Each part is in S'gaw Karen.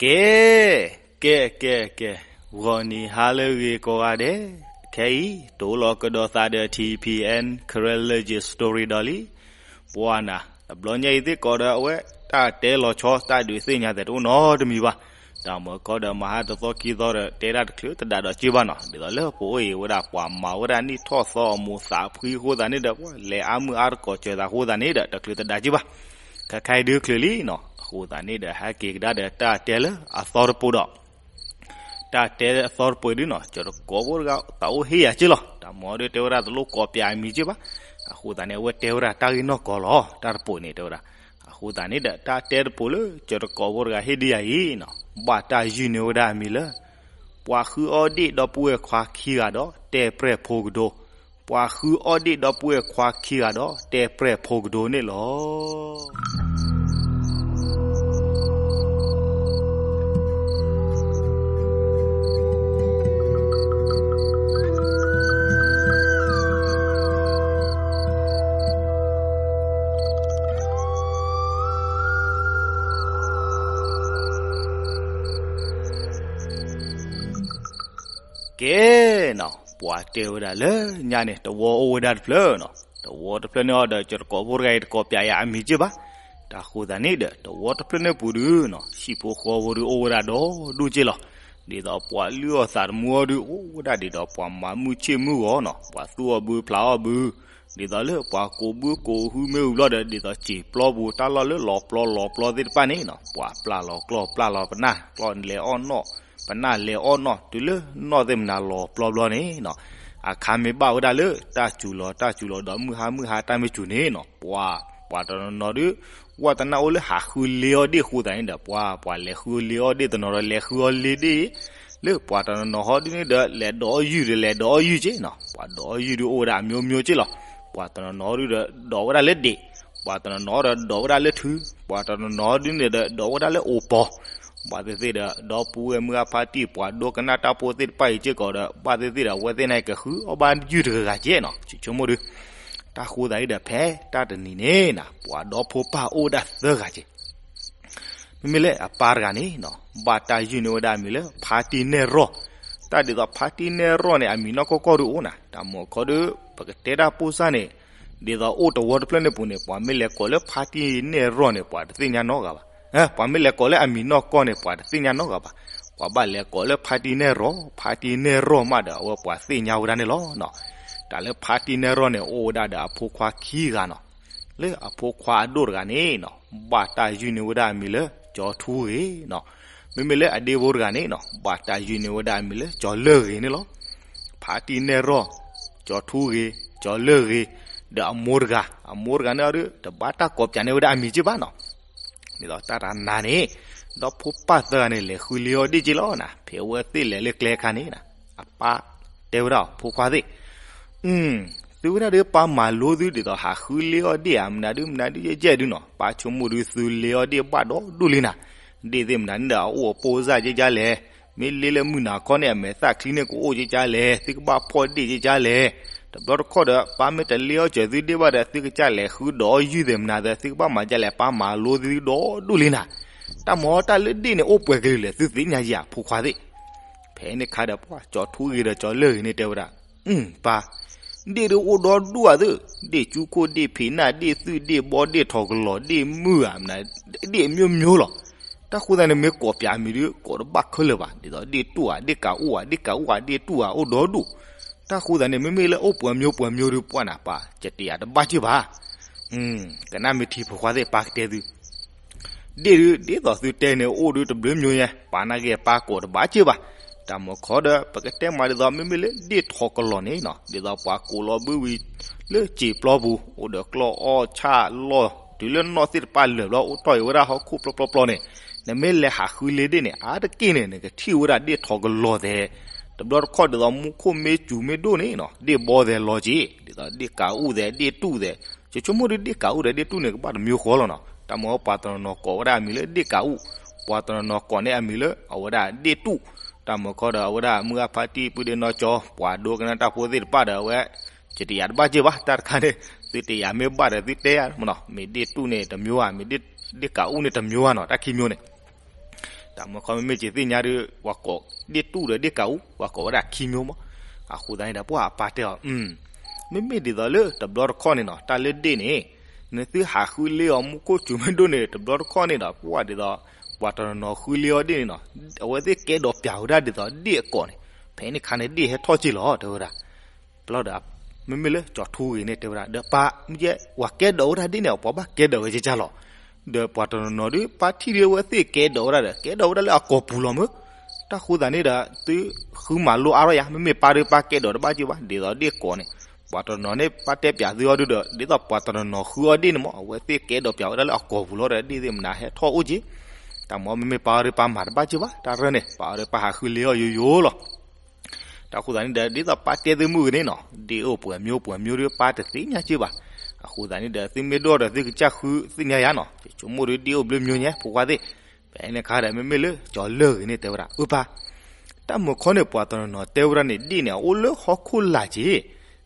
ကဲ, ကဲ ကဲ ကဲ, ဂီၤနံၤဟါလၢအဂ့ၤကိးဂၤဒဲး, ခဲအံၤ တအိၣ်လီၤကဒီးသးဒီး ထံၣ်ဖံၣ်အဲၣ် Karen Legend Story ဒီးလံ. ပှၤနၤ တဘျီညါအံၤသ့ၣ်ကီးဒီး အဝဲတၢ်တဲလီၤဆီ တၢ်ဒုးသ့ၣ်ညါသဲးတအိၣ်နီတမံၤဘၣ်. တၢ်မၤခီဒီးမၤဟါတသီခံသီဒီး တဲဒၣ်တချုးတဒၣ်ဒီးက့ဘၣ်နီၤ. ဒ်သိးလၢပအိၣ်အံၤဝဲဒၣ် ပှၤမၤဝဲဒၣ်နံၣ်ထီၣ်သီအမူးသးဖှံအဃိသတးန့ၣ်ဒီး ပှၤလဲၤအါမုၢ်အါတကိးစၢၤသးအဃိသတးန့ၣ်ဒီး တချုးတဒၣ်က့ဘၣ်. ခဲခါအံၤဒုးချုးလံနီၤ. အဃိသတးန့ၣ်ဒီး ဟဲက့ၤကဒါဒီးတၢ်တဲလၢအသီတပိာ်ဒီး တၢ်တဲအသီတပိာ်ဒုးနီၤ, ကၠီၤတကိးဖိတဂၤ သးအိၣ်ဟ့ၣ်ယၤက့လီၤ. တၢ်မၤဒုးတဲဝဲဒၣ်တလိၣ်ကိးပၠးအမံၤက့ဘၣ်. အဃိသတးန့ၣ် အဝဲတဲဝဲဒၣ်တၢ်ဂ့ၢ်နီၢ်ကီၢ်လီၤ. တၢ်တပိာ်န့ၣ်တဲဝဲဒၣ်. အဃိသတးန့ၣ်ဒီး တၢ်တဲတပိာ်လၢကၠီၤတကိးဖိတဂၤဟ့ၣ်ဒံးယၤအံၤနီၤ, ဘၣ်တၢ်ယုၢ်န့ၢ်ဝဲဒၣ်အမံၤလၢ ပှၤဃုအီၣ်ဒ့ၣ်ဒီပုၢ်ဝဲၢ်ခွါခံဂၤဒီးတဲပြဲၢ်ဖိကဒိ, ပှၤဃုအီၣ်ဒ့ၣ်ဒီပုၢ်ဝဲၢ်ခွါခံဂၤဒီးတဲပြဲၢ်ဖိကဒိန့ၣ်လီၤ. ကဲနီၤ, ပှၤတဲဝဲဒၣ်လၢညါန့ၣ် တဝီအိၣ်ဝဲဒၣ်တဖျၢၣ်နီၤ. တဝီတဖျၢၣ်န့ၣ်အီၤဒီး ကၠီၤတကိးဖိတဂၤအံၤ တကိးပၠးယၤအမံၤက့ဘၣ်. တၢ်ဃိသတးန့ၣ်ဒီး တဝီတဖျၢၣ်န့ၣ်ပူၤဒုးနီၤ, ဟံၣ်ဖိဃီဖိဒုးအိၣ်ဝဲဒၣ်ဒီဒူၣ်က့လီၤ. ဒ်သိးပှၤလုၢ်အီၣ်သးသမူအီၤဒုး အိၣ်ဝဲဒၣ်ဒ်သိးပှၤမၤမုၢ်ဆ့ၣ်မုၢ်ဂီၤနီၤ, ပှၤသူၣ်အီၣ်ဘုဖျးအီၣ်ဘု, ဒ်သိးလၢပှၤကိးဘုကိးဟုမ့ၢ်ဝံၤဘျီဒီး ဒ်သိးစံာ်ပျီပူၤ တၢ်လီၢ်လၢလီၤပျီလီၤပျီသ့ၣ်တဖၣ်န့ၣ်နီၤ, ပှၤပျၢ်လီၤကျီၢ် ပျၢ်လီၤပနၢ်, ကျီၢ်လဲၤအီၣ်နီၣ်, ပနၢ်လဲၤအီၣ်နီၣ်, တုၤလၢနီၣ်သ့ၣ်မနၤလီၤပျီဘျီန့ၣ်နီၤ, အခါမ့ၢ်ဘၣ်ဝဲဒၣ်လၢတၢ်စူၤလီၤ တၢ်စူၤလီၤဒီး မုၢ်ဟါမုၢ်ဟါတၢ်မ့ၢ်စူၤန့ၣ်နီၤ, ပှၤ ပှၤတနီၤနီၤဒုး ဝဲတနၢ်အိၣ်လၢဟးဃုလ့အီၣ်ဒ့ၣ်အဃိသတးန့ၣ်ဒီး ပှၤ ပှၤလဲၤဃုအီၣ်လ့အီၣ်ဒ့ၣ်တနီၤဒီး လဲၤဃုအီၣ်လ့ဒ့ၣ်, လၢပှၤတနီၤနီၤဟီဒုးန့ၣ်ဒီး လဲၤဒိးအီၣ်ယုၢ်ဒီး လဲၤဒိးအီၣ်ယုၢ်က့နီၤ, ပှၤဒိးအီၣ်ယုၢ်ဒုးအိၣ်ဝဲဒၣ်အမျိုးမျိုးက့လီၤ. ပှၤတနီၤနီၤဒုးဒီးဒိးဝဲဒၣ်လၢဒ့ၣ်, ပှၤတနီၤနီၤဒီးဒိးဝဲဒၣ်လၢထု, ပှၤတနီၤနီၤဒုးန့ၣ်ဒီး ဒိးဝဲဒၣ်လၢအိၣ်ပီၤ, ဘၣ်သ့ၣ်သ့ၣ်ဒီး ဒီပုၢ်ဝဲၢ်မုၢ်အါဖါတံၢ် ပှၤဒိကနၣ်တၢ်ဖိသ့ၣ်တဖၣ်အံၤစ့ၢ်ကီးဒီး ဘၣ်သ့ၣ်သ့ၣ်ဒီး အဝဲသ့ၣ်န့ၣ်ကဃုအီၣ်ဘၣ်ယုၢ်တဂၤဂၤက့နီၤ, ဆိကမိၣ်ဒုး တၢ်ဃိသတးအံၤဒီး ဖဲတၢ်တနံၤန့ၣ်နီၤ ပှၤဒီဖိပၢ်အိၣ်ဝဲဒၣ်သၢဂၤက့ မ့မ့ၢ်လၢအပၢ်တဂၤန့ၣ်နီၤ ဘၣ်တၢ်ယုၢ်န့ၢ်ဝဲဒၣ်အမံၤလၢ ဖါတံၢ်နဲၣ်ရီၢ်, တၢ်ဒ်သိးဖါတံၢ်နဲၣ်ရီၢ်န့ၣ် အမံၤနီၢ်ကီၢ်ကီၢ်ဒုးအိၣ်နၤ, တၢ်မၤခီဒုး ပကတဲတၢ်ပိၢ်စၢ်န့ၣ် ဒ်သိးအိၣ်တဝီတဖျၢၣ်န့ၣ်ပူၤန့ၣ် ပှၤမ့ၢ်လဲၤကိးလၢဖါတံၢ်နဲၣ်ရီၢ်န့ၣ် ပှၤတသ့ၣ်ညါနီတဂၤဘၣ်. ပှၤမ့ၢ်လဲၤကိးလၢအမံၤနီၢ်ကီၢ်န့ၣ် ပှၤတသ့ၣ်ညါနီတဂၤဘၣ်. ပှၤဘၣ်လဲၤကိးလၢဖါတံၢ်နဲၣ်ရီၢ်, ဖါတံၢ်နဲၣ်ရီၢ်မးဒီး အဝဲပှၤသ့ၣ်ညါဝဲဒၣ်န့ၣ်လီၤ. တၢ်လၢဖါတံၢ်နဲၣ်ရီၢ်န့ၣ် အိၣ်ဝဲဒၣ်ဒီးအဖိခွါခံဂၤနီၤ. လၢအဖိခွါအဒိၣ်တဂၤန့ၣ်နီၤ ဘၣ်တၢ်ယုၢ်န့ၢ်ဝဲဒၣ်အမံၤလၢ ကၠီၤထူဂ့ၤနီၤ. မ့မ့ၢ်လၢအဒ့ဖိတဂၤန့ၣ်နီၤ ဘၣ်တၢ်ယုၢ်န့ၢ်ဝဲဒၣ်အမံၤလၢ ကၠီၤလၢၢ်ဂ့ၤန့ၣ်လီၤ. ဖါတံၢ်နဲၣ်ရီၢ်, ကၠီၤထူဂ့ၤ, ကၠီၤလၢၢ်ဂ့ၤ, ဒီးအမိၢ်တဂၤ, အမိၢ်တဂၤန့ၣ်အီၤဒုး တဘၣ်တၢ်ကိးပၠးန့ၢ်ဝဲဒၣ်အမံၤက့ဘၣ်နီၤ. ဒ်သိးတၢ်တနၤန့ၣ် ဒီဖိပၢ်သၢဂၤန့ၣ် လဲၤဃုလ့အီၣ်ဒ့ၣ်က့လီၤနၤ. ဖဲအဝဲသ့ၣ်လဲၤလၢကျဲအခါန့ၣ် အပၢ်တဲဝဲဒၣ်အဖိခွါသ့ၣ် သုဝဲဒၣ်ဒုး ပၢ်မၤလိသုဒ်သိးဟးဃုလ့အီၣ်ဒ့ၣ်ဧါ မနုၤဒုး မနုၤဒုး ယဲၢ်ယဲၢ်ဒုးနီၤ. ပၢ်ဆိကမိၣ်ဒုး သုလ့အီၣ်ဒ့ၣ်ဘၣ်ဒီဒူၣ်လံနၤ. ဒ့ၣ်သ့ၣ်မနုၤန့ၣ်ဒီး အအိၣ်အပိၢ်စၢ်ကကလဲၣ်, မ့ၢ်လ့လၢမုၢ်နၤခီန့ၣ် အမဲာ်သၣ်ချံန့ၣ်ကအိၣ်ကကလဲၣ်, သုကဘၣ်ဖီၣ်ဒ့ၣ်ကကလဲၣ်. တဘျီတခီၣ်ဒီး ပၢ်မ့ၢ်တလ့အီၣ်စၢၤသုဒ့ၣ်ဘၣ်ဒီး သုကစၢ်လဲၤဃုဒီးအီၣ်ယုၢ်သ့ၣ်မနုၤသ့ၣ် သုကဘၣ်မၤဒ်လဲၣ်, ပၢ်မၤလိသုဒီဒူၣ်လံနၤ. တၢ်မၤတၢ်လၢဒ့ၣ်န့ၣ် အိၣ်ပှဲၤကလုာ်လဲၣ် သုသ့ၣ်ညါယၤ ဖိခွါသ့ၣ် ဖဲန့ၣ်ခါဒီး ပှၤကၠီၤထူဂ့ၤဒီး ကၠီၤလၢၢ်ဂ့ၤန့ၣ်တဲဝဲဒၣ်, ပၢ်, ဒ့ၣ်ဒုးအိၣ်ဒီဒူၣ်ဧါသု, ဒ့ၣ်ကၠူခိၣ် ဒ့ၣ်ဖံးနၢ် ဒ့ၣ်သုၣ် ဒ့ၣ်ဘီ ဒ့ၣ်ထီၣ်ကလီၤ ဒ့ၣ်မုၢ်ဧါ, ဒ့ၣ်အမျိုးမျိုးလီၤ. တၢ်ဃိသတးန့ၣ် မ့ၢ်ကိးပၠးမံၤဒုး ကိးတဘၣ်ခဲလၢာ်ဘၣ်. ဒ်သိးဒ့ၣ်တူၣ်ဧါ ဒ့ၣ်ကးအိၣ်ဧါ ဒ့ၣ်ကးအိၣ်ဧါ ဒ့ၣ်တူၣ်ဧါ အိၣ်ဒီဒူၣ်. တၢ်ဃိသတးန့ၣ် မ့မ့ၢ်လၢအိၣ်ပှဲၤမျိုးပှဲၤမျိုးဒုး ပှၢ်နၤပၢ် ကတယၤတဘၣ်က့ၢ်ဘၣ်. ကနၣ်မ့ၢ်ထံဖိခွါသ့ၣ် ပၢ်ကတဲသု ဒ့ၣ်ဒုး ဒ်သိးသုတဲန့ၣ် အိၣ်ဒုးတဘျုးမျိုးညါ ပၢ်နာ်က့ ပၢ်ကိးတဘၣ်က့ၢ်ဘၣ်. တၢ်မၤခီဒီး ပကတဲမးဒ်သိး မ့မ့ၢ်လၢဒ့ၣ်ထီၣ်ကလီၤန့ၣ်နီၤ ဒ်သိးပှၤကိးလီၤဘုဝံၤ လၢစံာ်ပျီပူၤ အိၣ်ဒီးကျီၢ်အီၣ်ဆၣ်လီၢ် တုၤလၢနီၢ်သ့ၣ်တဖၣ်လၢာ်ဘျီ အိၣ်ထီၣ်အံၤဝဲဒၣ်ဟီၣ်ခိၣ်ပျီပျီပျီန့ၣ် နမ့ၢ်လဲၤဟးဃုလ့ဒ့ၣ်န့ၣ် အါတက့ၢ်န့ၣ် နကထံၣ်ဝဲဒၣ်ဒ့ၣ်ထီၣ်ကလီၤသဲး တဘျီတခီၣ်ဒ်သိးမူခိၣ်မ့ၢ်စူၤမ့ၢ်ဒိၣ်န့ၣ်နီၤ ဒ့ၣ်ဘီသဲးလီၤက့ၤ ဒ်သိးဒ့ၣ်ကးအူၣ်သဲး ဒ့ၣ်တူၣ်သဲး ကဆိကမိၣ်ဒုးဒ့ၣ်ကးအူၣ်ဒီးဒ့ၣ်တူၣ်န့ၣ် ကဘၣ်တမျိုးဃီလီၤနီၤ. တၢ်မၤပှၤတနီၤနီၤကိးဝဲဒၣ်အမံၤလၢဒ့ၣ်ကးအူၣ်, ပှၤတနီၤနီၤကိးန့ၢ်အမံၤလၢအဝဲဒၣ်ဒ့ၣ်တူၣ်. တၢ်မၤခီဒီးအဝဲဒၣ်မုၢ်အါဖါတံၢ်ပုၢ်ဒ့နီၢ်ကၠီ ပှၤဒိကနၣ်တၢ်ဖိသ့ၣ်တဖၣ်ဒီးအဝဲ ကတယၤတဘၣ်က့ၢ်ဘၣ် တၢ်တခါန့ၣ် သုတယၤမ့ၢ်ဘၣ်ဒီးသုတဲယၤမနီၤ မ့ၢ်ဒ့ၣ်တူၣ်န့ၣ်တမျိုးဧါ မ့ၢ်ဒ့ၣ်ကးအူၣ်န့ၣ်တမျိုးဧါနီၤ တၢ်ခံမျိုးန့ၣ် တၢ်မုၢ်ခီမ့မ့ၢ်က့ၤသ့ၣ်ညါဒီး ပှၤကိးဒ့ၣ်တူၢ်ဒီးဒ့ၣ်ကးအူ ပှၤကိးဝဲဒၣ်ခံမျိုးမး. အဃိသတးန့ၣ်ဒီး ပှၤအပၢ်တဲအီၤ, မ့မ့ၢ်ဒ်သိးလၢတဘျီတခီၣ်န့ၣ်နီၤ တၢ်လၢဒ့ၣ်န့ၣ် နသုဟးဃုလ့အီၤမူခိၣ်စူၤမ့ၢ်ဒိၣ်န့ၣ် တဘျီတခီၣ်န့ၣ်ဒီး ပှၤဒ်သိး ပှၤတနီၤနီၤဃုလ့အီၤဒ့ၣ်န့ၣ်နီၤ အဝဲသ့ၣ်ကဲဒိးပျးဝဲဒၣ်ဒ်သိးဒ့ၣ်အကိးန့ၣ် ဖဲန့ၣ်ခါန့ၣ်ဒ့ၣ်ဟဲထီၣ်က့ၤလီၤ တဲဝဲဒၣ်. ပျီဒီး မ့မ့ၢ်လၢကၠီၤထူဂ့ၤန့ၣ် တဲဝဲဒၣ် ဒီးပၢ် မ့ၢ်ကဲ ပှၤကဲဒိးဝဲဒၣ်ဒ့ၣ်န့ၣ် ပှၤဘၣ်ကဲဒိးဝဲကကၢ်လီၤ. ဒီးပှၤတနီၤနီၤဒီး ပၢ်ထံၣ်ဒီးအဝဲသ့ၣ်ကဲဒိးဝဲဒၣ်ဒီး ကဲဒိးဝဲဒၣ်လၢအကိာ်ပူၤလီၤမ့ၢ်. တၢ်ဃိသတးန့ၣ်ဒီး သုဃုမၤလိအါထီၣ်ယၤ မ့မ့ၢ်ပၢ်ဒီးပၢ်ကဲဒိးတဘၣ်က့ၤဘၣ် ဒ်သိးဒ့ၣ်ကိးန့ၣ် ပှၤတနီၤန့ၣ် ပၢ်တဲပျးသုအီၤဒုဒီး ဒ်သိးပှၤတနီၤနီၤဃုအီၤဒ့ၣ်န့ၣ်မး အဝဲသ့ၣ်ကဲဒိးပျးဝဲဒၣ်လၢအကိာ်ပူၤလီၤဒီး ဒ့ၣ်သ့ၣ်မနုၤဟဲထီၣ်အိၣ်က့ၤ. တၢ်မ့ၢ်မ့မ့ၢ်ပၢ်အီၤဒီးပၢ်မၤတဘၣ်က့ၤဘၣ် တၢ်ရၢၢ်န့ၣ် ပၢ်အီၤဒီးပၢ်ဟးဃုလ့အီၤယိယိလီၤ. တၢ်ဃိသတးန့ၣ်ဒီး ဒ်သိးပၢ်တဲသုမုၢ်ဂ့ၤန့ၣ်နီၤ ဒ့ၣ်အိၣ်ပှဲၤမျိုးပှဲၤမျိုးဒီးပၢ်တသ့ၣ်ညါက့ၤဘၣ်. အဃိသတးန့ၣ်ဒီး သုမ့ၢ်ဒိၣ်ဒီးသုကစၢ်ဃုသ့ၣ်ညါယၤနီၤ ယဆိကမိၣ်ဒီးဒ့ၣ်အိၣ်ဘျုးမျိုးညါ ဖိခွါသ့ၣ်. ဖဲန့ၣ်ခါဒီး မ့မ့ၢ်လၢကၠီၤလၢၢ်ဂ့ၤန့ၣ် တဲဝဲဒၣ် အၢပၢ် တၢ်မုၢ်ခီန့ၣ် ပှၤတနီၤနီၤတဲဝဲဒၣ်န့ၣ် ဒ့ၣ်န့ၣ် အအိၣ်လၢဟီၣ်ခိၣ်လာ်က့ၤ,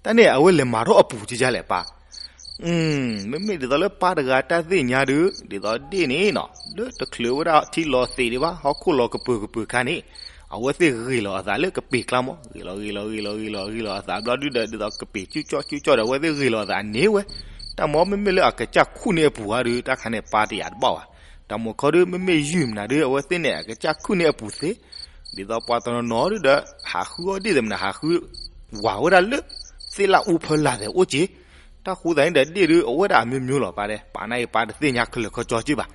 တၢ်န့ၣ် အဝဲလဲၤမၤထီၣ်အပူၤကကၢ်လဲၣ်ပၢ်. မ့မ့ၢ်ဒ်သိးလၢပၢ်တဂၤတၢ်သ့ၣ်ညါဒီး ဒ်သိးဒ့ၣ်န့ၣ်နီၤ လၢတချုးဝဲဒၣ်ထံလီၤသ့းဒံးဘၣ် ဟီၣ်ခိၣ်လီၤကပၢၤကပၢၤခါန့ၣ် အဝဲသ့ၣ်ဂ့ၤလီၤအသးလၢကပ့ၤကျါမး ဂ့ၤလီၤဂ့ၤလီၤဂ့ၤလီၤဂ့ၤလီၤအသးဘျီဒုဒီး ဒ်သိးကပ့ၤကၠူကၠီကၠူကၠီဒီး အဝဲသ့ၣ်ဂ့ၤလီၤအသးန့ၣ်ဝဲ. တၢ်မ့ၢ်မ့မ့ၢ်လၢအကစၢ်ခူၣ်န့ၢ်အပူၤဧါဒီး တၢ်ခါန့ၣ် ပၢ်တယာ်တဘၣ်ဘၣ်. တၢ်မုၢ်ခီဒီး မ့မ့ၢ်ယုၢ်မနုၤဒီး အဝဲသ့ၣ်န့ၣ် အကစၢ်ခူၣ်န့ၢ်အပူၤသ့, ဒ်သိးပှၤတနီၤနီၤဒုဒီး ဟးဃုအီၤဒ့ၣ်သ့ၣ်မနုၤ ဟးဃု ဝၤဝဲဒၣ်လၢ သ့ၣ်လၣ်အူဖၢလာ်သ့ၣ်အိၣ်က့ၤ. တၢ်ဃိသတးန့ၣ်ဒီး ဒ့ၣ်ဒု အဝဲဒၣ်အမျိုးမျိုးလီၤ ပၢ်တဲ ပၢ်န့ၣ်အံၤ ပၢ်တသ့ၣ်ညါခဲလၢာ်ခဲဆ့က့ၤဘၣ်.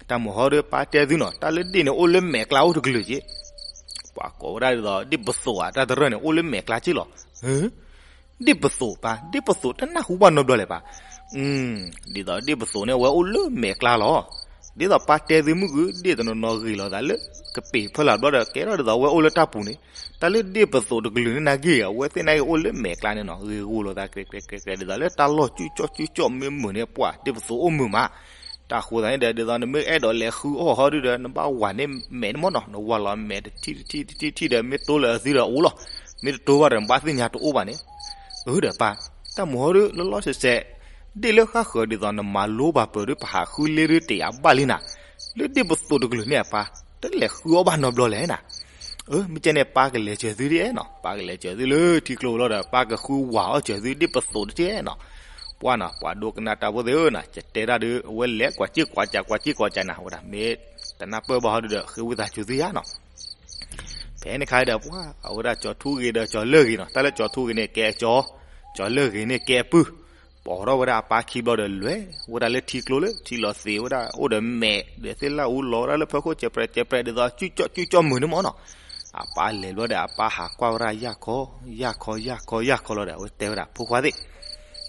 တၢ်မုၢ်ဟီဒီး ပၢ်တဲသုနီၤ တၢ်လၢဒ့ၣ်န့ၣ် အိၣ်လၢမဲာ်ကျါအိၣ်တကလုာ်က့ၤ ပှၤကိးဝဲဒၣ်ဒ်သိး ဒ့ၣ်ပသိးဧါ တၢ်တရၢၢ်န့ၣ် အိၣ်လၢမဲာ်ကျါက့ၤလီၤ. ဒ့ၣ်ပသိးပၢ် ဒ့ၣ်ပသိးတနၢ်ဟူဘၣ်နီတဘျီလဲၣ်ပၢ်. ဒ်သိးဒ့ၣ်ပသိးန့ၣ် အဝဲအိၣ်လၢမဲာ်ကျါလီၤ. ဒ်သိးပၢ်တဲသုမုၢ်ဂ့ၤ ဒ့ၣ်တနီၤနီၤဂ့ၤလီၤသးလၢ ကပ့ၤဖၢလာ်ဘျီဒီး ကဲထီၣ်ဒ်သိးအဝဲအိၣ်လၢတၢ်ပူၤန့ၣ်, တၢ်လၢဒ့ၣ်ပသိးတကလုာ်န့ၣ်နာ်က့ အဝဲသ့ၣ်နာ်က့အိၣ်လၢမဲာ်ကျါန့ၣ်နီၤ ဂ့ၤဂိၢ်လိာ်သး ကဲကဲကဲကဲ ဒ်သိးလၢတၢ်လီၢ်ကၠူကၠီကၠူကၠီမုာ်မုာ်န့ၣ် ပှၤဒ့ၣ်ပသိးအိၣ်မုာ်မး. တၢ်ဃိသတးန့ၣ်ဒီး ဒ်သိးနမ့ၢ်အဲၣ်ဒိးလဲၤဃုအီၣ်ဟီဒုဒီး နဘၣ်ဝၤန့ၢ်မဲာ်န့ၣ်မ့ၢ်နီၤ နဝၤလီၤမဲာ်တထံၣ်တထံၣ်တထံၣ်တထံၣ်ဒီး မ့ၢ်တိလၢအသုဒီးအိၣ်လီၤ. မ့ၢ်တတိဘၣ်ဒီး နဘၣ်သ့ၣ်ညါတအိၣ်ဘၣ်န့ၣ်. အၢဒီးပၢ် တၢ်မုၢ်ဟီဒု လီၤလီၤဆဲးဆဲး ဒ့ၣ်လၢဃၣ်ဃၢၤဒ်သိးနမၤလိဘၣ်ပၢၢ်ဒီး ပဟးဃုလ့ဒုတယာ်ဘၣ်လံနၤ, လၢဒ့ၣ်ပသိးတကလုာ်န့ၣ်အပၢ် တလဲၤဃုအီၣ်ဘၣ်နီတဘျီလဲၣ်နၤ. အၢ မ့ၢ်ကဲန့ၣ် ပၢ်ကလဲၤစၢၤသုဒ်နီၤ ပၢ်ကလဲၤစၢၤသုလၢထံကျိလီၤဒီး ပၢ်ကဃုဝၤအီၣ်စၢၤသုဒ့ၣ်ပသိးတက့ၢ်နီၤ. ပှၢ်နီၤ ပှၤဒိကနၣ်တၢ်ဖိသ့ၣ်ဧၢနီၤ ယတဲတၢ်ဒီး အဝဲလဲၤကွၢ်စ့ၢ်ကွၢ်စး ကွၢ်စ့ၢ်ကွၢ်စးနၤ ဝဲဒၣ် မ့ၢ်တနၢ်ပၢၢ်ဘၣ်ဟီဒုဒီး ဃ့ဝံသးစူၤသုယါနီၤ. ဖဲန့ၣ်ခါဒီး ပှၢ် အဝဲဒၣ်ကၠီၤထူဂ့ၤဒီးကၠီၤလၢၢ်ဂ့ၤနီၤ တၢ်လၢကၠီၤထူဂ့ၤန့ၣ် ကဲအကၠီ, ကၠီၤလၢၢ်ဂ့ၤန့ၣ် ကဲအပုၢ်, ပိာ်ထီၣ်ဝဲဒၣ်အပၢ်ခံဘျီဒီး လဲၤဝဲဒၣ်လၢထံကျိလၢ ထံလီၤသ့းဝဲဒၣ် အိၣ်ဒီးမဲာ်ဒီးသ့ၣ်လၣ်အူလီၤဝဲဒၣ်လၢဖၢခိၣ် ကဲပြဲးကဲပြဲး ဒ်သိးကၠူကၠီကၠူကၠီမုာ်န့ၣ်မ့ၢ်နီၤ. အပၢ်လဲၤဘျီဒီး အပၢ်ဟးကွၢ်ဝဲဒၣ်ယၢ်ခီ ယၢ်ခီ ယၢ်ခီ ယၢ်ခီလီၤဒီး အဝဲတဲဝဲဒၣ် ဖိခွါသ့ၣ်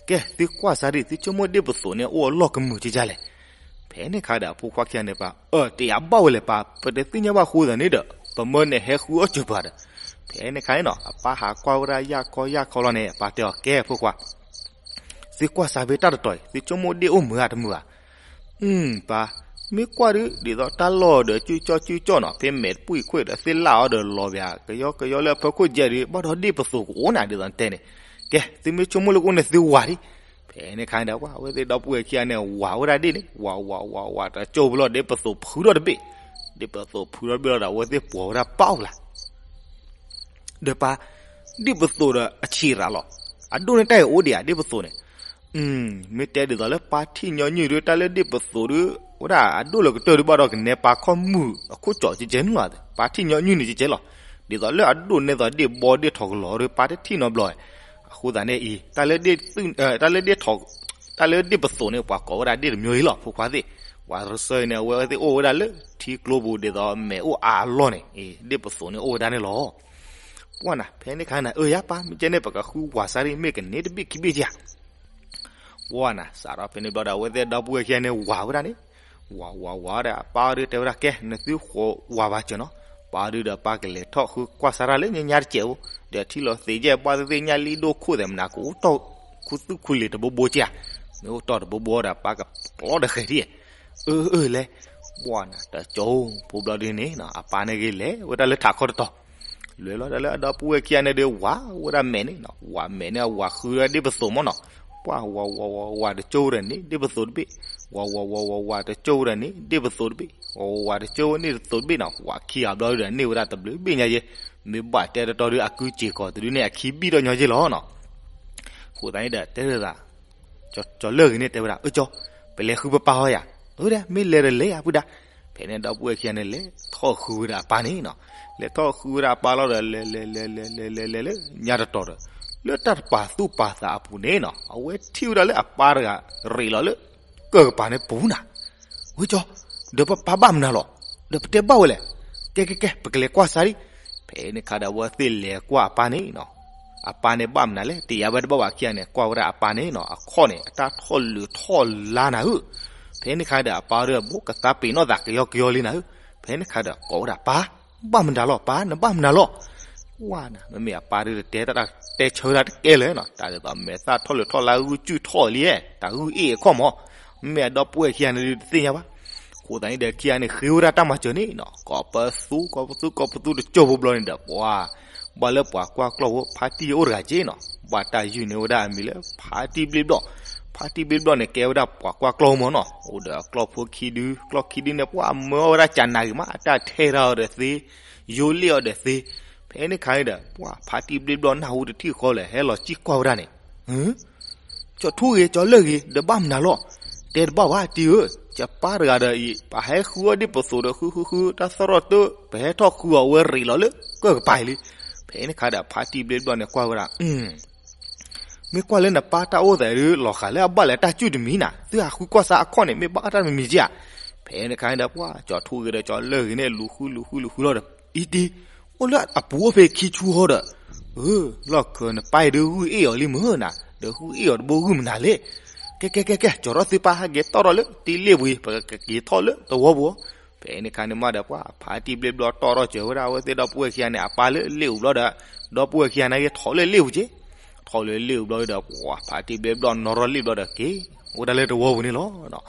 ကဲ သုကွၢ်စးဒံး သုဆိကမိၣ်ဒ့ၣ်ပသိးန့ၣ် အိၣ်အလီၢ်ကမုာ်ကကၢ်လဲၣ်. ဖဲန့ၣ်ခါဒီး အဖိခွါခံဂၤန့ၣ် ပၢ် အၢ တယာ်ဘၣ်ဝဲလဲၣ်ပၢ် ပတသ့ၣ်ညါဘၣ်အဃိသတးန့ၣ်ဒီး ပမၢန့ၣ်ဟဲဃုအီၣ်စၢၤပှၤဒီး ဖဲန့ၣ်ခါန့ၣ်နီၤ အပၢ်ဟးကွၢ်ဝဲဒၣ်ယၢ်ခီယၢ်ခီလီၤန့ၣ် အပၢ်တဲအီၤ ကဲ ဖိခွါ သုကွၢ်စးဖဲတၢ်တတီၤအံၤ သုဆိကမိၣ်ဒ့ၣ်အိၣ်မုာ်ဧါတမုာ်ဧါ. အၢ ပၢ် မ့ၢ်ကွၢ်ဒုး ဒ်သိးတၢ်လီၢ်ဒီးကၠူကၠီကၠူကၠီနီၤ ဖဲမဲာ်တပှံၢ်ခွဲးဒီးသ့ၣ်လၣ်အီၤဒီးလီၤဘၣ် ကယီကယီလၢအဖၢခိၣ်ကဲဒုး ဘၣ်ဒီးဒ့ၣ်ပသိးကအိၣ်နၤ ဒ်သိးတဲန့ၣ်. ကဲ သုမ့ၢ်ဆိကမိၣ်လၢကအိၣ်န့ၣ်သုဝၤဒံး. ဖဲန့ၣ်ခါန့ၣ်ဒီး ပှၢ်အဝဲသ့ၣ်ဒီပုၢ်ဝဲၢ်ခံဂၤန့ၣ် ဝၤဝဲဒၣ်ဒ့ၣ်န့ၣ် ဝၤဝၤဝၤဝၤတကၠိပူၤလီၤ ဒ့ၣ်ပသိးဖုထီၣ်တဘ့ၣ်, ဒ့ၣ်ပသိးဖုထီၣ်တဘ့ၣ်လီၤဒီး အဝဲသ့ၣ်ပိာ်ဝဲဒၣ်ပၢ်အိၣ်ဖျါ ဒီးပၢ် ဒ့ၣ်ပသိးဒီးအဆံးရၤလီၤ. အဒိၣ်န့ၢ်တၢ်အံၤအိၣ်ဒံးဧါ ဒ့ၣ်ပသိးန့ၣ်. မ့ၢ်တဲဒ်သိးလၢပၢ်ထံၣ်ညီနုၢ်ဒီး တၢ်လၢဒ့ၣ်ပသိးဒီး ဝဲဒၣ်အဒိၣ်လၢကတၢၢ်ဒီးဘၣ်ဒီးကနဲပၢ်ခီၣ်မုၢ်အခိၣ်ကၠီကဲကဲန့ၣ်လီၤ. ပၢ်ထံၣ်ညီနုၢ်န့ၣ်ကဲကဲလီၤ. ဒ်သိးလၢအဒိၣ်န့ၢ်သိးဒ့ၣ်ဘီဒ့ၣ်ထီၣ်ကလီၤဒီး ပၢ်တထံၣ်နီတဘျီ. အဃိသတးန့ၣ်အံၤ တၢ်လၢဒ့ၣ် တၢ်လၢဒ့ၣ်ထီၣ် တၢ်လၢဒ့ၣ်ပသိးန့ၣ် ပှၤကိးဝဲဒၣ်ဒ့ၣ်တမျိုးအံၤလီၤ ဖိခွါသ့ၣ်. ပှၤတဆၢအံၤန့ၣ် အဝဲသ့ၣ်အိၣ်ဝဲဒၣ်လၢထံကျိပူၤ ဒ်သိးမဲာ်အိၣ်အါအလီၢ်န့ၣ် အ့ ဒ့ၣ်ပသိးန့ၣ်အိၣ်ဝဲဒၣ်န့ၣ်လီၤ. ပှၢ်နၤ ဖဲန့ၣ်ခါနၤ အၢယါပၢ် မ့ၢ်ကဲန့ၣ် ပကဃုဝၤစးဒံး မ့ၢ်ကန့ၢ်တဘ့ၣ်ခံဘ့ၣ်ဧါ. ပှၢ်နၤ စးထီၣ်ဖဲန့ၣ်ဘျီဒီး အဝဲသ့ၣ်ဒီပုၢ်ဝဲၢ်ခံဂၤန့ၣ် ဝၤဝဲဒၣ်န့ၣ် ဝၤဝၤဝၤဒီး အပၢ်ဒီးတဲဝဲဒၣ် ကဲ နသုဃိးဝၤဘၣ်စၢၤနီၤ. ပၢ်ဒီး ဒီးပၢ်ကလဲၤထီၣ်ဃုကွၢ်စးဒၣ်လၢညါညါတစဲးအိၣ် ဒီးထံလီၤသ့းကဲ ပှၢ်သ့ၣ်သ့ၣ်ညါလံဒိၣ်ခိၣ်သ့ၣ်မနၤ ကအိၣ်တီၢ်ခူသူၣ်ခူလံၤတဘိဘိကဲဧါ. မ့ၢ်အိၣ်တီၢ်တဘိဘိဒီး ပၢ်ကပျီတဃဲၤထံၣ် အၢ အၢ လဲၤ. ပှၢ်နၤ တကၠိဖိဘျီဒုန့ၣ် အပၢ်န့ၣ်ဂ့ၤလဲၤဝဲဒၣ်လၢထးခီတတီၤ လဲၤလီၤဒၣ်လၢအဒီပုၢ်ဝဲၢ်ခံဂၤန့ၣ်ဒီး ဝၤဝဲဒၣ်မဲာ်န့ၣ် ဝၤမဲာ်န့ၣ် အဝၤဃုဝဲဒၣ်ဒ့ၣ်ပသိးမ့ၢ်နီၤ. ပှၢ်ဝၤဝၤဝၤဝၤတကၠိဝဲဒၣ်န့ၣ် ဒ့ၣ်ပသိးတဘ့ၣ်, ဝၤဝၤဝၤဝၤဝၤတကၠိဝဲဒၣ်န့ၣ် ဒ့ၣ်ပသိးတဘ့ၣ်. ဝၤတကၠိန့ၢ်တသိးတဘ့ၣ်နီၤ, ဝၤခံဂၤဘျီဒီးန့ၢ်ဝဲဒၣ်တဘျုးဘ့ၣ်ညါယဲ, မ့ၢ်ဘၣ်တဲတတီဒီးအကုစ့ၢ်ကီးတဒုန့ၣ်အခံဘံၣ်ထီၣ်ညီယဲလီၤနီၤ. အဃိသတးန့ၣ်ဒီးတဲဒၣ် ကၠီၤလၢၢ်ဂ့ၤန့ၣ်တဲဝဲဒၣ် အၢကၠီ, ပလဲၤဃုပပၢ်ဟီယၤ, အၢဒၣ် မ့ၢ်လဲၤဒီးလဲၤယၤပုၢ်ဒၣ်. ဖဲန့ၣ်ဒီပုၢ်ဝဲၢ်ခံဂၤန့ၣ် လဲၤထီၣ်ဃုဝဲဒၣ်အပၢ်န့ၣ်နီၤ, လဲၤထီၣ်ဃုဝဲဒၣ်အပၢ်လီၤဒီး လဲၤလဲၤလဲၤလဲၤလဲၤလဲၤလဲၤလၢညါတတီၤဒီး လၢတၢ်တပာ်သူၣ်ပာ်သးအပူၤန့ၣ်နီၤ အဝဲထံၣ်ဝဲဒၣ်လၢအပၢ်တဂၤရ့းလီၤလၢ ကၢၢ်ကပၤန့ၣ်ပူၤနၤ, ဝဲကၠီ, ဒီးပပၢ်ဘၣ်မနုၤလီၤ, ဒီးပတဲဘၣ်ဝဲလဲၣ်, ကဲကဲကဲ ပကလဲၤကွၢ်စၢ်ဒံး. ဖဲန့ၣ်ခါဒီးအဝဲသ့ၣ်လဲၤကွၢ်အပၢ်န့ၣ်နီၤ, အပၢ်န့ၣ်ဘၣ်မနုၤလဲၣ် တယၤဝဲတဘၣ်ဘၣ်ခံဂၤန့ၣ် ကွၢ်ဝဲဒၣ်အပၢ်န့ၣ်နီၤ အခီၣ်န့ၣ် အတၢ်ထီၣ်လုးထီၣ်လါနၤဧၢ. ဖဲန့ၣ်ခါဒီးအပၢ်ဒီးဘူးကသးပ့ၤနီၣ်သးကယီကယီလံနၤဧၢ. ဖဲန့ၣ်ခါဒီးကိးဝဲဒၣ်ပၢ်, ဘၣ်မနုၤလီၤပၢ် နဘၣ်မနုၤလီၤ. ဝါနၤ မ့မ့ၢ်အပၢ်ဒီးတဲတၢ်တဲဆၢတၢ်တကဲလၢၤနီၤ, တၢ်ဒ်သိးမဲာ်သၣ်ထီၣ်လုးထီၣ်လါဂုၢ်ကုၢ်ထီၣ်လံ, တၢ်ဂုၢ်အ့ၣ်အခီၣ်မး, မ့မ့ၢ်အဒီပုၢ်ဝဲၢ်ခံဂၤန့ၣ်ဒုးတသ့ၣ်ညါဘၣ်. အဃိသတးန့ၣ်ဒီးခံဂၤန့ၣ်ဃ့ဝဲဒၣ်တၢ်မၤစၢၤန့ၣ်နီၤ, ကိးပသူကိးပသူကိးပသူတကၠိဖိဘျီန့ၣ်ဒီး ပှၤ ဘၣ်လၢပှၤကွၢ်ကျီၢ်ဖိဖါတံၢ်အိၣ်တဂၤက့နီၤ, ဘၣ်တၢ်ယုၢ်န့ၢ်ဝဲဒၣ်အမံၤလၢဖါတံၢ်ဘျ့ဘျီၣ်, ဖါတံၢ်ဘျ့ဘျီၣ်န့ၣ် ကဲဝဲဒၣ်ပှၤကွၢ်ကျီၢ်ဖိမးနီၤ, အိၣ်ဒီးအကျီၢ်ဖိခံဒု, ကျီၢ်ခံဒုန့ၣ် ပှၤမၢအီၣ်ဝဲဒၣ်ကနၤဂ့ၤမး, အတၢ်ထဲထီၣ်အီၤဒီးသ့, ယိလ့ၣ်အီၤဒီးသ့. ဖဲန့ၣ်ခါန့ၣ်ဒီး ပှၤဖါတံၢ်ဘျ့ဘျီၣ်နၢ်ဟူတထံၣ်ဃီလဲၣ် ဟဲလီၤစံၣ်ကွၢ်ဝဲဒၣ်န့ၣ် ကၠီၤထူဂ့ၤ ကၠီၤလၢၢ်ဂ့ၤ ဒီးဘၣ်မနုၤလီၤ, တဲတဘၣ်ဘၣ်တံၢ်ဧၢ, ကပၢ်တဂၤဒီးအံၤ ပဟဲဃုအီၣ်ဒံးပသိးဒီးဃုဃုဃု တၢ်သီၣ်ထီၣ်တၢၢ် ပဟဲထီၣ်ဃုအီၤဝဲရ့းလီၤလၢကၢၢ်ကပၤအံၤလံ. ဖဲန့ၣ်ခါဒီးဖါတံၢ်ဘျ့ဘျီၣ်န့ၣ်ကွၢ်ဝဲဒၣ် မ့ၢ်ကွၢ်လၢနပၢ်တၢ်အိၣ်သးဒုး လီၤဃာ်လၢအဘၣ်လဲၣ်တၢ်စုၣ်တမံၤနၤ, သုဟးဃုကွၢ်စၢ်အခီၣ်န့ၣ် မ့ၢ်ဘၣ်တၢ်တမံၤမံၤက့ဧါ. ဖဲန့ၣ်ခါန့ၣ်ဒီး ပှၤကၠီၤထူဂ့ၤဒီးကၠီၤလၢၢ်ဂ့ၤန့ၣ် လူၤဃုလူၤဃုလူၤဃုလီၤဒီး အံၤတံၢ်, အိၣ်လၢအပူၤအိၣ်ဖဲခံဆူဟီဒီး, အၢ လီၢ်ခၢနပၢ်အံၤဒုးဂုၢ်အ့ၣ်အီၤလံမုၢ်နၤ, ဒီးဂုၢ်အ့ၣ်အီၤတဘိဂုၢ်မနုၤလဲၣ်. ကဲကဲကဲကဲ ကၠီၤထီၣ်သုပၢ် ဟဲက့ၤတီၢ်ထီၣ်လၢတ့လ့ၣ်ပူၤအံၤ ပကက့ၤထီၣ်လၢတဝီပူၤ. ဖဲန့ၣ်ခါန့ၣ်မးဒီး ပှၤဖါတံၢ်ဘျ့ဘျီၣ်တီၢ်ထီၣ်စၢၤဝဲဒၣ်အဝဲသ့ၣ်ဒီပုၢ်ဝဲၢ်ခံဂၤန့ၣ် အပၢ်လၢလ့ၣ်ပူၤဘျီဒီး ဒီပုၢ်ဝဲၢ်ခံဂၤန့ၣ်က့ၤထီၣ်လၢလ့ၣ်ပူၤက့, ထီၣ်လၢလ့ၣ်ပူၤဘျီဒီး ပှၤဖါတံၢ်ဘျ့ဘျီၣ်နီၣ်ထီၣ်လ့ၣ်ဘျီဒီးက့ၤဝဲဒၣ်လၢတဝီပူၤန့ၣ်လီၤ.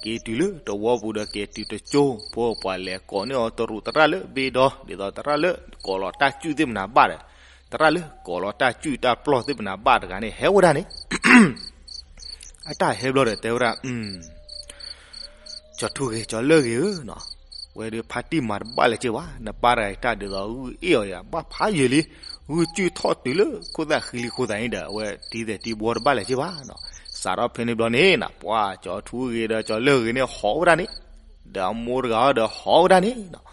က့ၤတုၤလၢတဝီပူၤဒီးက့ၤတုၤတကၠိဖိ ပှၤလဲၤကိးန့ၢ်အီၤတရူးသရၣ်လၢဘ့ဒီ ဒ်သိးသရၣ်လၢ ကိးလီၤတၢ်စုၣ်သ့ၣ်မနၤဘၣ်ဒီး သရၣ်လၢကိးလီၤတၢ်စုၣ်တၢ်ပျီၢ်သ့ၣ်မနၤဘၣ်တဂၤန့ၣ် ဟဲဝဲဒၣ်န့ၣ် အတၢ်ဟဲဘျီဒီးတဲဝဲဒၣ် ကၠီၤထူဂ့ၤ ကၠီၤလၢၢ်ဂ့ၤဧၢနီၤ, ဝဲဒၣ်ဖါတံၢ်မၤတဘၣ်လၢၤက့ဘၣ်, နပၢ်တဂၤအံၤတၢ်ဒ်သိးဂုၢ်အ့ၣ်အီၤယၤ ဘၣ်ဖးယံာ်လံ, ဂုၢ်ကုၢ်ထီၣ်တုၤလၢခိၣ်သၣ်ဃံလံအဃိသတးန့ၣ်ဒီး အဝဲတံၤသဲးတံၤဘှီတဘၣ်လၢၤက့ဘၣ်နီၤ, စးထီၣ်ဖဲန့ၣ်ဘျီန့ၣ်နီၤ ပှၤကၠီၤထူဂ့ၤဒီးကၠီၤလၢၢ်ဂ့ၤန့ၣ်ဟီၣ်ဝဲဒၣ်န့ၣ်, ဒီးအမိၢ်တဂၤအီၤဒီးဟီၣ်ဝဲဒၣ်န့ၣ်နီၤ,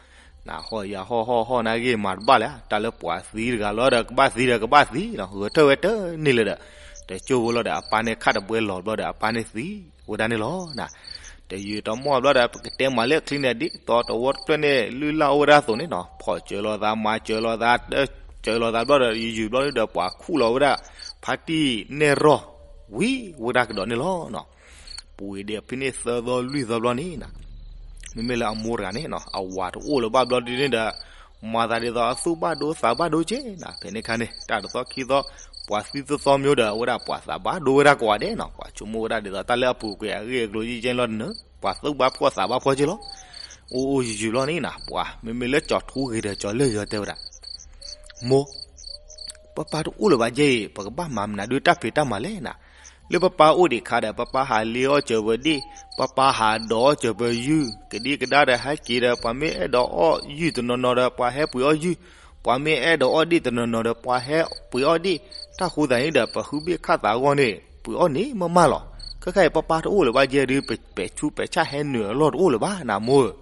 နဟီၣ်ယၤဟီၣ်ဟီၣ်ဟီၣ်နာ်က့မၤတဘၣ်လၢၤ, တၢ်လၢပှၤသံတဂၤလီၤဒီးကဘၣ်သံဒီးကဘၣ်သံနီၤ, ဂဲၤထၢၣ်ဝဲတန့ၢ်လၢၤဒီး တကၠိဖိလီၤဒီးအပၢ်န့ၣ်ခးတဘှဲလီၤဘျီဒီးအပၢ်န့ၣ်သံဝဲဒၣ်န့ၣ်လီၤနီၤ. တယုၢ်တမီၢ်ဘျီဒီး ပကတဲမးလၢချံန့ၣ် ဒ်သိးတဝီတဖျၢၣ်န့ၣ် လုၢ်လၢ်အိၣ်ဝဲဒၣ်အသိးန့ၣ်နီၤ, ဖီၣ်စၢၤလိာ်သး မၤစၢၤလိာ်သး တၢၢ်စၢၤလိာ်သးဘျီဒီး ယုၢ်ဘျီဒီးပှၤခူၣ်လီၤဝဲဒၣ် ဖါတံၢ်နဲၣ်ရီၢ် ဝံၤဝဲဒၣ်ကဒီးန့ၣ်လီၤနီၤ. ပူၤဒံးဖဲန့ၣ်သၢသီလွံၢ်သီဘျီန့ၣ်နီၤ, မ့မ့ၢ်လၢအမိၢ်တဂၤန့ၣ်နီၤ အဝၤတအိၣ်လၢၤဘၣ်ဘျီဒ်န့ၣ်ဒီး မၤသးဒ်သိးအသူၣ်ဘၣ်ဒိသးဘၣ်ဒိက့နီၤ, ဖဲန့ၣ်ခါန့ၣ် တၢ်တသီခံသီ ပှၤသံသီသီမ့ၢ်ဒီး အဝဲဒၣ်ပှၤသးဘၣ်ဒိဝဲဒၣ်ကိးဂၤဒဲးနီၤ, ပှၤဆိကမိၣ်ဝဲဒၣ်ဒ်သိးတၢ်လၢအပူၤကွံာ်အဂ့ၢ်အကျိၤယံာ်ကဲလီၤတနၢၤ, ပှၤသူၣ်ဘၣ်ဖှီၣ်သးဘၣ်ဖှီၣ်က့လီၤ. အိၣ်အိၣ်ယုၢ်ယုၢ်ဘျီန့ၣ်နီၤ ပှၤမ့မ့ၢ်လၢကၠီၤထူဂ့ၤဒီးကၠီၤလၢၢ်ဂ့ၤအီၤတဲဝဲဒၣ် မိၢ်, ပပၢ်တအိၣ်လၢၤဘၣ်ကဲအံၤ ပကဘၣ်မၤမနုၤဒုးတၢ်ဖံးတၢ်မၤလဲၣ်နၤ, လၢပပၢ်အိၣ်ဒံးခါဒီး ပပၢ်ဟးလ့အီၣ်စၢၤပဒ့ၣ်, ပပၢ်ဟးဒီးအီၣ်စၢၤပယုၢ်, ကဒံကဒါဒီးဟဲက့ၤဒီး ပှၤမ့ၢ်အဲၣ်ဒိးအီၣ်ယုၢ်တနီၤနီၤဒီး ပှၤဟဲပှ့ၤအီၣ်ယုၢ်, ပှၤမ့ၢ်အဲၣ်ဒိးအီၣ်ဒ့ၣ်တနီၤနီၤဒီး ပှၤဟဲပှ့ၤအီၣ်ဒ့ၣ်, တၢ်ဃိသတးန့ၣ်ဒီး ပဟုဘ့ၣ်ခၣ်သးအဂီၢ်န့ၣ် ပှ့ၤအီၣ်န့ၣ်မ့ၢ်မးလီၤ. ခဲခါအံၤပပၢ်တအိၣ်လၢၤဘၣ်ကဲဒုး ပပဲာ်ဆူပဲာ်ဆၣ်ဟဲနုာ်အလီၢ်တအိၣ်လၢၤဘၣ် နမိၢ်ဧၢ.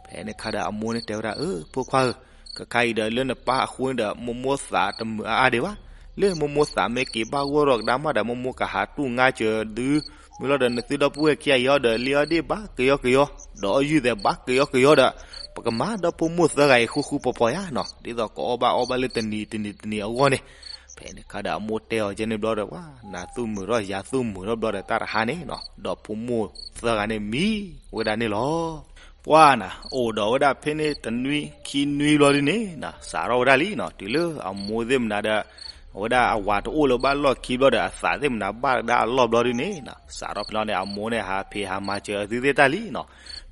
ဖဲန့ၣ်ခါဒီးအမိၢ်န့ၣ်တဲဝဲဒၣ် အၢ ဖိခွါဧၢ, ခဲခါအံၤဒီးလၢနပၢ်အဃိန့ၣ်ဒီး မိၢ်မိၢ်သးတမုာ်အါအါဒံးဘၣ်. လၢမိၢ်မိၢ်သးမ့ၢ်က့ၤဘၣ်ဂီၢ်ထီၣ်ကဒါမးဒီး မိၢ်မိၢ်ကဟးတူၢ်ငါစၢၤဒုး, မ့ၢ်လီၤဒီးနသုဒီပုၢ်ဝဲၢ်ခံဂၤအံၤအီၤဒီး လ့အီၣ်ဒ့ၣ်ဘၣ်ကယီကယီ, ဒီးအီၣ်ယုၢ်သဲးဘၣ်ကယီကယီဒီး ပကမၤဒီဖိမိၢ်သၢဂၤအံၤဃူဃူဖိးဖိးယါနီၤ, ဒ်သိးကအီၣ်ဘၣ်အီဘၣ်လၢတနံၤတနံၤတနံၤအဂီၢ်န့ၣ်. ဖဲန့ၣ်ခါဒီးအမိၢ်တဲအီၤကဲန့ၣ်ဘျီဒီး ပှၤနၤသူၣ်မုာ်ထီၣ်ယၤသူၣ်မုာ်ထီၣ်ဘျီဒီး တၢ်တဟါန့ၣ်နီၤ ဒီဖိမိၢ်သၢဂၤန့ၣ်မံဝဲဒၣ်န့ၣ်လီၤ. ပှၤနၤ အိၣ်ဒီးဝဲဒၣ်ဖဲန့ၣ်တနွံခံနွံဘျီဒ်န့ၣ်နီၤ စးထီၣ်ဝဲဒၣ်လံနီၤ တုၤလၢအမိၢ်သ့ၣ်မနုၤဒီး အဝဲဒၣ်အဝၤတအိၣ်လၢၤဘၣ်လီၢ်ခံဘျီဒီး အသးသ့ၣ်မနုၤဘၣ်ဒၣ်အလီၢ်ဘျီဒ်န့ၣ်နီၤ စးထီၣ်ဖဲလီၤန့ၣ် အမိၢ်န့ၣ်ဟးဖံးဟးမၤစၢၤအသုသ့ၣ်တၢ်လံနီၤ.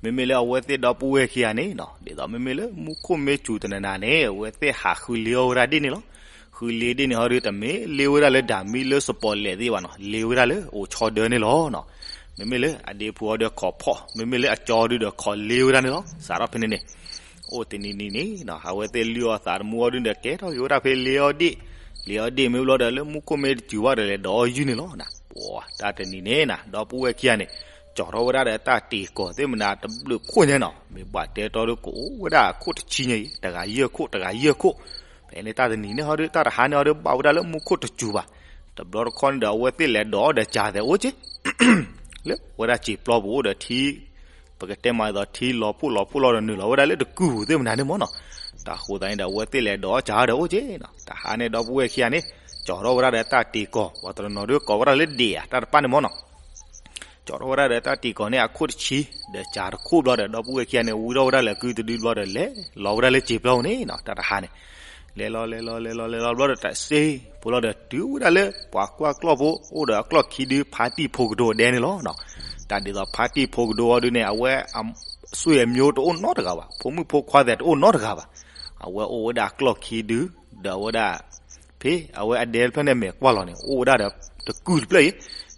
မ့မ့ၢ်လၢအဝဲသ့ၣ်ဒီပုၢ်ဝဲၢ်ခံဂၤန့ၣ်နီၤ ဒ်သိးမ့မ့ၢ်လၢမူခိၣ်မ့ၢ်စူၤတနၤနၤန့ၣ် အဝဲသ့ၣ်ဟးဃုလ့အီၣ်ဝဲဒၣ်ဒ်န့ၣ်လီၤ. ဃုလ့ဒ်န့ၣ်ဟီဒီး တမ့ၢ်လ့ဝဲဒၣ်လၢဒၣ်မံလၢစပီးလဲးသ့ၣ်ဘၣ်နီၤ လ့ဝဲဒၣ်လၢအိၣ်ဆီဒၢန့ၣ်လီၤနီၤ. မ့မ့ၢ်လၢအဒ့ဖိအီၤဒီးခိးဖီၣ်, မ့မ့ၢ်လၢအကၠီဒုဒီးခိးလ့ဝဲဒၣ်န့ၣ်လီၤ. စးထီၣ်ဖဲန့ၣ်န့ၣ်, အိၣ်တနံၤနံၤန့ၣ်နီၤ အဝဲသ့ၣ်လုၢ်အီၣ်သးသမူအီၤဒုဒီး ကဲထီၣ်က့ၤဝဲဒၣ်ဖဲလ့အီၣ်ဒ့ၣ်, လ့အီၣ်ဒ့ၣ်မ့ၢ်ဘျီဒီး လၢမူခိၣ်မ့ၢ်တစူၤဘၣ်ဒီး လဲၤဒိးအီၣ်ယုၢ်န့ၣ်လီၤ. ပှၤတၢ်တနံၤန့ၣ်နီၤ ဒီပုၢ်ဝဲၢ်ခံဂၤန့ၣ် ကၠီထီၣ်ဝဲဒၣ်ဒီးတၢ်တ့ၢ်ကီၤသ့ၣ်မနၤတဘျုးခိၣ်ညါနီၤ, မ့ၢ်ဘၣ်တဲတီဒီးကအိၣ်ဝဲဒၣ်အခိၣ်တဆံညါအံၤ တဂၤယဲၢ်ခိၣ် တဂၤယဲၢ်ခိၣ်. ဖဲန့ၣ်တၢ်တနံၤန့ၣ်ဟီဒီး တၢ်တဟါန့ၣ်ဟီဒီး ဘၣ်ဝဲဒၣ်လၢမူခိၣ်တစူၤဘၣ်. တဘျီတခီန့ၣ်ဒီး အဝဲသ့ၣ်လဲၤဒိးအီၣ်ဒီးကၠၤသဲးအိၣ်က့ လၢဝဲဒၣ်စံာ်ပျီပူၤအိၣ်ဒီးထံ, ပကတဲမးဒ်သိးထံလီၤဖှိၣ်လီၤဖှိၣ်လီၤဒီး နုာ်လီၤဝဲဒၣ်လၢတကုၢ်ပူၤသ့ၣ်မနၤန့ၣ်မ့ၢ်နီၤ. တၢ်ဃိသးန့ၣ်ဒီး အဝဲသ့ၣ်လဲၤဒိးအီၣ်ကၠၤဒီးအိၣ်က့နီၤ. တဟါန့ၣ် ဒီပုၢ်ဝဲၢ်ခံဂၤန့ၣ် ကၠီထီၣ်ဝဲဒၣ်ဒီးတၢ်တ့ၢ်ကီၤ, ပှၤတနီၤနီၤဒီးကိးဝဲဒၣ်လၢဒ့ၣ်ဧါ တၢ်တပၣ်န့ၣ်မ့ၢ်နီၤ. ကၠီထီၣ်ဝဲဒၣ်ဒီးတၢ်တ့ၢ်ကီၤန့ၣ် အခိၣ်တဆံ, ဒီးကၠၤတခိၣ်ဘျီဒီး ဒီပုၢ်ဝဲၢ်ခံဂၤန့ၣ် ဝံထီၣ်ဝဲဒၣ်လၢကုတဒုဘျီဒီး လဲၤလီၤဝဲဒၣ်လၢစံာ်ပျီပူၤန့ၣ်နီၤ. တၢ်တဟါန့ၣ် လဲၤလီၤလဲၤလီၤလဲၤလီၤလဲၤလီၤဘျီဒီး တၢ်စ့ပူၤလီၤဒီး တုၤဝဲဒၣ်လၢပှၤကွၢ်ကျီၢ်ဖိ အိၣ်ဒီးအကျီၢ်ခံဒုဖါတံၢ်ဖိကဒိဒဲန့ၣ်လီၤ. တၢ်ဒ်သိးဖါတံၢ်ဖိကဒိအီၤဒုန့ၣ် အဝဲအစွ့ၣ်အမျိုးတအိၣ်နီတဂၤဘၣ်, ဖိမုၣ်ဖိခွါသဲးတအိၣ်နီတဂၤဘၣ်. အဝဲအိၣ်ဝဲဒၣ်အကျီၢ်ခံဒု, ဒီးအဝဲဒၣ် ဖဲအဝဲအဒဲတဖျၢၣ်န့ၣ် မဲာ်ကွၢ်လီၤန့ၣ် အိၣ်ဝဲဒၣ်ဒီးတကုၢ်တဖျၢၣ်အံၤ,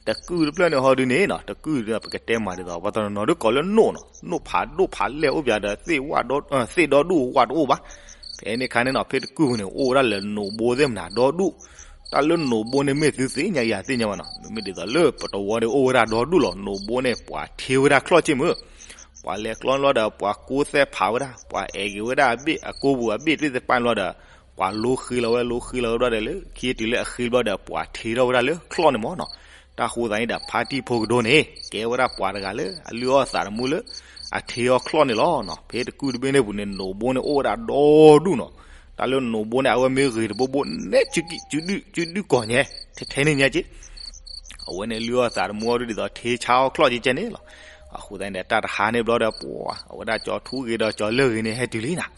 တကုၢ်တဖျၢၣ်န့ၣ်ဟီဒုန့ၣ်နီၤ, တကုၢ်ဒု ပကတဲမးဒ်သိး ပှၤတနီၤနီၤဒုကိးလၢနိၣ်နီၤ, နိၣ်ဖးဒိၣ်ဖးလဲၢ်အိၣ်ပၠးဒီး သ့ၣ်ဒီဒူၣ်ဝၣ်တအိၣ်ဘၣ်. ဖဲန့ၣ်အခါန့ၣ်နီၤ ဖဲတကုၢ်ပူၤန့ၣ် အိၣ်ဝဲဒၣ်လၢနိၣ်ဘိသ့ၣ်မနၤဒီဒူၣ်. တၢ်လၢနိၣ်ဘိန့ၣ်မ့ၢ်သုသ့ၣ်ညါယၤသ့ၣ်ညါဘၣ်နီၤ, မ့မ့ၢ်ဒ်သိးလၢပတဝီန့ၣ်အိၣ်ဝဲဒၣ်ဒီဒူၣ်လီၤ. နိၣ်ဘိန့ၣ် ပှၤထ့ဝဲဒၣ်ချီၣ်က့မ့ၢ် ပှၤလဲၤကျီန့ၣ်ဘျီဒီး ပှၤကိးသဲးဖးဝဲဒၣ်, ပှၤအဲၣ်က့ၤဝဲဒၣ်အဘ့ၣ်အကိပူၤအဘ့ၣ်သ့ၣ်တဖၣ်န့ၣ်ဘျီဒီး ပှၤလိဃ့လီၤဝဲ လိဃ့လီၤဝဲဘျီဒီး လၢခံတုၤလၢအဃ့ဘျီဒီး ပှၤထ့ထီၣ်ဝဲဒၣ်လၢချီၣ်န့ၣ်မ့ၢ်နီၤ. တၢ်ဃိသးန့ၣ်ဒီး ဖါတံၢ်ဖိကဒိန့ၣ် ကဲဝဲဒၣ်ပှၤတဂၤလၢအလုၢ်အီၣ်သးသမူလၢ အထ့အီၣ်ချီၣ်န့ၣ်လီၤ. ဖဲတကုၢ်တဘ့ၣ်န့ၣ်ပူၤန့ၣ် နိၣ်ဘိန့ၣ်အိၣ်ဝဲဒၣ်ဒီဒူၣ်နီၤ. တၢ်လၢနိၣ်ဘိန့ၣ် အဝဲမ့ၢ်ဂ့ၤတဘိဘိ နဲၣ်စုဒုၣ်ကိးညါ ထဲထဲန့ၣ်ညါက့ အဝဲန့ၣ်လုၢ်အီၣ်သးသမူအီၤဒ်သိး ထ့ဆါအီၣ်ချီၣ်ကဲကဲန့ၣ်လီၤ. အဃိသတးန့ၣ်ဒီး တၢ်တဟါန့ၣ်ဘျီဒီး ပှၤ အဝဲဒၣ်ကၠီထူဂ့ၤဒီးကၠီလၢၢ်ဂ့ၤန့ၣ် ဟဲတုၤလံနၤ.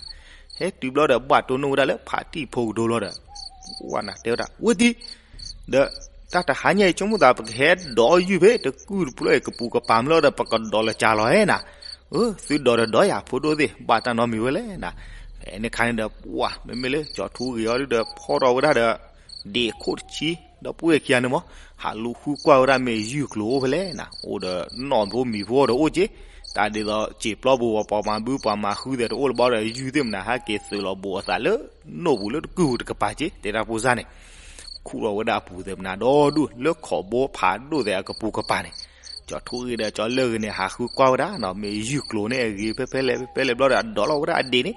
ဟဲတုၤဘျီဒီး ဘၣ်တိၢ်နီၣ်ဝဲဒၣ်လၢဖါတံၢ်ဖိကဒိဘျီဒီး ပှၤနၤတဲဝဲဒၣ် ဝ့ၢ်တံၢ်, ဒီးတၢ်တဟါညါအံၤ ဆိကမိၣ်သး ပကဟဲဒိးအီၣ်ယုၢ်ဖဲတကုၢ်တဖျၢၣ်အံၤ ကပူၤကပၤမ့ၢ်လီၤဒီး ပကဒိးလီၤကၠၤလီၤဧါနၤ. အၢ သုဒိးဒီးဒိးယၤ ဖိဒိၣ်သ့ၣ် ဘၣ်တၢ်နီတမံၤဝဲလဲၣ်နၤ. ဖဲန့ၣ်အခါန့ၣ်ဒီး ပှၤ မ့မ့ၢ်လၢကၠီထူဂ့ၤအီၤဒုဒီး ဖီၣ်ထီၣ်ဝဲဒၣ်ဒီး ဒ့ၣ်ခိၣ်တဆံ ဒီပုၢ်ဝဲၢ်ခံဂၤန့ၣ်မ့ၢ် ဟးလူၤဃုကွၢ်ဝဲဒၣ်မ့ၢ်ယုၢ်ကျိၤအိၣ်ဖဲလဲၣ်နၤ, အိၣ်ဒီးနီၣ်ဖိမံၤဖိအီၤဒီးအိၣ်က့, တၢ်ဒ်သိးစံာ်ပျီပူၤ ပှၤမၤဘုပှၤမၤဃုသဲးတအိၣ်လၢၤဘၣ်ဒီး ယုၢ်သ့ၣ်မနၤဟဲက့ၤသုးလီၤဘိးအသးလၢ နိၣ်ပူၤလၢတကုၢ်ပူၤတကပၤက့ တဲတၢ်ဖိစၢ်န့ၣ် ခူၣ်ထီၣ်ဝဲဒၣ်အပူၤသဲးမနၤဒီဒူၣ် လၢခိးဘိဖးဒိၣ်သဲးအကပူၤကပၤန့ၣ်, ကၠီထူဂ့ၤဒီးကၠီလၢၢ်ဂ့ၤန့ၣ် ဟးဃုကွၢ်ဝဲဒၣ်နီၤ မ့ၢ်ယုၢ်ကျိၤန့ၣ်အဂ့ၤဖဲဖဲလဲၣ်ဖဲလဲၣ်ဘျီဒီး အဒိးလီၤဝဲဒၣ်အဒ့ၣ်န့ၣ်,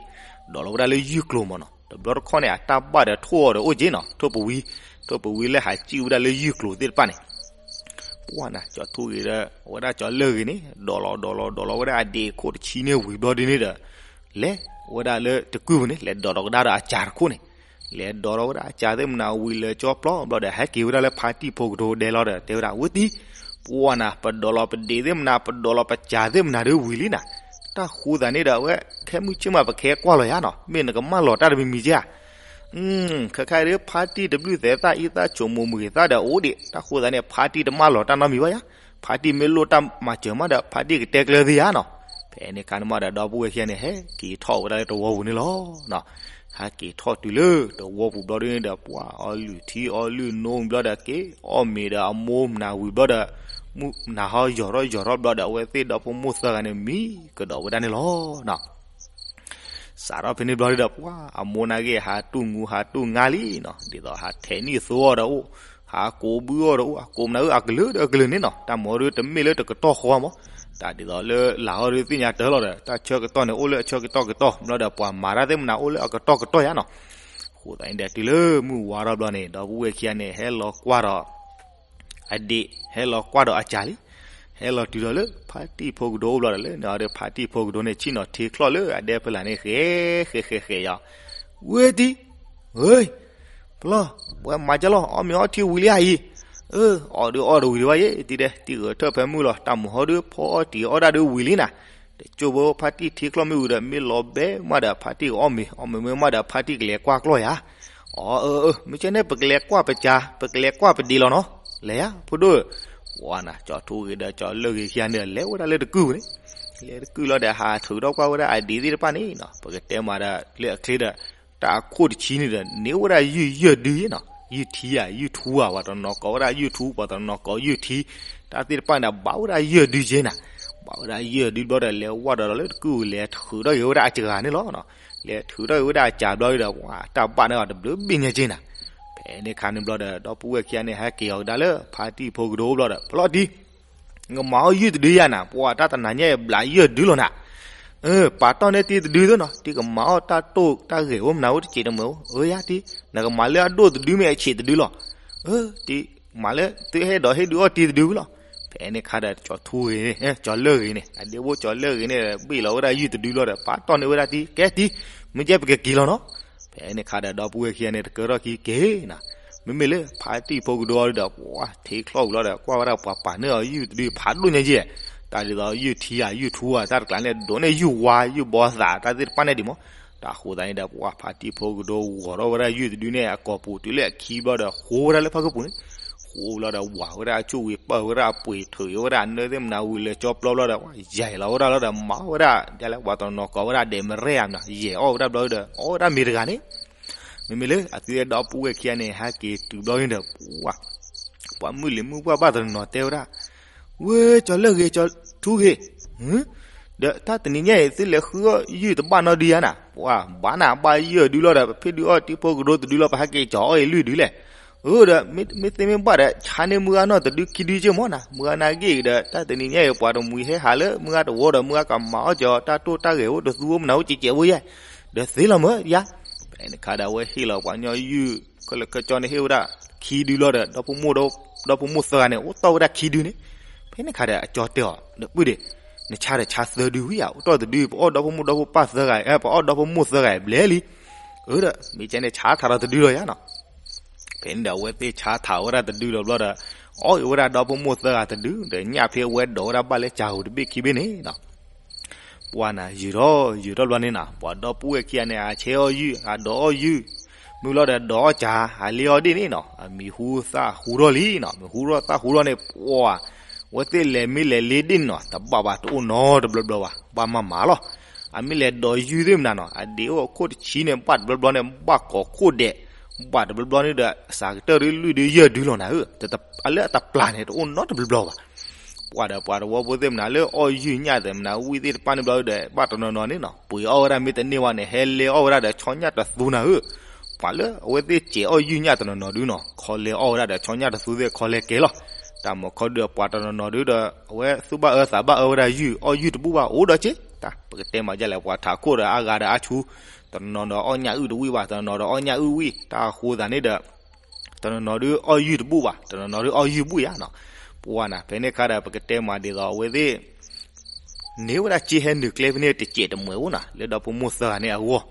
ဒိးလီၤဝဲဒၣ်လၢယုၢ်ကျိၤမ့ၢ်နီၤ. တဘျီတခီၣ်န့ၣ် အတၢ်ဘၣ်ဒီးထိၣ်အီၤဒီးအိၣ်က့နီၤ, ထိၣ်ပဝံ, ထိၣ်ပဝံလၢဟးစံၣ်ဝဲဒၣ်လၢယုၢ်ကျိၤသ့ၣ်တဖၣ်န့ၣ် ပှၤနၤ ကၠီထူဂ့ၤဒီး အဝဲဒၣ်ကၠီလၢၢ်ဂ့ၤန့ၣ် ဒိးလီၤဒိးလီၤဒိးလီၤဝဲဒၣ်အဒ့ၣ်ခိၣ်တဆံန့ၣ်ဝံၤဘျီဒ်န့ၣ်ဒီး လဲၤဝဲဒၣ်လၢတကုၢ်ပူၤန့ၣ် လဲၤဒိးထီၣ်ကဒါဒီးအကၠၤတခိၣ်န့ၣ်, လဲၤဒိးထီၣ်ဝဲဒၣ်အကၠၤသ့ၣ်မနၤဝံၤလၢကၠီပျီဘျီဒီး ဟဲက့ၤဝဲဒၣ်လၢဖါတံၢ်ဖိကဒိဒဲလီၤဒီး တဲဝဲဒၣ် ဝ့ၢ်တံၢ်, ပှၤနၤ ပဒိးလီၤပဒ့ၣ်သ့ၣ်မနၤ ပဒိးလီၤပကၠၤသ့ၣ်မနၤဒီးဝံၤလံနၤ, တၢ်ဃိသးန့ၣ်ဒီး အဝဲ ခဲမုၢ်ဆ့ၣ်မး ပကဟဲကွၢ်လီၤယါနီၤ, မ့ၢ်နကမၢလီၤတၢ်တမံၤမံၤက့ဧါ ခဲခါဒ်ဖါတံၢ်တဘျုးသဲးသၣ်အံသၣ်ဆိးမိၢ်မုၢ်ဂ့ၤသၣ်ဒီးအိၣ်ဒံး, တၢ်ဃိသးန့ၣ် ဖါတံၢ်တမၢလီၤတၢ်နီတမံၤဘၣ်ယါ, ဖါတံၢ်မ့ၢ်လိၣ်တၢ်မၤစၢၤမးဒီး ဖါတံၢ်ကတဲကျၢၤသ့ယါနီၤ. ဖဲန့ၣ်အခါန့ၣ်မးဒီး ဒီပုၢ်ဝဲၢ်ခံဂၤန့ၣ် ဟဲက့ၤထီၣ်ဝဲဒၣ်လၢတဝီပူၤန့ၣ်လီၤ. ဟဲက့ၤထီၣ်တုၤလၢတဝီပူၤဘျီဒ်န့ၣ်ဒီး ပှၤအီလုၢ်ထံအီလုၢ်နိဘျီဒီး က့ၤအီၣ်မ့ၤဒီးအမိၢ်မနၤဝံၤဘျီဒီး မုၢ်နၤဟီယီၤထီၣ်ယီၤထီၣ်ဘျီဒီး အဝဲသ့ၣ်ဒီဖိမိၢ်သၢဂၤန့ၣ် မံကဒီးဝဲဒၣ်န့ၣ်လီၤ. စးထီၣ်ဖဲန့ၣ်ဘျီဒီး ပှၤအမိၢ်န့ၣ်က့ၤ ဟးတူၢ်ငူဟးတူၢ်ငါလံနီၤ, ဒ်သိးဟးထဲးနံၣ်သိအီၤဒီးအိၣ်, ဟးကိးဘုအီၤဒီးအိၣ်, ဟးကိးမနၤအကလုာ်ဒီးကလုာ်န့ၣ်နီၤ, တၢ်မၤဒ်တမ့ၢ်လၢတကတီၢ်ဃီမး, တၢ်ဒ်သိးလၢလၢ်အီၤဒ်သ့ၣ်ညါတၢ်လီၤဒီး တၢ်ဆၢကတီၢ်န့ၣ် အိၣ်လၢအဆၢကတီၢ်ကတီၢ် ဘျီဒီးပှၤမၤတၢ်သ့ၣ်မနၤအိၣ်လၢအကတီၢ်ကတီၢ်ယါနီၤ. အဃိသတးန့ၣ်ဒီး တုၤလၢမုၢ်ဝါထီၣ်ဘျီန့ၣ် ဒီပုၢ်ဝဲၢ်ခံဂၤန့ၣ် ဟဲလီၤကွၢ်ဒီး အဒ့ၣ် ဟဲလီၤကွၢ်ဒီးအကၠၤလံ, ဟဲလီၤတုၤဒီးလၢဖါတံၢ်ဖိကဒိအိၣ်ဘျီဒီး လၢန့ၣ်အီၤဒီး ဖါတံၢ်ဖိကဒိန့ၣ် ဆ့ၣ်နီၤထ့ချီၣ်လၢအဒဲဖဲလၢ်န့ၣ် ဃဲဃဲဃဲဃဲယါ, ဝ့ၢ်တံၢ်, ဝ့ၢ်, ပလီၢ်, ပှၤမၤကလီၢ် အီၣ်မ့ၤအီထံဝံၤလံဧါအံၤ, အၢ အီၣ်ဒုးအီၣ်တဝံၤဒံးဘၣ်ယဲ တံၤဒဲး တံၢ်ဂဲၤထၢၣ်ဖဲမုၢ်လီၤ တၢ်မုၢ်ဟီဒုး ဖီအီၣ်တံၢ်အီၣ်ဒၣ်ဒုးဝံၤလံနၤ, တကၠိဘိဖါတံၢ်ထ့ချီၣ်မ့ၢ်ဝံၤဒီး မ့ၢ်လီၤဘဲမးဒီး ဖါတံၢ်ကအီၣ်မ့ၤ အီၣ်မ့ၤမ့ၢ်မးဒီး ဖါတံၢ်ကလဲၤကွၢ်ကျီၢ်ယါ အၢ အၢ အၢ မ့ၢ်ကဲန့ၣ် ပကလဲၤကွၢ်ပကၠၤ ပကလဲၤကွၢ်ပဒ့ၣ်လီၤနီၤ, လဲၤယါ ဖိဒိၣ်ဧၢ, ဝဲနၤ ကၠီထူဂ့ၤဒီးကၠီလၢၢ်ဂ့ၤခံဂၤန့ၣ်ဒီး လဲၤဝဲဒၣ်လၢတကုၢ်ပူၤန့ၣ်, လဲၤတကုၢ်လီၤဒီး ဟးထုးထီၣ်ကွၢ်ဝဲဒၣ်အဒ့ၣ်သ့ၣ်တဖၣ်န့ၣ်နီၤ, ပကတဲမးဒီး လၢအချ့ဒီး တၢ်အခိၣ်တဆံန့ၣ်ဒီး န့ၢ်ဝဲဒၣ်ယုၢ်ယဲၢ်ဒုယဲၢ်နီၤ, ယုၢ်ထံဧါ ယုၢ်ထူဧါ ပှၤတနီၤကိးဝဲဒၣ်ယုၢ်ထူ ပှၤတနီၤကိးယုၢ်ထံ, တၢ်သ့ၣ်တဖၣ်န့ၣ် ဘၣ်ဝဲဒၣ်ယုၢ်ဒုက့နၤ, ဘၣ်ဝဲဒၣ်ယုၢ်ဒုဘျီဒီး လဲၤဝဲဒီးလၢတကုၢ်ဝံၤ လဲၤထုးထီၣ်က့ၤဝဲဒၣ်အစှၤန့ၣ်လီၤ. လဲၤထုးထီၣ်က့ၤဝဲဒၣ်အစှၤဘျီဒီး ပှၤတၢ်ဘၣ်န့ၢ်အီၤတဘျုးဘ့ၣ်ညါက့နၤ. ဖဲန့ၣ်ခါန့ၣ်ဘျီဒီး ဒီပုၢ်ဝဲၢ်ခံဂၤန့ၣ် ဟဲက့ၤအီၤကဒါလၢ ဖါတံၢ်ဖိကဒိဘျီဒီး ပလီၢ်တံၢ် နကမၤအီၣ်ယုၢ်တဒုယါနၤ, ပှၤတၢ်တနၤညါအံၤ ဘျးယုၢ်ဒုလီၤနၤ. ပာ်တီၢ်န့ၢ်တံၢ်တဒုသ့နီၤ, တံၢ်ကမၤအီၣ်တၢ်တိၢ်တၢ်ဂဲၤအိၣ်မနုၤအိၣ်တစဲးတမှဲၤအိၣ်, အၢယါတံၢ်, နကမၤလၢအဒိၣ်တဒုမ့ၢ်အဆံးတဒုလီၤ. အၢတံၢ်, မၤလၢသုဟဲဒိးဟ့ၣ်ဒုးအီၣ်တံၢ်တဒုလီၤ. ဖဲန့ၣ်ခါဒီး ကၠီၤထူဂ့ၤန့ၣ်, ကၠီၤလၢၢ်ဂ့ၤန့ၣ်, အဒ့ဖိကၠီၤလၢၢ်ဂ့ၤန့ၣ် ဘ့ၣ်လီၤဝဲဒၣ်ယုၢ်တဒုလီၤဒီး ပာ်တီၢ်န့ၢ်ဝဲဒၣ်တံၢ်, ကဲတံၢ်, မ့ၢ်ကဲပကက့ၤလီၤနီၤ. ဖဲန့ၣ်ခါဒီး ဒီပုၢ်ဝဲၢ်ခံဂၤန့ၣ် တကၢထီၣ်ခံက့ၤနၤ, မ့မ့ၢ်လၢဖါတံၢ်ဖိကဒိအီၤဒီး ပှၤထံချီၣ်ဝံၤလီၤဒီး ကွၢ်ဝဲဒၣ်ပှၤပာ်န့ၢ်အီၤယုၢ်တဒုဖးဒိၣ်ညါယဲၢ်, တၢ်ဒ်သိးယုၢ်ထံဧါ ယုၢ်ထူဧါ တၢ်တကျါန့ၣ် ဒိးန့ၢ်ယုၢ်ဝါ ယုၢ်ဘီသး တၢ်သ့ၣ်တဖၣ်န့ၣ်ဒံးမး. တၢ်ဃိသတးန့ၣ်ဒီး ပှၤဖါတံၢ်ဖိကဒိဂီၤထီၣ်ဝဲဒၣ်ယုၢ်တဒုန့ၣ် အကိာ်ပူၤတုၤလၢအခံဘျီဒီး ဃိဝဲဒၣ်လၢဖၣ်ခုၣ်ပူၤန့ၣ်, ဃိဘျီဒီး ဝၤဝဲဒၣ်အဆူၣ်ဝံၤ ပၢၢ်ဝဲဒၣ်အပှ့ၤ ထုးဝဲဒၣ်အနၢသ့ၣ်မနၤဝံၤလၢကၠီပျီဘျီဒီး ယဲလီၤဝဲဒၣ်လီၤဒီး မၤဝဲဒၣ် ဒ်လဲၣ် ပှၤတနီၤကိးဝဲဒၣ်ဒဲးမရဲၣ်ဧါမနၤ ယဲအီၣ်ဝဲဒၣ်ဘျီဒီး အီၣ်ဝဲဒၣ်မ့ၤတဂၤန့ၣ်, မ့မ့ၢ်လၢအသုဒီပုၢ်ဝဲၢ်ခံဂၤန့ၣ် ဟဲက့ၤတုၤဘျီန့ၣ်ဒီး ပှၤ ပှၤမုၢ်လံၤမုၢ်ပှၢ်ဘၣ်တနီၤတဲဝဲဒၣ်, ဝဲ ကၠီၤလၢၢ်ဂ့ၤ ကၠီၤထူဂ့ၤ, ဒီးတၢ်တနံၤညါအံၤ သုလဲၤဃုအီၣ်ယုၢ်တဘၣ်နီတဒုဧါနၤ, ပှၤဘၣ်နၤဘၣ်ယုၢ်ဒုလီၤဒီး ပဖ့ၣ်ဒုအီၣ်တံၢ်ဖိကဒိတဒုလီၤ ပဟဲက့ၤကၠီၤအီၣ်အံၤလွံၢ်ဒုလဲၣ်. အၢဒီး မ့ၢ်သ့မ့ၢ်ဘၣ်ဒီး ဆါန့ၢ်မုၢ်ဂၤနီၢ်တဒုခံဒုက့မးနၤ, မုၢ်ဂၤနာ်က့ၢ်ဒီး တၢ်တနံၤညါအံၤ ပှၤတမှံၤဟဲဟးလၢမုၢ်ဂၤတဝီဒီး မုၢ်ဂၤကမၤအီၣ်ကၠီၤတၢ်တိၢ်တၢ်ဂဲၤအိၣ် တသူအိၣ်မနၤအိၣ်ကဲးကဲးဖိယဲၢ်, ဒီးသ့လီၤမၢယါ. ဖဲန့ၣ်ခါဒီး အဝဲဟ့ၣ်လီၤပှၤညီယုၢ် ခဲလၢာ်ခဲကၠီန့ၣ် ဟ့ၣ်ဝဲဒၣ်ခံဒုလီၤဒီး ဒီဖိမိၢ်သၢဂၤန့ၣ် အိၣ်တီၢ်ဝဲဒၣ်ခံဒုန့ၣ်, ဖဲန့ၣ်ခါဒီး အကၠီတဲအီၤ ဒီပုၢ်ဒ့ၣ်, နဆါဒီးဆါသၢဒုဝံဧါ, အိၣ်တီၢ်တဒု ပအီၣ်ဒီဖိမိၢ်ဒီဖိပၢ်သၢဂၤ ပအီၣ်ဒီဖိမိၢ်သၢဂၤဘျဲလံ. အၢဒီး မ့ၢ်ကဲန့ၣ် ဆါထးဒီးတဒုလီၤယါနီၤ. ဖဲန့ၣ်ဒီး အဝဲသ့ၣ်ဆါထးဝဲဒၣ်တဒုလီၤဘျီဒီး အီၣ်ဝဲဒၣ်ဒီဖိမိၢ်သၢဂၤတဒု ဒီးညၣ်ဖဲအဝဲဒိးဝဲဒၣ်ဘၣ်လၢကၢ်ဟူးတဘ့ၣ်ခံဘ့ၣ်န့ၣ်နီၤ. ပှၢ်နၤ ယုာ်ထီၣ်ယုာ်ထီၣ်ဘျီန့ၣ်နီၤ ပှၤဒီပုၢ်ဝဲၢ်ခံဂၤန့ၣ် အဆဲးအီၣ်ယုၢ် အဒိးအီၣ်ယုၢ်, မုၢ်လီၤဒီးဒိးအီၣ်ကၢ် အလ့အီၣ်ဒ့ၣ်န့ၣ်နီၤ အမံၤဟူသၣ်ဟူထီၣ်လံနီၤ မံၤဟူထီၣ်သၣ်ဟူထီၣ်န့ၣ် ပှၢ် အဝဲသ့ၣ်လဲၤမ့ၢ်လဲၤလ့ဒ့ၣ်န့ၣ်နီၤ တဘၣ်ဘၣ်တအိၣ်နီတဘျီဘျီဘၣ် ဘၣ်မၤမၤလီၤ. အမ့ၢ်လဲၤဒိးယုၢ်သ့ၣ်မနၤနီၤ အဒ့အိၣ်အခိၣ်တဆံန့ၣ် ဘၣ်တဘျီဘျီန့ၣ် ဘၣ်ကိးခိၣ်ဒဲး, ဘၣ်တဘျီဘျီန့ၣ်ဒီး စးကတၢၢ်ဒုလွံၢ်ဒုယဲၢ်ဒုလီၤနၤဧၢ, လၢအတပျၢ်န့ၣ် တအိၣ်နီတဘျီဘျီဘၣ်. ပှၢ်ဒီးပှၤတဝီဖိသ့ၣ်မနၤလၢအီၣ်ယုၢ်ညၣ်သ့ၣ်မနၤဝံၣ်သ့ၣ်တဖၣ်န့ၣ်ဘျီဒီး ဘၣ်တနီၤနီၤန့ၣ်နီၤ ပှ့ၤအီၣ်ဝဲဒၣ်မ့ၢ်တန့ၢ်ဝဲန့ၣ် ဟဲလဲၤအီၣ်ဝဲဒၣ်ဒီးဆီညၣ်တသူနၤဧၢ. ပှၤလၢအဝဲသ့ၣ်စဲးအီၣ်ယုၢ်ညၣ်တနီၤနီၤဒုနီၤ ခီလဲၤအီၣ်ဝဲဒၣ်ဒီးဆီညၣ်တသူသ့ၣ်ခီလဲၤကဲလီၤ. တၢ်မၤခီဒုးပှၤတနီၤနီၤဒုဒီး အဝဲသူၣ်ဘၣ်အၢသးဘၣ်အၢဝဲဒၣ်ယုၢ်အီၣ်ယုၢ်တဘူၣ်ဘၣ်အိၣ်ဒီးက့, တၢ်ပကတဲမၤဒ်လဲၣ် ပှၤထးခိၣ်ဒီးအါဂၤဒီးအါဆူ တနီၤနီၤဒီးအီၣ်ညၣ်အုၣ်တဝံၣ်ဘၣ် တနီၤနီၤဒီးအီၣ်ညၣ်အုၣ်ဝံၣ် တၢ်အဃိသတးန့ၣ်ဒီး တနီၤနီၤဒုးအီၣ်ယုၢ်တဘူၣ်ဘၣ် တနီၤနီၤဒုးအီၣ်ယုၢ်ဘူၣ်ယါနီၤ. ပှၢ်နၤ ဖဲန့ၣ်ခါဒီး ပကတဲမၤဒ်သိးအဝဲသ့ၣ် န့ၢ်ဝဲဒၣ်စ့ဟဲနုာ်ကျဲဖဲန့ၣ်တစဲးတမှဲၤအိၣ်နၤ လၢဒီဖိမိၢ်သၢဂၤန့ၣ်အဂီၢ်,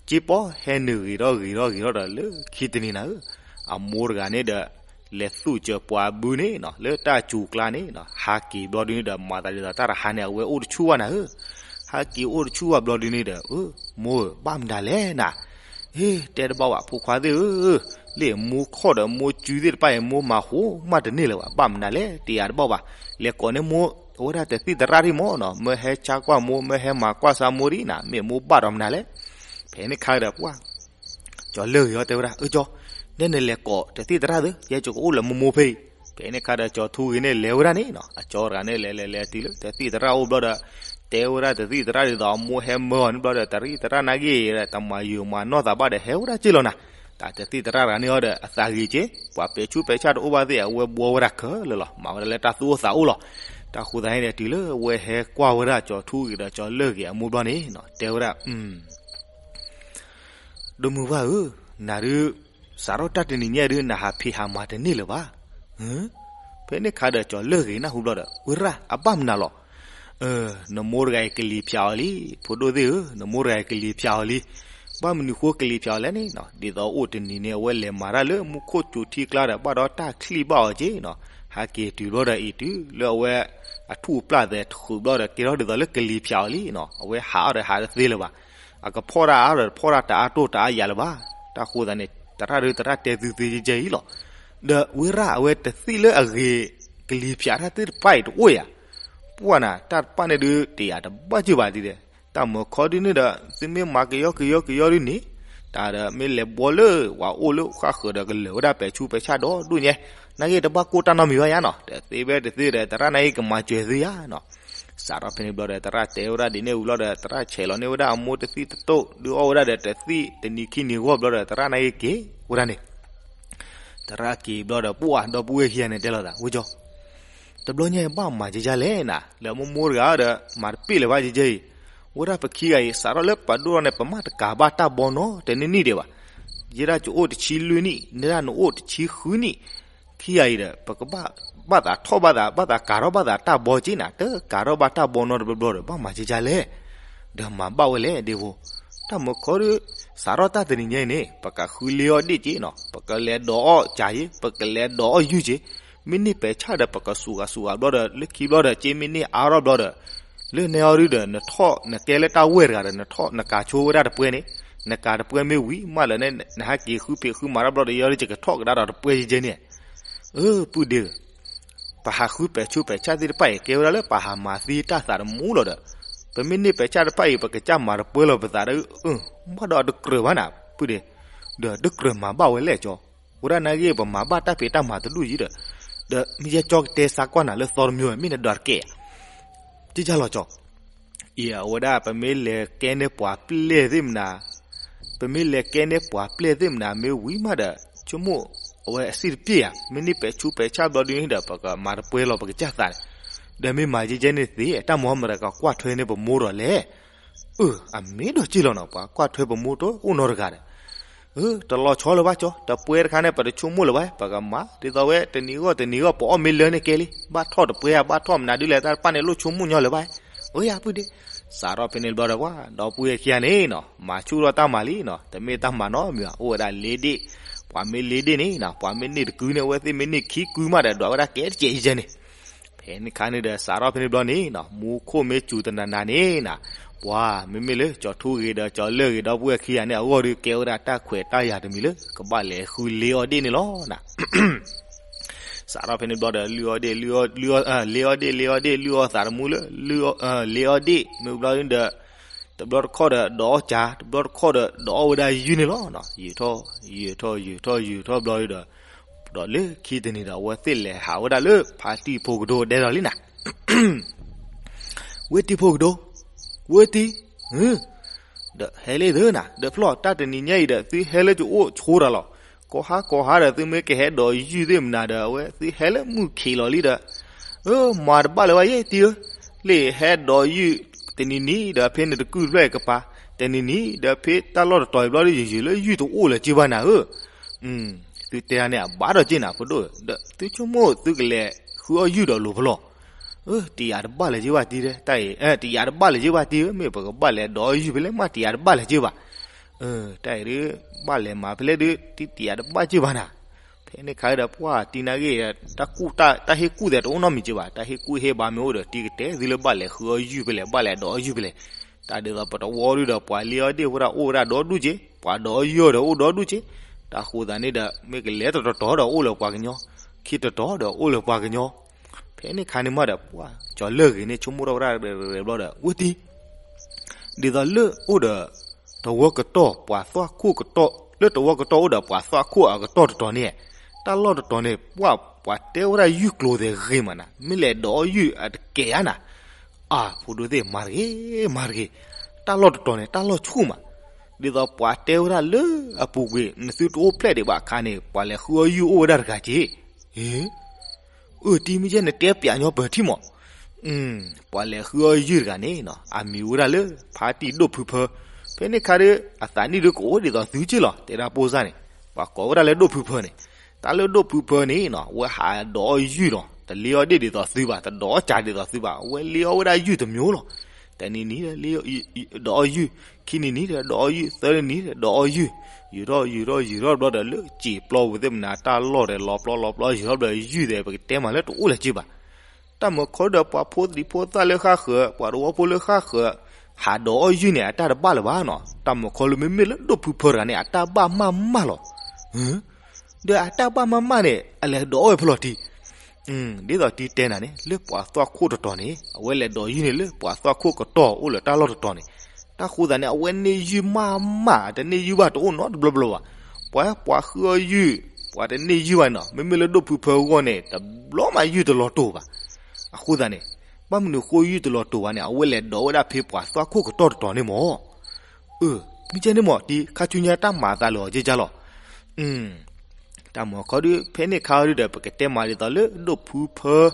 စ့ပီဟဲနုာ်ဂ့ၤထီၣ်ဂ့ၤထီၣ်ဂ့ၤထီၣ်ဒီးလၢခံတနံၤနၤဧၢ, အမိၢ်တဂၤန့ၣ်ဒီး လဲၤသူၣ်စၢၤပှၤဘုန့ၣ်နီၤ လၢတၢ်စူၤကျါန့ၣ်နီၤ ဟးက့ၤဘျီဒုန့ၣ်ဒီး မၤသးဒ်သိးတၢ်တဟါန့ၣ် အဝဲအိၣ်တဆူၣ်ဘၣ်နၤဧၢ. ဟးက့ၤအိၣ်တဆူၣ်ဘၣ်ဘျီဒုန့ၣ်ဒီး အၢ မိၢ်ဧၢ ဘၣ်မနုၤလဲၣ်နၤ ဟ့ တဲတဘၣ်ဘၣ် ဖိခွါသ့ၣ်ဧၢ, လၢမိၢ်ခီၣ်ဒီးမိၢ်စုသ့ၣ်တဖၣ်အံၤ မိၢ်မၤဃိမးတန့ၢ်လၢၤဘၣ် ဘၣ်မနုၤလဲၣ် တယာ်တဘၣ်ဘၣ်, လဲၤကိးန့ၢ်မိၢ်အဝဲဒၣ်တသံၣ်သရၣ်ဒံးမးနီၤ မၢဟဲဆါကွၢ်မိၢ် မၢဟဲမၤကွၢ်စၢ်မိၢ်ဒံးနၤ မ့ၢ်မိၢ်ဘၣ်ဒီးမနုၤလဲၣ်. ဖဲန့ၣ်ခါဒီးပှၢ် ကၠီၤလၢၢ်ဂ့ၤအီၤတဲဝဲဒၣ် အၢကၠီ, နဲနလဲၤကိးတသံၣ်သရၣ်သ့ ယဲကကအိၣ်လၢမိၢ်မိၢ်ဖဲအံၤ. ဖဲန့ၣ်ခါဒီးကၠီၤထူဂ့ၤန့ၣ်လဲၤဝဲဒၣ်န့ၣ်နီၤ အကၠီတဂၤန့ၣ် လဲၤလဲၤလဲၤတုၤလၢတသံၣ်သရၣ်အိၣ်ဘျီဒီး တဲဝဲဒၣ်တသံၣ်သရၣ်ဒ်သိးအမိၢ်ဟဲမၢအီၤန့ၣ်ဘျီဒီး တရံးသရၣ်နာ်က့ၤဒီး တမၤယုာ်မၤနီၢ်သးဘၣ်ဒီး ဟဲဝဲဒၣ်က့ၢ်လီၤနၤ. တၢ်တသံၣ်သရၣ်တဂၤန့ၣ်အီၤဒီး အသးဂ့ၤက့ၤ ပှၤပဲာ်ဆူးပဲာ်ဆၣ်တအိၣ်ဘၣ်သ့ၣ် အဝဲဘှီဝဲဒၣ်ခဲလၢာ်လီၤ မၤဝဲဒၣ်လၢတၢ်သူၣ်အိၣ်သးအိၣ်လီၤ. တၢ်ဃိသတးန့ၣ်ဒီး တုၤလၢအဝဲဟဲကွၢ်ဝဲဒၣ်ကၠီၤထူဂ့ၤဒီးကၠီၤလၢၢ်ဂ့ၤအမိၢ်ဘျီန့ၣ်နီၤ တဲဝဲဒၣ် ဒီမုၢ်ဝါဧၢ, နၤဒုး စးထီၣ်တၢ်တနံၤညါဒုး နဟးဖံးဟးမၤတန့ၢ်လၢၤဘၣ်. ဖဲန့ၣ်ခါဒီးကၠီၤလၢၢ်ဂ့ၤနၢ်ဟူဘျီဒီး ဝဲရၣ် အဘၣ်မနုၤလီၤ. နမိၢ်တဂၤအံၤကလံၤဖျးအီၤလံ, ဖိဒိၣ်သ့ၣ်ဧၢ, နမိၢ်တဂၤအံၤကလံၤဖျးအီၤလံ. ဘၣ်မနုၤဃိကလံၤဖျးအီၤလဲၣ်န့ၣ်နီၤ, ဒ်သိးအိၣ်တနံၤန့ၣ် အဝဲလဲၤမၤတၢ်လၢမူခိၣ်စူၤထံကျါဒီး ဘၣ်ဒီးတၢ်ချံၣ်ဘၣ်အီၤက့ၤနီၤ, ဟးက့ၤတုၤဘျီဒီးအံၤတုၤလၢအဝဲ အထူၣ်အပျၢ်သဲးတဃုာ်ဘျီဒီး ကဲထီၣ်ဒ်သိးလၢကလံၤဖျးအီၤလံနီၤ, အဝဲဟးအီၤဒီးဟးတသ့လၢၤဘၣ်. အကဖီၣ်တၢ်အါဒီးဖီၣ်တၢ်တအါတိၢ်တအါယၤလၢၤဘၣ်. တၢ်ဃိသတးန့ၣ် သရၣ်ဒုးသရၣ်တဲသုသ့ယဲၢ်ယဲၢ်အံၤလီၤ. ဒီးဝဲရၣ်အဝဲတသ့ၣ်လၢအဂ့ၤ ကလံၤဖျးတၢ်သ့ၣ်တဖၣ်အံၤတအိၣ်ယၤ. ပှၢ်နၤ တၢ်တဖၣ်န့ၣ်ဒုး တယာ်တဘၣ်က့ၤဘၣ်ဒ်လဲၣ်. တၢ်မၤခီဒုးန့ၣ်ဒီး သုမ့ၢ်မၤကယီကယီကယီဒုးန့ၣ် တၢ်ဒီးမ့ၢ်လဲၤဘှီလၢပှၤအိၣ်လၢဃၣ်ဃၢၤဒီးကလၢၤဝဲဒၣ်ပဲာ်ဆူးပဲာ်ဆၣ်ဒီဒူၣ်ညါ, နာ်က့တဘၣ်ကိၢ်တၢ်နီတမံၤဘၣ်ယါနီၤ, တသ့ဖဲတသ့ဒီး သရၣ်နာ်က့ကမၤစၢၤသုယါနီၤ. စးထီၣ်ဖဲန့ၣ်ဘျီဒီး သရၣ်တဲဝဲဒၣ်ဒ်န့ၣ်ဝံၤလီၤဒီး သရၣ်ဆဲးလီၤန့ၢ်ဝဲဒၣ်အမိၢ်တသံၣ်တတိၢ် ဒုးအီၣ်ဝဲဒၣ်ဒီးတသံၣ်တနံၤခံနံၤဂီၢ်ဘျီဒီး သရၣ်နာ်က့က့ၤဝဲဒၣ်န့ၣ် သရၣ်က့ၤဘျီဒီး ပှၢ်ဒီပုၢ်ဝဲၢ်ခံဂၤန့ၣ်တဲလီၤသး ဝဲကၠီ တဘျီညါအံၤဘၣ်မၤကကၢ်လဲၣ်နၤ, လၢမိၢ်မိၢ်တဂၤဒီး မၤတပ့ၢ်လၢၤဘၣ်ကကၢ်အံၤ, ဝဲဒၣ်ပခံဂၤအံၤ စးထီၣ်လၢပဒိၣ်ထီၣ်န့ၣ် ပမ့ၢ်တကၤဘၣ်တၢ်ဘီနီတနံၣ်ဒံးဘၣ်, ယဲဒၣ်ကအိၣ်တဆံလွံၢ်နံၣ် နဲဒၣ်နအိၣ်တဆံဃုနံၣ်, ခံဂၤအံၤဒီး ပကဘၣ် ဘၣ်သးထီၣ်ဘၣ်သး ဘၣ်သးကၤထီၣ်ဘၣ်သးတၢ်ဘီက့ၤနၤ, တကၤထီၣ်ဘၣ်တၢ်ဘီနီတဘျီဘျီဒီး ဘၣ်မၤကကၢ်လဲၣ်, ဒီးမၤဘၣ်ဝဲလဲၣ်ဒ့ဖိ, တၢ်မၢခီဒီး စးထီၣ်တၢ်တနံၤညါအံၤန့ၣ် ပကဃုလ့အီၣ်ဒ့ၣ်က့ၤနီၤ, ပကလဲၤဒိးအီၣ်ကၤက့ၤ ပကလဲၤဒိးအီၣ်ယုၢ်က့ၤ, မ့ၢ်န့ၢ်ပဲာ်ဆၣ်ဒီး ပကစူးဂၤစူးဂၤဘျီဒီး လၢခံဘျီဒီး က့မ့ၢ်န့ၢ်အါထီၣ်ဘျီဒီး လၢနဲအီၤဒုဒီး နထီၣ်နကဲလၢတၢ်ဝဲၢ်တဂၤဒီး နထီၣ်နကၤဆိဝဲဒၣ်တပှဲၤန့ၣ်, နကၤတပှဲၤမ့ၢ်ဝံၤမးလၢ နဟဲက့ၤဃုဖံးဃုမၤတၢ်ဘျီဒီး ယီၤလၢယကထီၣ်ကဒါဒီးတပှဲၤယဲန့ၣ်, အၢ ပုၢ်ဒ့ဧၢ ပဟးဃုပဲာ်ဆူးပဲာ်ဆၣ်သ့ၣ်တဖၣ်အံၤ ကဲဝဲဒၣ်လၢပဟးမၤသံတၢ်သးတမူလီၤဒီး, ပမ့ၢ်န့ၢ်ပဲာ်ဆၣ်တဖၣ်အံၤ ပကစၢ်မၤတပှဲၤလီၤပသးဒီး, ဘၣ်ဒီးတကြၢးဘၣ်နၤ ပုၢ်ဒ့, ဒီးတကြၢးမၤဘၣ်ဝဲလဲၣ်ကၠီ, ဝဲဒၣ်နာ်က့ ပမၤဘၣ်တၢ်ဖံးတၢ်မၤတဒူၣ်ယံၤဒီး, ဒီးမ့ၢ်ယဲကၠီကတဲစါကွၢ်နၤလၢသီတမံၤဝဲ မ့ၢ်နဒွးတကဲဧါ, ကၢ်လီၤကၠီ အံၤအဝဲဒၣ်ပမ့ၢ်လဲၤကဲန့ၢ်ပှၤပျဲၢ်သ့ၣ်မနၤ, ပမ့ၢ်လဲၤကဲန့ၢ်ပှၤပျဲၢ်သ့ၣ်မနၤ မ့ၢ်ဝံၤမးဒီး ဆိကမိၣ်အဝဲအစံၣ်တပျဲၢ်ဧါ, မ့ၢ်န့ၢ်ပဲာ်ဆူးပဲာ်ဆၣ်ဘျီဒုန့ၣ်ဒီး ပကမၤတပှဲၤလီၤပကစၢ်သးန့ၣ်, ဒီးမ့ၢ်မၤကဲကဲန့ၣ်သ့ တၢ်မၤမတၤကကွၢ်ထွဲန့ၢ်ပမိၢ်ဒီးလဲၣ်, အၢ အမ့ၢ်ဒီးကၢ်လီၤနီၤ ပှၤကွၢ်ထွဲပမိၢ်တအိၣ်နီတဂၤဒီး တလီၤဆီလၢၤဘၣ်ကၠီ, တပှဲၤတခါန့ၣ် ပတဆိကမိၣ်လၢၤဘၣ်, ပကမၤ ဒ်သိးဝဲ တနံၤဂီၢ်တနံၤဂီၢ် ပအီၣ်မ့ၢ်လၢန့ၣ်ကဲလံ, ဘၣ်ထီၣ်တပှဲၤဧါ ဘၣ်ထီၣ်မနုၤဒ်လဲၣ် တၢ်တဖၣ်န့ၣ် လိၣ်ဆိကမိၣ်ညီလၢၤဘၣ်, အၢ ယၤပုၢ်ဒ့, စးထီၣ်ဖဲန့ၣ်ဘျီဒီး ပှၤဒီပုၢ်ဝဲၢ်ခံဂၤန့ၣ်နီၤ မၤဆူၣ်ထီၣ်တၢ်မၤလံနီၤ, တမ့ၢ်တၢ်မၤနီတမံၤဘၣ်, အိၣ်ဝဲဒၣ်လ့ဒ့ၣ်, ပှၤမ့ၢ်လ့ဒ့ၣ်န့ၣ်နီၤ ပှၤမ့ၢ်န့ၢ်တကုန့ၣ် အဝဲသ့ၣ်မ့ၢ်န့ၢ်ခံကုမးဒီး ဒွးဝဲဒၣ်ကဲတကဲးယဲန့ၣ် ဖဲန့ၣ်ခါန့ၣ်ဒီး စးထီၣ်ဖဲန့ၣ်ဘျီန့ၣ်နီၤ မူခိၣ်မ့ၢ်စူၤတနၤနၤန့ၣ်နီၤ, ပှၤမ့မ့ၢ်လၢကၠီၤထူဂ့ၤဒီးကၠီၤလၢၢ်ဂ့ၤ ဒီပုၢ်ဝဲၢ်ခံဂၤန့ၣ်အဂီၢ်ဒီး ကဲဝဲဒၣ်တၢ်ခွဲးတၢ်ယာ်တမံၤလၢ ကဘၣ်လဲၤဃုလ့အီၣ်ဒ့ၣ်န့ၣ်လီၤနီၤ. စးထီၣ်ဖဲန့ၣ်ဘျီဒီး လုၢ်အီၣ်ဒ့ၣ် လုၢ်အီၣ် လုၢ်အီၣ် လ့အီၣ်ဒ့ၣ် လ့အီၣ်ဒ့ၣ် လုၢ်အီၣ်သးတမူလၢ လုၢ်အီၣ် လ့အီၣ်ဒ့ၣ် မ့ၢ်ဘျီဒီး တဘျီတခီၣ်ဒီး ဒိးအီၣ်ကၤ တဘျီတခီၣ်ဒီး ဒိးအီၣ်ဝဲဒၣ်ယုၢ်န့ၣ်လီၤ. ယုၢ်ထီၣ် ယုၢ်ထီၣ် ယုၢ်ထီၣ် ယုၢ်ထီၣ်ဘျီဒီး ဒီးလၢခံတနံၤဒီး အဝဲသ့ၣ်လဲၤဟးဝဲဒၣ်လၢ ဖါတံၢ်ဖိကဒိဒဲးဒီးလံနၤ ဝ့ၢ်တံၢ်ဖိကဒိ, ဝ့ၢ်တံၢ်, ဒီးဟဲလၢသုနၤ ဒီးဖျီၣ်တၢ်တနံၤညါအံၤဒီး သုဟဲလၢကအိၣ်ဆိတၢ်လီၤ. ကိးဟါကိးဟါဒီး သုမ့ၢ်ကဟဲဒိးယုၢ်သ့ၣ်မနၤဒီး အဝဲသုဟဲလၢမုၢ်ခံးလီၤလံဒီး, အၢ မၤတဘၣ်လၢၤဘၣ်ယဲၢ်တံၢ်ဧၢ, လၢဟဲဒိးယုၢ်တနံၤနံၤဒီး ဖဲန့ၣ်တကုၢ်တဖျၢၣ်ကပၤ, တနံၤနံၤဒီးဖဲတၢ်လီၢ်တတီၤအံၤဘျီဒီး ယယုၢ်လၢယုၢ်တအိၣ်လၢၤက့ဘၣ်နၤဧၢ သုတဲန့ၣ် အဘၣ်ဒီးက့နၤ ဖိဒိၣ်ဧၢ, ဒီးသုဆိကမိၣ်သုကလဲၤဃုအီၣ်ယုၢ်ဒီးလိၤဖဲလဲၣ်. တံာ်ယၤတဘၣ်လၢၤက့ဘၣ်တံၢ်, တၢ်အံၤ တံာ်ယၤတဘၣ်လၢၤက့ဘၣ်တံၢ်ဧၢ, မ့ၢ်ပကဘၣ်လဲၤဒိးအီၣ်ယုၢ်ဖဲလဲၣ်မး တံာ်ယၤတဘၣ်လၢၤက့ဘၣ်. တၢ်အံၤဒုး ဘၣ်လဲၤမၤဖဲလဲၣ်ဒုး တံာ်ယၤတဘၣ်က့ဘၣ်နၤ. ဖဲန့ၣ်ခါဒီးပှၢ်တံၢ်နာ်က့ တၢ်ကူၣ်တၢ် တၢ်ဟ့ၣ်ကူၣ်သဲးတအိၣ်နီတမံၤက့ဘၣ်, တၢ်ဟ့ၣ်ကူၣ်ဟ့ၣ်ဘါမ့ၢ်အိၣ်ဒီး တံၢ်ကတဲသုလၢဘၣ်လဲၤဃုအီၣ်ယုၢ်ဖဲလဲၣ် ဘၣ်လဲၤဒိးအီၣ်ယုၢ်ဖဲလဲၣ်. တၢ်ဒ်သိးပတဝီဒုဒီး ပှၤလ့အီၣ်ဒ့ၣ်ဖိဒၣ်အိၣ်ဝဲဒၣ်ဒီဒူၣ်က့, ပှၤဒိးအီၣ်ယုၢ်ဒီးအိၣ်ဒီဒူၣ်က့. တၢ်ဃိသးန့ၣ်ဒီး မ့ၢ်ကလဲၤတတီၤတီၤဒီးအိၣ်လၢပှၤကညီ, ခံတတီၤဒီးအိၣ်လၢပှၤကညီ. ဖဲန့ၣ်ခါန့ၣ်မးဒီး ပှၢ်ကၠီၤလၢၢ်ဂ့ၤန့ၣ် ဆိကမိၣ်ထီၣ်ဝဲဒၣ်ရဲၣ်ရဲၣ်ဘျီဒီး ဝ့ၢ်တံၢ် ဒ်သိးလၢအိၣ်ဒီး တဝၢကတီၢ် ပှၤသွၣ်ခိၣ်ကတီၢ် လၢတဝၢကတီၢ်အိၣ်ဒီးပှၤသွၣ်ခိၣ်အကတီၢ်တတီၤန့ၣ်, တၢ်လီၢ်တတီၤန့ၣ် ပှၢ်ပှၤတဲဝဲဒၣ်ယုၢ်ကျိၤသဲးဂ့ၤမးနၤ, မ့ၢ်လဲၤဒိးအီၣ်ယုၢ်အတကဲဧါနၤ. အၢ ဖိဒိၣ်သ့ၣ် မၤတဂ့ၤ မၤတဂ့ၤ, တၢ်လီၢ်တတီၤန့ၣ် တၢ်လီၢ်ဆူၣ်မး, ဒ်သိးပှၤတဲဝဲဒၣ်လၢအပူၤကွံာ် နသုတအိၣ်ဖျဲၣ်ဒံးဘၣ်အခါန့ၣ် ပှၤလဲၤဃုအီၣ်ယုၢ်အိၣ်ဝဲဒၣ်တဂၤက့ အၢ တံၢ်မ့ၢ်ယဲၢ်နတဲပျးညီပၢၤထံမး, ပှၤလဲၤဃုအီၣ်ယုၢ်တဂၤန့ၣ်နီၤ အမံၤဝဲဒၣ်လၢ ဖါတံၢ်ဒိၣ်ဖုဖၢ, ဖဲန့ၣ်ခါဒီး အသးနံၣ်ဒုးကအိၣ်ဒ်သိးသုက့လီၤ တဲဒၣ်ပိၢ်စၢ်န့ၣ်, ပှၤကိးဝဲဒၣ်လၢဒိၣ်ဖုဖၢန့ၣ်, တၢ်လၢဒိၣ်ဖုဖၢန့ၣ်နီၤ အဝဲဟးဒိးအီၣ်ယုၢ်နီၤ တလ့အီၣ်ဒ့ၣ်ဒ်သိးသုဘၣ် တဒိးအီၣ်ကၤဒ်သိးသုဘၣ် အဝဲလ့အီၣ်ဝဲဒၣ်ယုၢ်တမျိုးလီၤ, တနံၤနံၤဒီး ဒိးအီၣ်ယုၢ်, ခံနံၤနံၤဒီး ဒိးအီၣ်ယုၢ်, သၢနံၤနံၤဒီး ဒိးအီၣ်ယုၢ်, ယုၢ်ထီၣ်ယုၢ်ထီၣ်ယုၢ်ထီၣ်ဘျီဒီး လၢစံာ်ပျီပူၤသ့ၣ်မနၤ တၢ်လီၢ်ဒီးလီၤပျီလီၤပျီယုၢ်ထီၣ်ဘျီ ယုၢ်သဲးပကတဲမးလၢတအိၣ်လၢၤက့ဘၣ်, တၢ်မၢခီဒီးပှၤဖိသံၣ်ဖိသၣ်လၢဃၣ်ဃၢၤ ပှၤသဝီဖိလၢဃၣ်ဃၢၤ ဟးဒိးအီၣ်ယုၢ်န့ၣ် အတၢ်တဘၣ်လၢၤဘၣ်နီၤ, တၢ်မၢခီလၢမ့မ့ၢ်လၢဒိၣ်ဖုဖၢတဂၤန့ၣ် အတၢ်ဘၣ်မးမးလီၤ, ဒီးအတၢ်ဘၣ်မးမးန့ၣ် အလဲၤဒိးအီၣ်ဝဲဖဲလဲၣ်တံၢ်, ဒ်သိးတံၢ်တဲနၤန့ၣ် လၢပှၤသွၣ်ခိၣ်တတီၤန့ၣ် အဝဲလဲၤဒိးယုၢ်န့ၣ်လၢပှၤသွၣ်ခိၣ်ကတီၢ်အိၣ်လၢတၢ်လီၢ်တတီၤန့ၣ်, တၢ်ဃိသးန့ၣ် အဝဲန့ၢ်ယုၢ်မးမး တန့ၢ်ယုၢ်ဘၣ်တအိၣ်နီတဘျီဘျီဘၣ်. ပှၤ ပှၤဃုအီၣ်ယုၢ် ပှၤတန့ၢ်ယုၢ်ဘၣ်န့ၣ်နီၤ, မ့မ့ၢ်လၢဒိၣ်ဖုဖၢအဂီၢ်န့ၣ် တဘျီမးယုၢ်တလီၤတိာ်ဘၣ်. အဃိသးန့ၣ် ဘၣ်မနုၤဃိယုၢ်တလီၤတိာ်ဘၣ်န့ၣ် အဝဲလဲၤဒိးဝဲဒၣ်ဖဲပှၤသွၣ်ခိၣ်ကတီၢ်တတီၤန့ၣ်မး. အၢ မ့ၢ်ကဲန့ၣ်မး တံၤခါဆူညါတၢ်မၤအသးလၢအီၤကဲကၢ်လီၤ. တၢ်မၤခီဒုး ဖဲန့ၣ်ခါဒုးဒီး ပကတဲမၤဒ်သိးလၢဒိၣ်ဖုဖၢ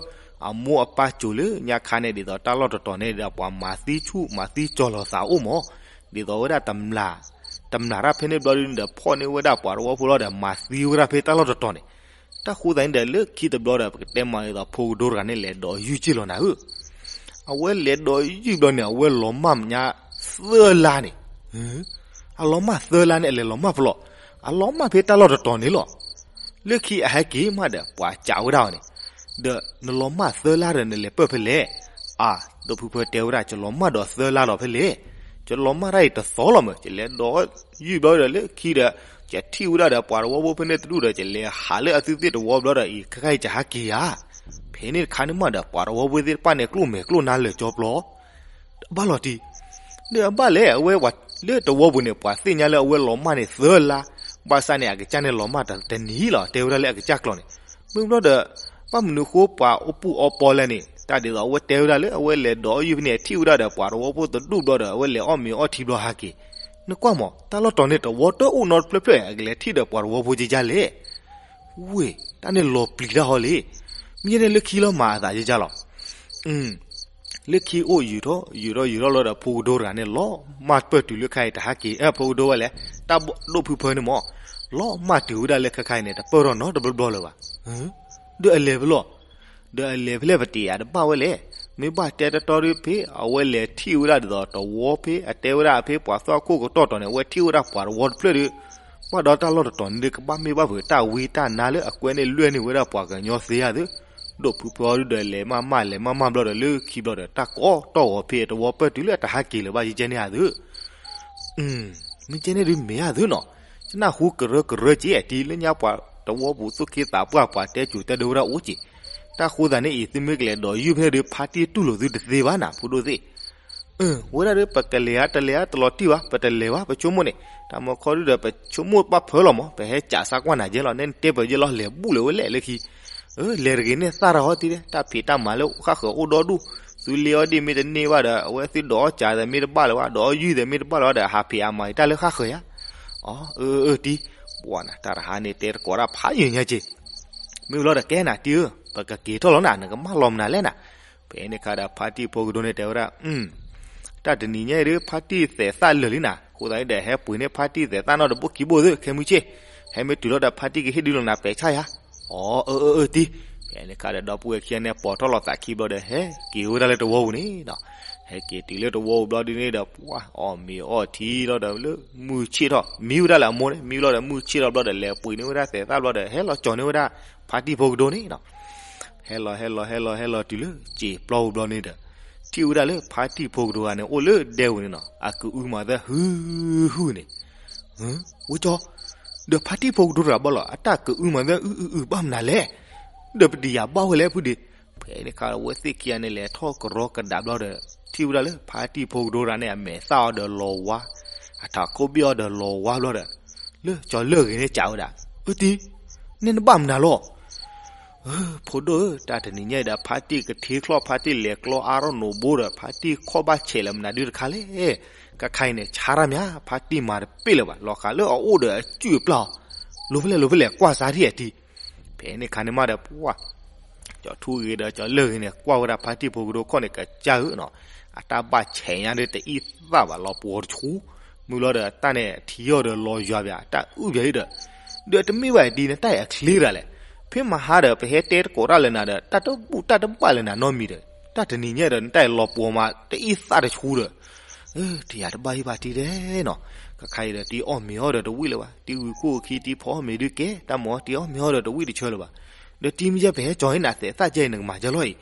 အမိၢ်အပၢ်စိၤလၢညါခါန့ၣ် ဒ်သိးတၢ်လီၢ်တတီၤန့ၣ်ဒီး ပှၤမၤသံဆူၣ်မၤသံကၠီၤလီၤသးအိၣ်မး. ဒ်သိးဝဲဒၣ်တမျၢ် တမျၢ်တၢ်ဖဲန့ၣ်ဘျီဒုးဒီး ဖီၣ်န့ၢ်ဝဲဒၣ်ပှၤတဝီဖိလီၤဒီး မၤသံဝဲဒၣ်ဖဲတၢ်လီၢ်တတီၤန့ၣ်. တၢ်ဃိသးန့ၣ်ဒီး လၢခံတဘျီဒီး ပကတဲမၤဒ်သိးဖိကဒိတဂၤန့ၣ် လဲၤဒိးယုၢ်က့ၢ်လီၤနၤဧၢ. အဝဲလဲၤဒိးယုၢ်ဘျီန့ၣ် အဝဲလီၤမၢ်ညါသၢလါန့ၣ် အလီၤမၢ်သၢလါန့ၣ် အလဲၤလီၤမၢ်ဖဲလဲၣ်. အလီၤမၢ်ဖဲတၢ်လီၢ်တတီၤန့ၣ်လီၤ. လၢခံအဟဲက့ၤမးဒီး ပှၤစံးဝဲဒၣ်အီၤန့ၣ်, ဒီးနလီၤမၢ်သၢလါဒီးနလဲၤပၢၢ်ဖဲလဲၣ်. အၢ, ဒိၣ်ဖုဖၢတဲဝဲဒၣ် ယလီၤမၢ်ဒီးသၢလါလီၤဖဲလဲၣ်. ယလီၤမၢ်တၢ်အံၤတသီလီၤမး, ယလဲၤဒိးယုၢ်ဘျီဒီးလၢခံဒီး ယထံၣ်ဝဲဒၣ်ဒီးပှၤတဝီဖိဖဲန့ၣ်တဒူၣ်ဒီး ယလဲၤဟးလၢအသုသ့ၣ်တဝီဘျီဒီးအံၤ ခဲခါအံၤယဟးက့ၤဧါ. ဖဲန့ၣ်တခါန့ၣ်မးဒီး ပှၤတဝီဖိသ့ၣ်တဖၣ်န့ၣ် ကျိၣ်မဲာ်ကျိၣ်နါလၢာ်ကၠီပျီ ဘၣ်လီၤတံၢ်, ဒီးအဘၣ်လဲၣ် အဝဲလၢတဝီပူၤန့ၣ် ပှၤသ့ၣ်ညါလၢအဝဲလီၤမၢ်န့ၣ်သၢလါ, ဘၣ်ဆၣ်န့ၣ် အကစၢ်န့ၣ်လီၤမၢ်တနံၤလီၤ တဲဝဲဒၣ်လၢအကစၢ်ကျိာ်န့ၣ်. မ့ၢ်ဘျီဒီး ဘၣ်မနုၤဃိပှၤအိၣ်ပူၤအီပီလဲၣ်န့ၣ် တၢ်ဒ်သိးအဝဲတဲဝဲဒၣ်လၢအဝဲလဲၤဒိးအီၣ်ယုၢ်ဖဲန့ၣ် ထံၣ်ဝဲဒၣ်ဒီးပှၤတဝီဖိတဒူၣ်ဘျီဒီး အဝဲလဲၤအီၣ်မ့ၤအီထံဘျီဟးက့ၤ. နကွၢ်မး တၢ်လီၢ်တီၤန့ၣ် တဝီတအိၣ်နီတဖျၢၣ်ဖျၢၣ် အကလဲၤထံၣ်ဒီးပှၤတဝီဖိကကလဲၣ်. ဝ့ၢ်, တၢ်န့ၣ်လီၤပျံၤတၢ်ဟီလံ. မ့ၢ်ယဲန့ၣ်လၢခံလီၤမၤအသးယကလီၤ. လၢခံအိၣ်ယုာ်ထီၣ် ယုာ်ထီၣ်ယုာ်ထီၣ်လီၤဒီး ဖိကဒိတဂၤန့ၣ် လီၤမၢ်ပၢၢ်တုၤလၢခါအံၤတဟးက့ၤ အဖိကဒိဝဲလဲၣ်, တၢ်ဒိၣ်ဖုဖၢန့ၣ်မး လီၤမၢ်တုၤဝဲဒၣ်လၢခဲခါအံၤန့ၣ် တပၢၢ်ထီၣ်နီတဘျီဘျီလၢၤဘၣ်. ဒီးအလဲၤဖဲလဲၣ်, ဒီးအလဲၤဖဲလဲၣ်ပတ့ၢ်ယၤတဘၣ်ဝဲလဲၣ်. မ့ၢ်ဘၣ်တဲတီတီဒုးဖဲ အဝဲလဲၤထံၣ်ဝဲဒၣ်ဒ်သိးတဝီဖဲအတဲဝဲဒၣ်ဖဲပှၤသွၣ်ခိၣ်ကတီၢ်တီၤန့ၣ် အဝဲထံၣ်ဝဲဒၣ်ပှၤတဝီတဖျၢၣ်ဒီး ဘၣ်ဒီးတၢ်လီၢ်တတီၤန့ၣ်ဒီး ကဘၣ်မ့ၢ်ဘၣ်ဖုးတၢ်ဝံတၢ်နါလၢအကွဲန့ၣ်လွဲၢ်န့ၢ်ဝဲဒၣ်ပှၤကညီသ့ဧါသ့ၣ်. ဒိၣ်ဖုဖၢအီၤဒုးဒီးလဲၤမးမးလဲၤမးမးဘျီဒီး လၢခံဘျီဒီး တၢ်ကိးတီၢ်ဂီၤဖဲအတဝီပၢၢ်တုၤလၢအတဟးက့ၤလၢၤဘၣ်ယကဲန့ၣ်ဧါသ့ၣ်. မ့ၢ်ကဲန့ၣ်ဒုးမ့ၢ်ဧါသ့ၣ်နီၤ, ယနၢ်ဟူကရၢကရၢက့ၤ တံၤလၢညါပှၤတဝီပူၤသူၣ်က့သးပှၢ် ပှၤတဲစူၤတဲဒိဝဲဒၣ်အိၣ်က့ၤ. တၢ်ဃိသးန့ၣ်အံၤ သုမ့ၢ်ကလဲၤဒိးယုၢ်ဖဲန့ၣ်ဒီး ဖါတံၢ်တူၢ်လိာ်သုတသ့ဘၣ်နၤ ဖိဒိၣ်သ့ၣ်. ဝဲဒၣ်ဒီး ပကလဲၤဧါတလဲၤဧါတလီၤတံၢ်ဘၣ် ပတလဲၤဘၣ် ပဆိကမိၣ်န့ၣ် တၢ်မၤခီဒုးဒီး ပဆိကမိၣ်ဘၣ်ဖၢလီၤမး ပဟဲကးစါကွၢ်နၤကဲလီၤ နဲနတဲပယဲလီၤ လဲၤဘူၣ်လၢၤဝဲလဲၣ်လၢခံ. လဲၤတဂ့ၤန့ၣ်သၣ်တၢ်ဟီတံၢ် တၢ်ဖံးတၢ်မၤလၢဃၣ်ဃၢၤအိၣ်ဒီဒူၣ်, သုလ့အီၣ်ဒ့ၣ်မ့ၢ်တန့ၢ်ဘၣ်ဒီး အဝဲသုဒိးအီၣ်စးသဲးမ့ၢ်တဘၣ်လၢၤဘၣ် ဒိးအီၣ်ယုၢ်သဲးမ့ၢ်တဘၣ်လၢၤဘၣ်ဒီး ဟးဖံးအမၤအံၤတၢ်လၢဃၣ်ဃၢၤယါ. အၢ အၢ အၢ တံၤ, ပှၤနၤ တၢ်တဟါန့ၣ်တဲတကိးတၢ်ဖးယံာ်ညါက့ၤ. မ့ၢ်ဘျီဒီးကဲနၤတံၤဧၢ, ပကက့ၤထီၣ်လီၤနၤ နကမၢလီၤမနုၤလဲၣ်နၤ. ဖဲန့ၣ်ခါဒီးဖါတံၢ်ဖိကဒိန့ၣ်တဲဝဲဒၣ်, တၢ်တနံၤညါအံၤဒီး ဖါတံၢ်သဲးသၣ်လၢာ်လံနၤ, အဃိသတးန့ၣ်ဒီး ဟဲပှ့ၤန့ၢ်ဖါတံၢ်သဲးသၣ်နီတဘိခံဘိသ့ၣ် ခဲမုၢ်ဆ့ၣ်, ဟဲမ့ၢ်တုၤလီၤဒီးဖါတံၢ်ကဟ့ၣ်ဒုးလီၤနၤပဲာ်ဆၣ်ယါ. အၢ အၢ အၢ တံၤ. ဖဲန့ၣ်ခါဒီး ဒီပုၢ်ဝဲၢ်ခံဂၤန့ၣ်ပိာ်ထီၣ်လိာ်သးခံဘျီဒီး ဟဲက့ၤဝဲဒၣ်လၢတဝီပူၤန့ၣ်နီၤ. ဟဲက့ၤတုၤလၢတဝီပူၤဘျီဒုန့ၣ်ဒီး ပှၤအီၣ်မ့ၤအီထံလီၤဒီးလၢမုၢ်ဆ့ၣ်ထီၣ် မံဝဲဒၣ်လၢအမိၢ်န့ၣ် မံလီၤဒီးမုၢ်ဆ့ၣ်ထီၣ်ဘျီဒီး လဲၤပှ့ၤန့ၢ်ဝဲဒၣ်သဲးသၣ်ဘျီဒီး ဟဲလီၤကၠီၤန့ၢ်ဝဲဒၣ်ဖါတံၢ်ဖိကဒိန့ၣ်နီၤ. ဟဲလီၤ ဟဲလီၤ ဟဲလီၤ ဟဲလီၤတုၤလၢစံာ်ပျီပူၤဘျီန့ၣ်ဒီး ထံၣ်ဝဲဒၣ်လၢဖါတံၢ်ဖိကဒိဂၤန့ၣ် အိၣ်လၢဒဲပူၤန့ၣ်နီၤ အကအုမၤသၢဟုဟုန့ၣ်. ဝဲကၠီ, ဒီးဖါတံၢ်ဖိကဒိတဂၤဘၣ်လီၤ အတၢ်ကအုမၤသၢအုအုအုဘၣ်မနုၤလဲၣ်. ဒီးပတယၤဘၣ်ဝဲလဲၣ်ဖုဒ့. ဖဲန့ၣ်ခါဒီး အဝဲသ့ၣ်ခံဂၤန့ၣ် လဲၤထီၣ်ကရီကဒါဘျီဒီး ထံၣ်ဝဲဒၣ်လၢဖါတံၢ်ဖိကဒိတဂၤန့ၣ် အမဲာ်သၣ်အီၤဒီးလီၤဝါ, အထးခိၣ်ဘ့ၣ်အီၤဒီးလီၤဝါဘျီဒီး လၢကၠီၤလၢၢ်ဂ့ၤန့ၣ်စံးဝဲဒၣ်, အၢတံၤ, နဲနဘၣ်မနုၤလီၤ. ဖိဒိၣ်ဧၢ, တၢ်တနံၤညါအံၤဒီး ဖါတံၢ်ကထ့ချီၣ် ဖါတံၢ်လဲၤကျီအါထီၣ်နိးဘိဒီး ဖါတံၢ်ခီၣ်ဘၣ်ဆဲးလၢမနုၤဒုတခါလဲၣ်. ကခါအံၤန့ၣ် ဆါတၢ်မး ဖါတံၢ်မၤတပ့ၢ်လၢၤဘၣ် လီၤဃာ်လၢအအိၣ်ဒီးအစုၣ်အပျၢ်အီၤ, လိၤဖဲလဲၣ် လိၤဖဲလဲၣ် ကွၢ်စါထံၣ်အတံၤ. ဖဲန့ၣ်ခါန့ၣ်မးဒီး ပှၤ ကၠီၤထူဂ့ၤဒီး ကၠီၤလၢၢ်ဂ့ၤန့ၣ် ကွၢ်ဝဲဒၣ်ဖါတံၢ်ဖိကဒိခီၣ်န့ၣ် ကစၢ်ဧၢနီၤ, အတၢ်ဘၣ်ဆဲးညါဒီးတအံၣ်သၣ်ဘၣ်လီၤပှီၤတဆူ, မုၢ်လီၤဒီးတၢ်န့ၣ်ထံအီၤဒီးလီၤယွၤဘၣ် တၢ်အုၣ်ဘၣ်အံၤဒီး, ဒီးတမ့ၢ်ဘၣ်အံၤဒ်နတၢ်အံၤအချ့တဂၤလဲၣ်, ဖဲမဟါဒီး ပဟဲတဲတကိးတၢ်လၢနၤဒီး တၢ်တဘူၣ်တၢ်တဘၣ်လၢနၤနီတမံၤဒီး တၢ်တနံၤညါဒီး နတၢ်အံၤလီၤပှီၤမး တအံၣ်သၣ်တဆူဒီး တယၤတဘၣ်ဟံၣ်ဘၣ်တံၤဒဲးနီၤ, ကခါအံၤဒီးတံၤအီၣ်မ့ၤအီၣ်ဒီးတဝံၣ်လၢၤဘၣ်, တံၤဝံၤခိၣ်အခံ တံၤဖီအီၣ်မ့ၤဒုးကဲ, တၢ်မၤတံၤအီၣ်မ့ၤအီၣ်ဒီးတဝံၣ်တဆၢလၢၤဘၣ်, ဒီးတံၤမ့ၢ်ယဲပဟဲကၠီၤန့ၣ် နသဲးသၣ်ကဲအံၤနကမၤကဲလီၤအံၤ,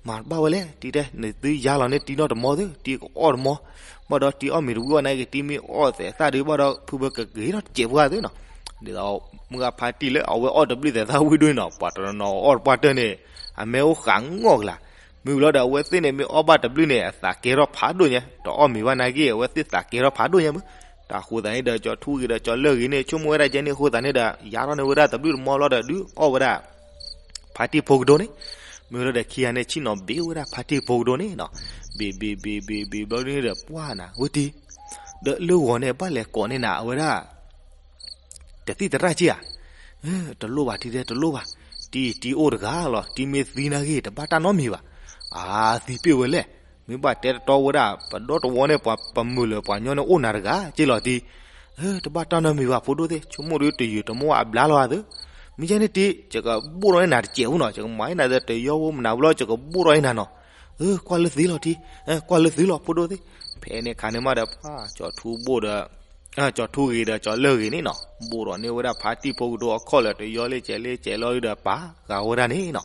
မၤတဘၣ်ဝဲလဲၣ်, တံၤတဲ နသုယါလီၤန့ၢ်တံၤနီတမီသ့ၣ်, တံၤကအီၣ်တမီ, ဘၣ်ဒီးတံၤအီၣ်မ့ၤတဝံၣ်ဝဲန့ၣ်က့ၤ တံၤမ့ၢ်အီၣ်သဲးသၣ်ဒုး ဘၣ်ဒီးဖုဘၢကက့ၤထီၣ်တစဲးပှၢ်သ့ၣ်နီၤ, ဒ်သိးမုၢ်ဂၤဖါတံၢ်လၢအဝဲအီၣ်တဘျုးသဲးသၣ်ဝံၣ်ဒိၣ်န့ၣ်နီၤ, ပှၤတနီၤနီၤအီၣ်တပှၢ်တၢၢ်န့ၣ် အမဲအိၣ်ဃးငီၢ်ကလာ် မုၢ်ဘျီဒီးအဝဲသ့ၣ်န့ၣ် မ့ၢ်အီၣ်ဘၣ်တဘျုးန့ၣ် အသးကဲထီၣ်ဖးဒိၣ်ညါ, တအီၣ်မ့ၤဘၣ်နာ်က့ အဝဲသ့ၣ်သးကဲထီၣ်ဖးဒိၣ်ညါမး. တၢ်ဃိသးန့ၣ်ဒီး ကၠီၤထူဂ့ၤဒီးကၠီၤလၢၢ်ဂ့ၤန့ၣ် ဆိကမိၣ်ဝဲဒၣ်ကဲန့ၣ်အဃိသတးန့ၣ်ဒီး ယါထီၣ်န့ၢ်ဝဲဒၣ်တဘျုးတမီဘျီဒီး ဒုးအီၣ်ဝဲဒၣ် ဖါတံၢ်ဖိကဒိန့ၣ်. မ့ၢ်လီၤဒီးခံဂၤန့ၣ် ဆ့ၣ်နီၤဘ့ၣ်ဝဲဒၣ်ဖါတံၢ်ဖိကဒိန့ၣ်နီၤ. ဘ့ၣ်ဘ့ၣ်ဘ့ၣ်ဘ့ၣ်ဘ့ၣ်ဘျီဒ်န့ၣ်ဒီး ပှၢ်နၤဝဲတံၤ, ဒီးလၢဂီၤန့ၣ် ဘၣ်လဲၤကိးန့ၢ်နၤအဝဲဒၣ် တသံၣ်သရၣ်က့ဧါ. တလိၣ်ဘၣ်တံၤတဲ တလိၣ်ဘၣ်, တံၤတံၤအိၣ်တဂၤလီၤ, တံၤမ့ၢ်သံနာ်ဂ့ၤ တဘၣ်တၢ်နီတမံၤဘၣ်. အသံပ့ၢ်ဝဲလဲၣ်, မ့ၢ်ဘၣ်တဲတတီဝဲဒၣ် ပဒီတဝီန့ၣ် ပှၤပမုာ်လၢပှၤညီန့ၣ်အိၣ်နၤတဂၤက့လီၤတံၤ. တဘၣ်တၢ်နီတမံၤဘၣ်ဖိဒိၣ်သ့ၣ်, ဆိကမိၣ်ဒီးတယုာ်တမီၢ်အဘျါလီၤအသး. မ့ၢ်ကဲန့ၣ်တံၤ ယကဘိၣ်ထီၣ်န့ၢ်နၤတစဲးဖိနီၤ, ယကမၤန့ၢ်နၤဒီးတယီဖိမနုၤဘျီ ယကဘိၣ်ထီၣ်န့ၢ်နၤနီၤ. ကွၢ်လၢသ့လီၤတံၤ, ကွၢ်လၢသ့လီၤဖိဒိၣ်သ့ၣ်. ဖဲန့ၣ်အခါန့ၣ်မးဒီး ပှၢ်ကၠီၤထူဘိၣ်ဒီး ကၠီၤထူဂ့ၤဒီးကၠီၤလၢၢ်ဂ့ၤန့ၣ်နီၤ, ဘိၣ်ထီၣ်န့ၢ်ဝဲဒၣ်ဖါတံၢ်ဖိကဒိအခီၣ်လၢာ်တယီလၢကဲးလၢကဲးလီၤဒီးပာ်ဃာ်ဝဲဒၣ်န့ၣ်နီၤ.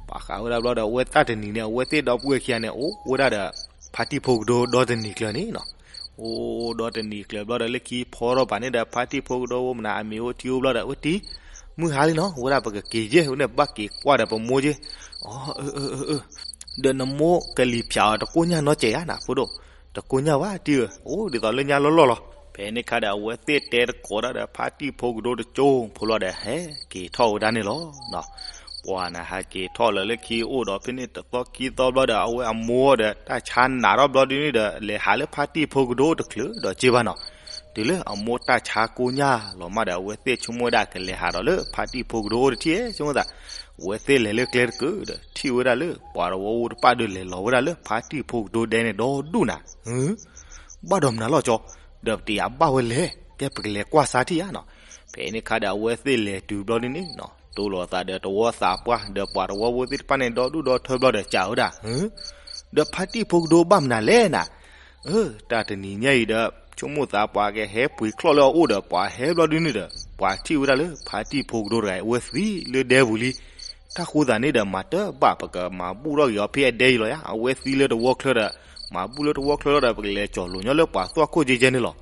ပာ်ဃာ်ဝဲဒၣ်ဘျီဒီး အဝဲသ့ၣ်တနံၤန့ၣ် အဝဲသ့ၣ်ဒီပုၢ်ဝဲၢ်ခံဂၤန့ၣ် အိၣ်ဝဲဒၣ်ဒီး ဖါတံၢ်ဖိကဒိဒီတနံၤကျၢၤန့ၣ်နီၤ. အိၣ်ဒီတနံၤကျၢၤဘျီဒီး လၢခံဖီထီၣ်ဘၣ်န့ၣ်ဒီး ဖါတံၢ်ဖိကဒိဝဲမနုၤအမ့ၢ်အိၣ်ထံအိၣ်ဘျီဒီး ဝဲတံၤ မုၢ်ဟါလံနီၤ, ဝဲဒၣ်ပကက့ၤယဲၢ်ဝဲန့ၣ် ဘၣ်က့ၤကွၢ်ဒီးပမိၢ်က့. အၢ အၢ အၢ အၢ ဒီးနမိၢ်ကလံၤဖၠးအီၤတကိညၢ်နီတစဲးဧါနၤဖိဒိၣ်. တကိညၢ်ဘၣ်တံၤဧၢ, အိၣ်ဒ်သိးလၢညါလီၢ်လီၢ်လီၤ. ဖဲန့ၣ်အခါဒီး အဝဲသ့ၣ်တဲတကိးတၢ်ဒီး ဖါတံၢ်ဖိကဒိတကၠိဖိလီၤဒီး ဟဲက့ၤထီၣ်ဝဲဒၣ်န့ၣ်လီၤ. ပှၢ်နၤ ဟဲက့ၤထီၣ်လၢလၢခံ အိၣ်ဒီးဖဲန့ၣ်တသီခံသီဘျီဒီး အဝဲအမိၢ်ဒီးတၢ်ဆါနးထီၣ်ဘျီဒ်န့ၣ်ဒီး လဲၤဟးလၢဖါတံၢ်ဖိကဒိတချုးဒီးက့ဘၣ်နီၤ. တုၤလၢအမိၢ်တၢ်ဆါကိညၢ်လီၤမးဒီး အဝဲသ့ၣ်ဆိကမိၣ်ဝဲဒၣ်ကလဲၤဟးဒီးလၢဖါတံၢ်ဖိကဒိအိၣ်တထံၣ် ဆိကမိၣ်သး. အဝဲသ့ၣ်လဲၤလၢကျဲတကုာ်ဒီး ထံၣ်ဝဲဒၣ်လၢပှၤတဝီဖိတဖၣ်ဒီး လဲၤလီၤဝဲဒၣ်လၢဖါတံၢ်ဖိကဒိဒဲန့ၣ်ဒီဒူၣ်နၤ. ဘၣ်ဒီးမနုၤလီၤကၠီ, ဒီးပတယၤဘၣ်ဝဲလဲၣ်, ကဲပကလဲၤကွၢ်စါထံၣ်ဧါနီၤ. ဖဲန့ၣ်အခါဒီး အဝဲသ့ၣ်လဲၤတုၤဘျီဒ်န့ၣ်နီၤ, တိၢ်လိာ်သးဒီးတဝီသးပှၢ် ဒီးပှၤတဝီဖိသ့ၣ်တဖၣ်န့ၣ် ဒီဒူၣ်ဒီထၢဘျီဒီး စံးဝဲဒၣ်, ဒီးဖါတံၢ်ဖိကဒိဘၣ်မနုၤလဲၣ်နၤ. တၢ်တနံၤညါအံၤဒီး ဆိကမိၣ်သးပှၤကဟဲပှ့ၤချီၣ်လၢအအိၣ်ဒီး ပှၤဟဲဘျီဒ်န့ၣ်ဒီး ပှၤထံၣ်ဝဲဒၣ်လၢဖါတံၢ်ဖိကဒိတဂၤ အဝဲသံလၢဒဲပူၤလံ. တၢ်ဃိသးန့ၣ်ဒီး မၤတဘၣ် ပကမၤဘူၣ်ထီၣ်က့ၤအီၤဖဲအဒဲအံၤလီၤယါ, အဝဲသံလၢတဝီချၢဒီး မၤဘူၣ်လၢတဝီချၢလီၤဒီး ပကလဲၤကၠီၤလိာ်ညီလၢပှၤသွၣ်ခိၣ်ကဲကဲန့ၣ်လီၤ.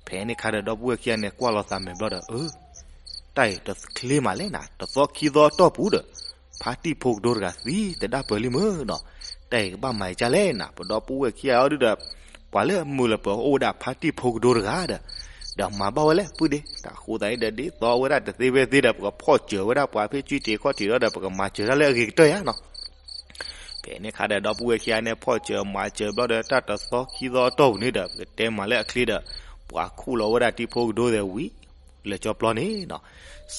ဖဲန့ၣ်အခါဒီး ဒီပုၢ်ဝဲၢ်ခံဂၤန့ၣ် ကွၢ်လီၤသးမဲာ်ဘျီဒီး အၢ တၢ်အံၤတချ့မးလဲၣ်နၤ, တသီခံသီအတီၢ်ပူၤဒီး ဖါတံၢ်ဖိကဒိတဂၤသံတဒၣ်ပၢၢ်လံမ့ၢ်နီၤ. တၢ်အံၤကဘၣ်မၤအံၤကလဲၣ်နၤ, ပဒီပုၢ်ဝဲၢ်ခံဂၤအီၤဒုဒီး ပှၤလၢအမုာ်လၢပှဲၤအိၣ်ဝဲဒၣ်ဖါတံၢ်ဖိကဒိတဂၤဒီး ဒီးမၤဘၣ်ဝဲလဲၣ် ပုၢ်ဒ့, တၢ်ဃိသးအံၤဒီး ဒ်သိးဝဲဒၣ်တသ့ဝဲသ့ဒီး ပကဖီၣ်စၢၤဝဲဒၣ်ပှၤဖဲကၠုတံၤခီၣ်ထံးဒီး ပကမၤစၢၤတၢ်လၢအဂ့ၤကတၢၢ်ယါနီၤ. ဖဲန့ၣ်အခါဒီး ဒီပုၢ်ဝဲၢ်ခံဂၤန့ၣ် ဖီၣ်စၢၤမၤစၢၤဘျီဒီး တၢ်တသီခံသီအတီၢ်ပူၤန့ၣ်ဒီး ပကတဲမၤလၢအချ့ဒီး ပှၤခူၣ်လီၤဝဲဒၣ်တံၢ်ဖိကဒိသဲးဝံၤ လၢကၠီပျီန့ၣ်နီၤ.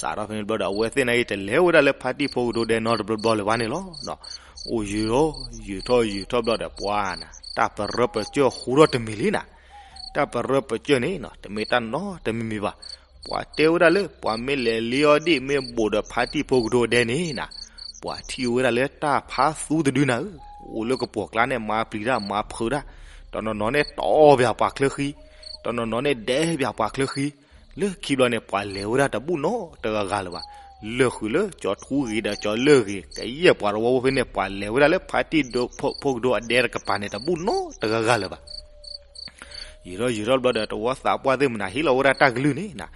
စးထီၣ်ဖဲန့ၣ်ဘျီဒီး အဝဲသ့ၣ်န့ၣ်အံၤ တလဲၤဝဲဒၣ်လၢဖါတံၢ်ဖိကဒိဒဲနီတဘျီဘျီလၢၤဘၣ်န့ၣ်လီၤ. အိၣ်ယံာ်ထီၣ်ယံာ်ထီၣ်ဘျီဒီး ပှၤနၤ တၢ်ပရၢပကျၢၢ်ဟူထီၣ်တမံၤလံနၤ. တၢ်ပရၢပကျၢၢ်န့ၣ်နီၤ တမ့ၢ်တၢ်နီတမံၤမံၤဘၣ်. ပှၤတဲဝဲဒၣ်လၢ ပှၤမ့ၢ်လဲၤလ့အီၣ်ဒ့ၣ် မ့ၢ်ဘိးဒီးဖါတံၢ်ဖိကဒိဒဲန့ၣ်နၤ, ပှၤထံၣ်ဝဲဒၣ်လၢတၢ်ဖးသူတဒုနၤဧၢ, အိၣ်လၢကပီၤကျါန့ၣ် မၤပျံၤတၢ်မၤဖုးတၢ်, တနီၤနီၤန့ၣ် တီၢ်ပၠးပှၤချၢဃံ, တနီၤနီၤန့ၣ် ဒဲပၠးပှၤချၢဃံ. လၢခံဘျီန့ၣ် ပှၤလဲၤဝဲဒၣ်တဘူၣ်နီတဂၤဂၤလၢၤဘၣ်. လၢာ်ဃုာ်လၢကၠီၤထူဂ့ၤဒီးကၠီၤလၢၢ်ဂ့ၤ ကယဲၢ်ပှၤတဝီဖိဖဲန့ၣ် ပှၤလဲၤဝဲဒၣ်လၢဖါတံၢ်ဖိကဒိအဒဲတကပၤန့ၣ် တဘူၣ်နီတဂၤဂၤလၢၤဘၣ်. ယံာ်ထီၣ်ယံာ်ထီၣ်ဘျီဒီး တဝီသးပှၢ်သ့ၣ်မနၤ ဟ့ၣ်လီၤဝဲဒၣ်တၢ်ကလုၢ်န့ၣ်နၤ.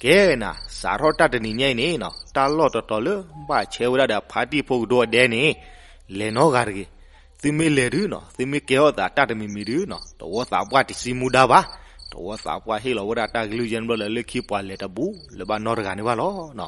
ကဲနၤ စးထီၣ်တၢ်တနံၤညါအံၤန့ၣ်နီၤ တၢ်လီၢ်တတီၤလၢဘၣ်ဆဲဝဲဒၣ်ဒီးဖါတံၢ်ဖိကဒိအဒဲန့ၣ် လဲၤနီတဂၤတဂ့ၤ. သုမ့ၢ်လဲၤဒုနီၤ သုမ့ၢ်ကဲထီၣ်သးတၢ်တမံၤမံၤဒုနီၤ တဝီသးပှၢ်တစံမူဒါဘၣ်. တဝီသးပှၢ်ဟ့ၣ်လီၤဝဲဒၣ်တၢ်ကလုၢ်ယဲၢ်န့ၣ်ဘျီဒီး လၢခံပှၤလဲၤတဘူၣ်လၢၤဘၣ်နီတဂၤန့ၣ်ဘၣ်လီၤ.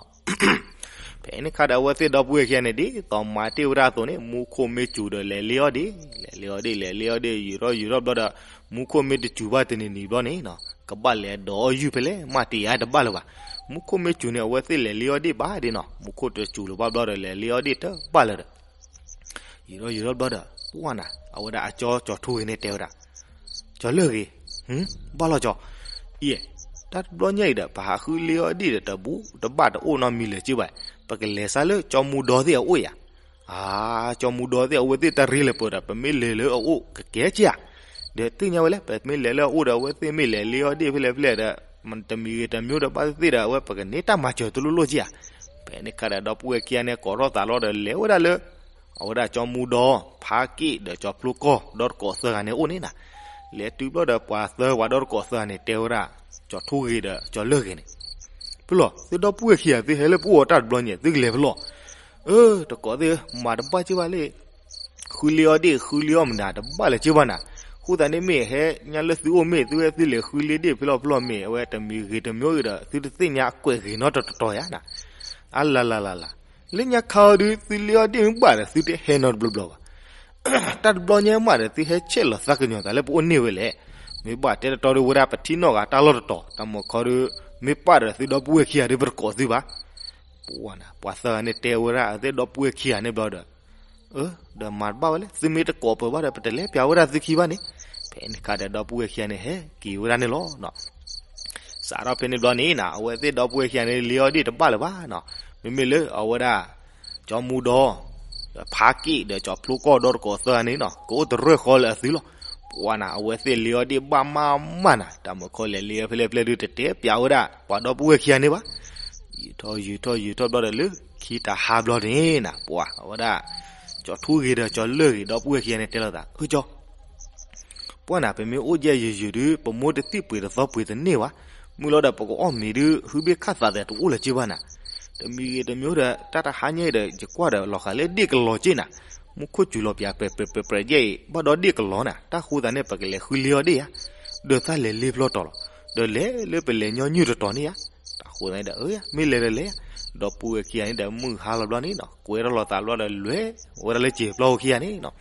ဖဲန့ၣ်ခါဒီး အဝဲသ့ၣ်ဒီပုၢ်ဝဲၢ်ခံဂၤန့ၣ် ဒ်သိးမၤတ့ၢ်ဝဲဒၣ်အသိးန့ၣ် မူခိၣ်မ့ၢ်စူၤဒီးလဲၤလ့အီၣ်ဒ့ၣ်, လဲၤလ့အီၣ်ဒ့ၣ် လဲၤလ့အီၣ်ဒ့ၣ် ယံာ်ထီၣ်ယံာ်ထီၣ်ဘျီဒီး မူခိၣ်မ့ၢ်တစူၤဘၣ်တနံၤနံၤဘျီန့ၣ်နီၤ ကဘၣ်လဲၤဒီးအီၣ်ယုၢ်ဖဲလဲၣ် မးတ့ၢ်အါတဘၣ်လၢၤဘၣ်. မူခိၣ်မ့ၢ်စူၤန့ၣ် အဝဲသ့ၣ်လဲၤလ့အီၣ်ဒ့ၣ်ဘၣ်ဒ့ၣ်နီၤ မူခိၣ်တစူၤလၢၤဘၣ်ဘျီဒီး လဲၤလ့အီၣ်ဒ့ၣ်တဘၣ်လၢၤဒီး ယံာ်ထီၣ်ယံာ်ထီၣ်ဘျီဒီး ပှၢ်နၤ အဝဲဒၣ်အကၠီကၠီၤထူဂ့ၤန့ၣ်တဲဝဲဒၣ် ကၠီၤလၢၢ်ဂ့ၤ, ဘၣ်လီၤကၠီၤ, အံၤ, တၢ်တဘျီညါအံၤဒီး ပဟးဃုလ့အီၣ်ဒ့ၣ်ဒီးတဘူၣ်တဘၣ်တအိၣ်နီတမံၤလၢၤက့ဘၣ်, ပကလဲၤစးလၢကၠီမူဒီသ့ၣ်အအိၣ်ဧါ. အါ, ကၠီမူဒီသ့ၣ် အဝဲသ့ၣ်တရ့လၢၤပှဲၤဒီး ပမ့ၢ်လဲၤလၢအအိၣ်ကကဲက့ဧါ. ဒီးသ့ၣ်ညါဝဲလဲၣ် ပမ့ၢ်လဲၤလၢအအိၣ်ဒီး အဝဲသ့ၣ်မ့ၢ်လဲၤလ့အီၣ်ဒ့ၣ်ဖဲလဲၣ်ဖဲလဲၣ်ဒီး တမံၤဂ့ၤတမံၤဒီး ဘၣ်သ့ၣ်သ့ၣ်ဒီး အဝဲပကန့ၢ်တၢ်မၤစၢၤတလိၣ်လိၣ်က့ဧါ. ဖဲန့ၣ်ခါဒီး ဒီပုၢ်ဝဲၢ်ခံဂၤန့ၣ် ကိးထီၣ်သးလီၤဒီး လဲၤဝဲဒၣ်လၢ အဝဲဒၣ်ကၠီမူဒီ ဖးက့ၣ်ဒီးကၠီၤဖျိကီၢ် ဒီတကိးသၢဂၤန့ၣ်အိၣ်န့ၣ်နၤ. လဲၤတုၤဘျီဒီး ပှၤသၢပှၤဒီတကိးသၢဂၤန့ၣ် တဲဝဲဒၣ် ကၠီၤထူဂ့ၤဒီးကၠီၤလၢၢ်ဂ့ၤန့ၣ်, ဖဲလီၤ သုဒီပုၢ်ဝဲၢ်ခံဂၤ သုဟဲလၢပအိၣ်အတၢ်တဘျီညါ သုကလဲၤဖဲလီၤ. အၢ တကိးသ့ၣ်ဧၢ မၤတဘၣ်က့ဘၣ်လၢ ဃုလ့အီၣ်ဒ့ၣ် ဃုလ့အီၣ်မနုၤတဘၣ်လၢၤက့ဘၣ်နၤ. အဃိသတးန့ၣ်မ့ၢ်ဟဲညါလၢသုအိၣ်မ့ၢ် သုဝဲသုလဲၤဃုလ့ဒ့ၣ်ဖဲလီၤဖဲလီၤမ့ၢ် အဝဲတမံၤဂ့ၤတမံၤဂ့ၤဒီး သုတသ့ၣ်ညါအကွဲးဂ့ၤနီတတီၤယါနၤ. အလၤလၤလၤလၤ, လၢညါခါအီၤဒုး သုလ့အီၣ်ဒ့ၣ်မ့ၢ်ဘၣ်ဒီး သုတဟဲနီတဘျီဘျီဘၣ်. တၢ်တဘျီညါမးဒီး သုဟဲဆဲးလီၤသးကညီၤသးလၢပအိၣ်န့ၢ်ဝဲလဲၣ်. မ့ၢ်ဘၣ်တဲတတီဒီး ဝဲဒၣ်ပထံၣ်နီၣ်ဂၤတၢ်လီၢ်တတီၤ တၢ်မုၢ်ခီဒီး မ့ၢ်ပာ်ဒီးသုဒီပုၢ်ဝဲၢ်ခံဂၤဒီး ပတကိးသုဘၣ်. ပှၤနၤ ပှၤသၢဂၤန့ၣ်တဲဝဲဒၣ်အဝဲသ့ၣ်ဒီပုၢ်ဝဲၢ်ခံဂၤန့ၣ်ဘျီဒီး, အၢ, ဒီးမၤတဘၣ်ဝဲလဲၣ်, သုမ့ၢ်တကိးပၢၤဘၣ်ဒီး ပတလဲၤပျးဝဲဒၣ်သုခံဘၣ်န့ၣ်. ဖဲန့ၣ်ခါဒီး ဒီပုၢ်ဝဲၢ်ခံဂၤန့ၣ် ဟဲက့ၤဝဲဒၣ်န့ၣ်လီၤ. စးထီၣ်ဖဲန့ၣ်ဘျီန့ၣ်နၤ အဝဲသ့ၣ်ဒီပုၢ်ဝဲၢ်ခံဂၤန့ၣ် လ့အီၣ်ဒ့ၣ်တဘၣ်လၢၤဘၣ်နၤ. မ့မ့ၢ်လၢအဝဲဒၣ် ကၠီမူဒီး ဒီးဖးက့ၣ်ဒီးကၠီဖျိကီၢ်ဒီတကိးသၢဂၤန့ၣ်နၤ ကအိၣ်တရၢၢ်ဃီလၢအသုလီၤ. ပှၤနၤ အဝဲသ့ၣ်လ့အီၣ်ဒ့ၣ်ဘၣ်မးမးနၤ တၢ်မုၢ်ခီလဲၤလ့အီၣ်ဖဲလဲၣ်ဖဲလဲၣ်ဒုး တတဲပျးဝဲဒၣ် ပှၤဒီပုၢ်ဝဲၢ်ခံဂၤန့ၣ်ဘၣ်. ယံာ်ထီၣ်ယံာ်ထီၣ်ယံာ်ထီၣ်ဘျီဒီး လၢခံတဟါဘျီန့ၣ်နၤ ပှၤအဝဲဒၣ် ကၠီထူဂ့ၤဒီးကၠီလၢၢ်ဂ့ၤ ဒီပုၢ်ဝဲၢ်ခံဂၤန့ၣ်တဲလိာ်သး အၢကၠီ ပှၤနၤ ပမ့ၢ်အိၣ်ယဲၢ်ယုၢ်ယုၢ်ဒုး ပမိၢ်တသံၣ်ပှ့ၤတသီပှ့ၤတန့ၢ်ဘၣ်. မုၢ်လီၤဒီး ပကအီၣ်မ့ၤဒုး ဟုဘ့ၣ်ခၣ်သးသဲးတအိၣ်လၢၤက့ဘၣ်နၤ. တမံၤဂ့ၤတမံၤဒီး တၢ်တဟါညါအံၤဒီး ယကွၢ်ဒီးလီၤဃာ်လၢဒ့ၣ်ကလီၤက့နၤ. မူခိၣ်စူၤလီၤပၠး ပဲာ်ပဲာ်ပဲာ်ပဲာ်ယဲၢ်အံၤ ဘၣ်ဒီးဒ့ၣ်ကလီၤနၤ. တၢ်ဃိသးန့ၣ် ပကလဲၤဃုလ့အီၣ်ဒ့ၣ်ဧါ. ဒီးသးလဲၤလ့ဖျီတီၤလီၤ. ဒီးလဲၤလၢပလဲၤညီနုၢ်တတီၤန့ၣ်ဧါ. တၢ်ဃိသးန့ၣ်ဒီး အၢ မ့ၢ်လဲၤဒီးလဲၤဧါ. ဒီပုၢ်ဝဲၢ်ခံဂၤန့ၣ်ဒီး မုၢ်ဟါလီၤဘျီန့ၣ်နၤ ကွဲထီၣ်လီၤသးဘျီဒီး လဲၤဝဲဒၣ်လၢစံာ်ပျီဧိၤခံဂၤန့ၣ်နၤ.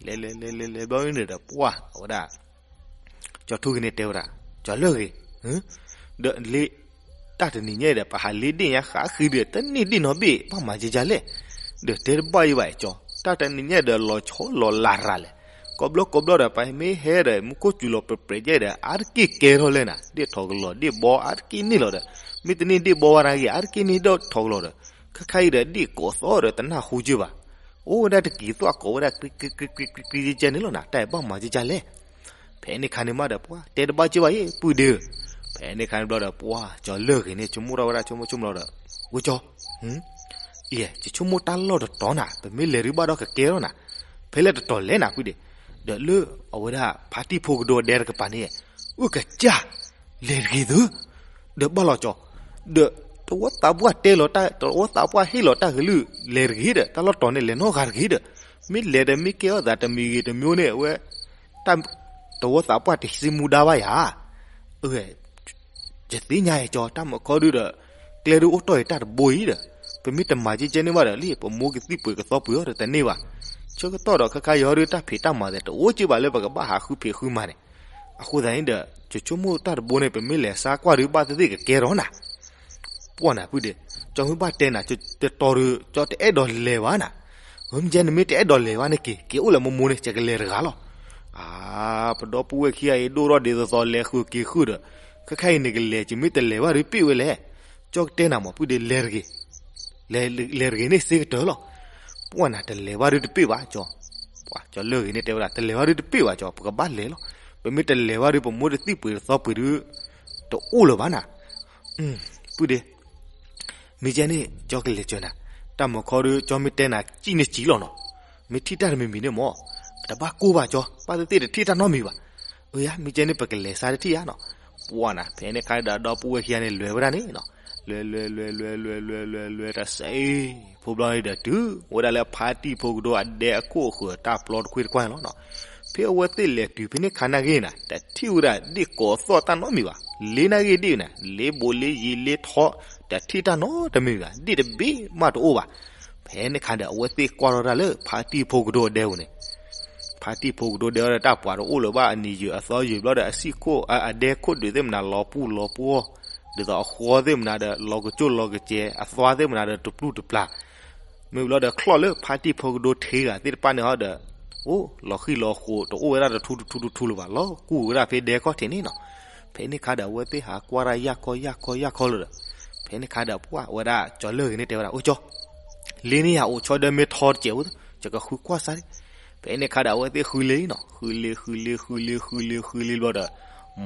လဲၤလဲၤလဲၤလဲၤလဲၤဘျီန့ၣ်ဒီး ပှၤအဝဲဒၣ် ကၠီထူဂ့ၤန့ၣ်တဲဝဲဒၣ် ကၠီလၢၢ်ဂ့ၤ, ဒီးလ့ တၢ်တနံၤညါဒီး ပဟးလ့ဒ့ၣ်ညါဃးဃံဒီး တန့ၢ်ဒ့ၣ်နီတဘ့ၣ် ဘၣ်မၤကကလဲၣ်. ဒီးတဲတဘၣ်အံၤဘၣ်ကၠီ, တၢ်တနံၤညါဒီး လီၤဆီလီၤလးရၤလဲၣ်. ကိးဘျီကိးဘျီဒီး ပမ့ၢ်ဟဲဒီး မူခိၣ်စူၤလီၤပဲာ်ပဲာ်ယဲၢ်ဒီး အါတက့ၢ်ကဲထီၣ်လဲၣ်နၤ. ဒ့ၣ်ထီၣ်ကလီၤဒ့ၣ်ဘီ အါတက့ၢ်န့ၣ်လီၤဒီး မ့ၢ်တန့ၢ်ဒ့ၣ်ဘီဝဲဒၣ်ဂ့ၤ အါတက့ၢ်န့ၣ်ဒ့ၣ်ထီၣ်ကလီၤဒီး ခဲခါအံၤဒီး ဒ့ၣ်ကိးသီၣ်ဒီး တနၢ်ဟူက့ဘၣ်. အိၣ်ဝဲဒၣ်တက့ၤသွၣ်ကိးဝဲဒၣ် က့က့က့က့က့က့က့န့ၣ်လီၤနၤ. တၢ်အံၤဘၣ်မၤကကလဲၣ်. ဖဲန့ၣ်ခါန့ၣ်မးဒီး ပှၤတဲတဘၣ်က့ဘၣ်အံၤ ပုၢ်ဒ့ဧၢ. ဖဲန့ၣ်ခါန့ၣ်ဘျီဒီး ပှၤကၠီလၢၢ်ဂ့ၤန့ၣ် ဆိကမိၣ်ထီၣ်ဝဲဒၣ် ဆိကမိၣ်ဆိကမိၣ်လီၤဒီး ဝဲကၠီ အံၤ ယဆိကမိၣ်တၢ်လီၢ်တတီၤနၤ ပမ့ၢ်လဲၤဒုးဘၣ်ဒီးကကဲထီၣ်နၤ. ဖဲလဲၣ်တတီၤလဲၣ်နၤ ပုၢ်ဒ့. ဒီးလၢအဝဲဒၣ်ဖါတံၢ်ဖိကဒိဒဲတကပၤန့ၣ် အုၣ်ကစၢ် လဲၤတဂ့ၤသု ဒီးဘၣ်လီၤကၠီ, ဒီးတဝီသးပှၢ်တဲလီၤတၢ် တဝီသးပှၢ်ဟ့ၣ်လီၤတၢ်ကလုၢ် လဲၤတဂ့ၤဒီး တၢ်လီၢ်တတီၤန့ၣ် လဲၤနီတဂၤတဂ့ၤဒီး, မ့ၢ်လဲၤဒီးမ့ၢ်ကဲထီၣ်သးတမံၤဂ့ၤတမံၤန့ၣ် အဝဲ တၢ် တဝီသးပှၢ်တစံးမူဒါဘၣ်ယၤ ယသ့ၣ်ညါအံၤကၠီ တၢ်မုၢ်ခီဒုဒီး ကျဲဒုအိၣ်တီၢ်အံၤတၢ်တဘိအံၤဒီး ပမ့ၢ်တမၤကကဲန့ၢ်ဘၣ်ဒီးလံ ပမိၢ်ကသံၣ်ပှ့ၤကသီပှ့ၤအီၤဒီးတန့ၢ်ဘၣ်. ဆၢကတီၢ်ဒီးခဲခါယီၤဒုတၢ်ဖံးတၢ်မၤသဲးတအိၣ်က့ဘၣ်လၢပကဘၣ်ဟးဃုဖံးဃုမၤန့ၣ်. အဃိသတးန့ၣ်ဒီး ကဆိကမိၣ်တၢ်တဘိန့ၣ် ပမ့ၢ်လဲၤစါကွၢ်ဒုဘၣ်သ့ၣ်သ့ၣ်ကကဲထီၣ်နၤ ပှၢ်နၤပုၢ်ဒ့, ကၠီမ့ၢ်ဘၣ်တဲနၤ တတီၤဒီး ကၠီတအဲၣ်ဒိးလဲၤဘၣ်နၤ. မ့ၢ်ကဲနမ့ၢ်တအဲၣ်ဒိးလဲၤဘၣ်န့ၣ်က့ၤ က့ၤအိၣ်လၢမိၢ်မိၢ်န့ၣ် ကကလဲၤတဂၤလီၤ. အါ ပဒီပုၢ်ဝဲၢ်ခံဂၤအံၤ ဒိၣ်ထီၣ်ဒ်သိးသိးလဲၤဃုာ်က့ၤဃုာ်ဒီး ခဲခါအံၤန့ၣ်ကလဲၤ ကမ့ၢ်တလဲၤဘၣ်ဒုးပ့ၢ်ဝဲလဲၣ်. ကၠီကတဲနၤမးပုၢ်ဒ့ လဲၤတဂ့ၤ, လဲၤတဂ့ၤန့ၣ်စ့ကတၢၢ်လီၤ. ပှၢ်နၤတလဲၤဘၣ်ဒုတပ့ၢ်ဘၣ်ကၠီ ပှၢ်ကၠီလၢၢ်ဂ့ၤန့ၣ်တဲဝဲဒၣ် တလဲၤဘၣ်ဒုတပ့ၢ်ဘၣ်ကၠီ ပကဘၣ်လဲၤလီၤ. ပမ့ၢ်တလဲၤဘၣ်ဒု ပမိၢ်တသံၣ်ပှ့ၤတသီပှ့ၤဒု တအိၣ်လၢၤဘၣ်နၤ. ပုၢ်ဒ့ မ့ၢ်ကဲန့ၣ် ကၠီကလဲၤစၢၤနၤ, တၢ်မုၢ်ခီဒု ကၠီမ့ၢ်တဲနၤ ကံၣ်န့ၣ်စံၣ်လီၤနီၤ. မ့ၢ်ထံၣ်တၢ်တမံၤမံၤန့ၣ်မး တဘၣ်ကိၢ်ဘၣ်ကၠီ ဘၣ်သ့ၣ်သ့ၣ်တထံၣ်တၢ်နီတမံၤဘၣ်. အၢယါ မ့ၢ်ကဲန့ၣ် ပကလဲၤစါတထံၣ်ဧါနီၤ. ပှၢ်နၤ ဖဲန့ၣ်ခါဒီး ဒီပုၢ်ဝဲၢ်ခံဂၤန့ၣ် လဲၤဝဲဒၣ်န့ၣ်နီၤ. လဲၤ လဲၤ လဲၤ လဲၤ လဲၤ လဲၤ လဲၤ လဲၤ တၢ်စဲး ဖိဘျီန့ၣ်ဒီး တုၤဝဲဒၣ်လၢဖါတံၢ်ဖိကဒိအဒဲအခိၣ်အဃၢၤ တၢ်ပျီတခွ့တကွၢ်န့ၣ်လီၤနီၤ. ဖဲအဝဲသ့ၣ်လဲၤတုၤဖဲန့ၣ်ခါနာ်ဂ့ၤနၤ တထံၣ်ဝဲဒၣ်ဒ့ၣ်ကိးသီၣ်တၢ်နီတမံၤဘၣ်. လ့နာ်ဂ့ၤဒ့ၣ်နၤ လ့ဘိးလ့ယံၤလ့ထီ တထံၣ်တၢ်နီတမံၤဘၣ် ဒ့ၣ်တဘ့ၣ်မးတအိၣ်ဘၣ်. ဖဲန့ၣ်ခါဒီး အဝဲသ့ၣ်ကွၢ်ထီၣ်တၢ်လၢဖါတံၢ်ဖိကဒိအဒဲပူၤန့ၣ် ဖါတံၢ်ဖိကဒိဒဲဝဲဒီး တၢ်ပှၤတအိၣ်လၢၤဘၣ် အနံၤယုာ်အသီယုာ်ဘျီဒီး အစံၣ်ခိၣ် အဒဲခိၣ်ဒုးသ့ၣ်မနၤ လီၤပူၤလီၤပှီၢ်, ဒ်သိးအဃီသ့ၣ်မနၤဒီး လီၤကကၠိၣ်လီၤကစဲး အသွါသ့ၣ်မနၤဒီး တပျုၢ်တပျၢ်. မ့ၢ်ဘျီဒီး ချီၣ်လၢဖါတံၢ်ဖိကဒိထံဂၤသ့ၣ်တဖၣ်န့ၣ်ဟီဒီး အိၣ်လီၤဃံၣ်လီၤဃိး တအိၣ်ဝဲဒၣ်တထူတထူတထူလၢၤဘၣ် လီၤကူၣ်ဝဲဒၣ်ဖဲဒဲခီၣ်ထံးန့ၣ်နီၤ. ဖဲန့ၣ်ခါဒီး အဝဲသ့ၣ်ဟးကွၢ်တၢ်ယၢ်ခီယၢ်ခီယၢ်ခီလၢၤဒီး ဖဲန့ၣ်ခါဒီး ပှၢ်ဝဲဒၣ်ကၠီလၢၢ်ဂ့ၤန့ၣ်တဲဝဲဒၣ် အိၣ်ကၠီ လ့န့ၣ်ယအိၣ်ဆီဒီးမ့ၢ်ထီတစဲးဝဲ ယကဃုကွၢ်စါဒံး. ဖဲန့ၣ်ခါဒီး အဝဲသ့ၣ်ဃုလ့နီၤ ဃုလ့ ဃုလ့ ဃုလ့ ဃုလ့ ဃုလ့ဘျီဒီး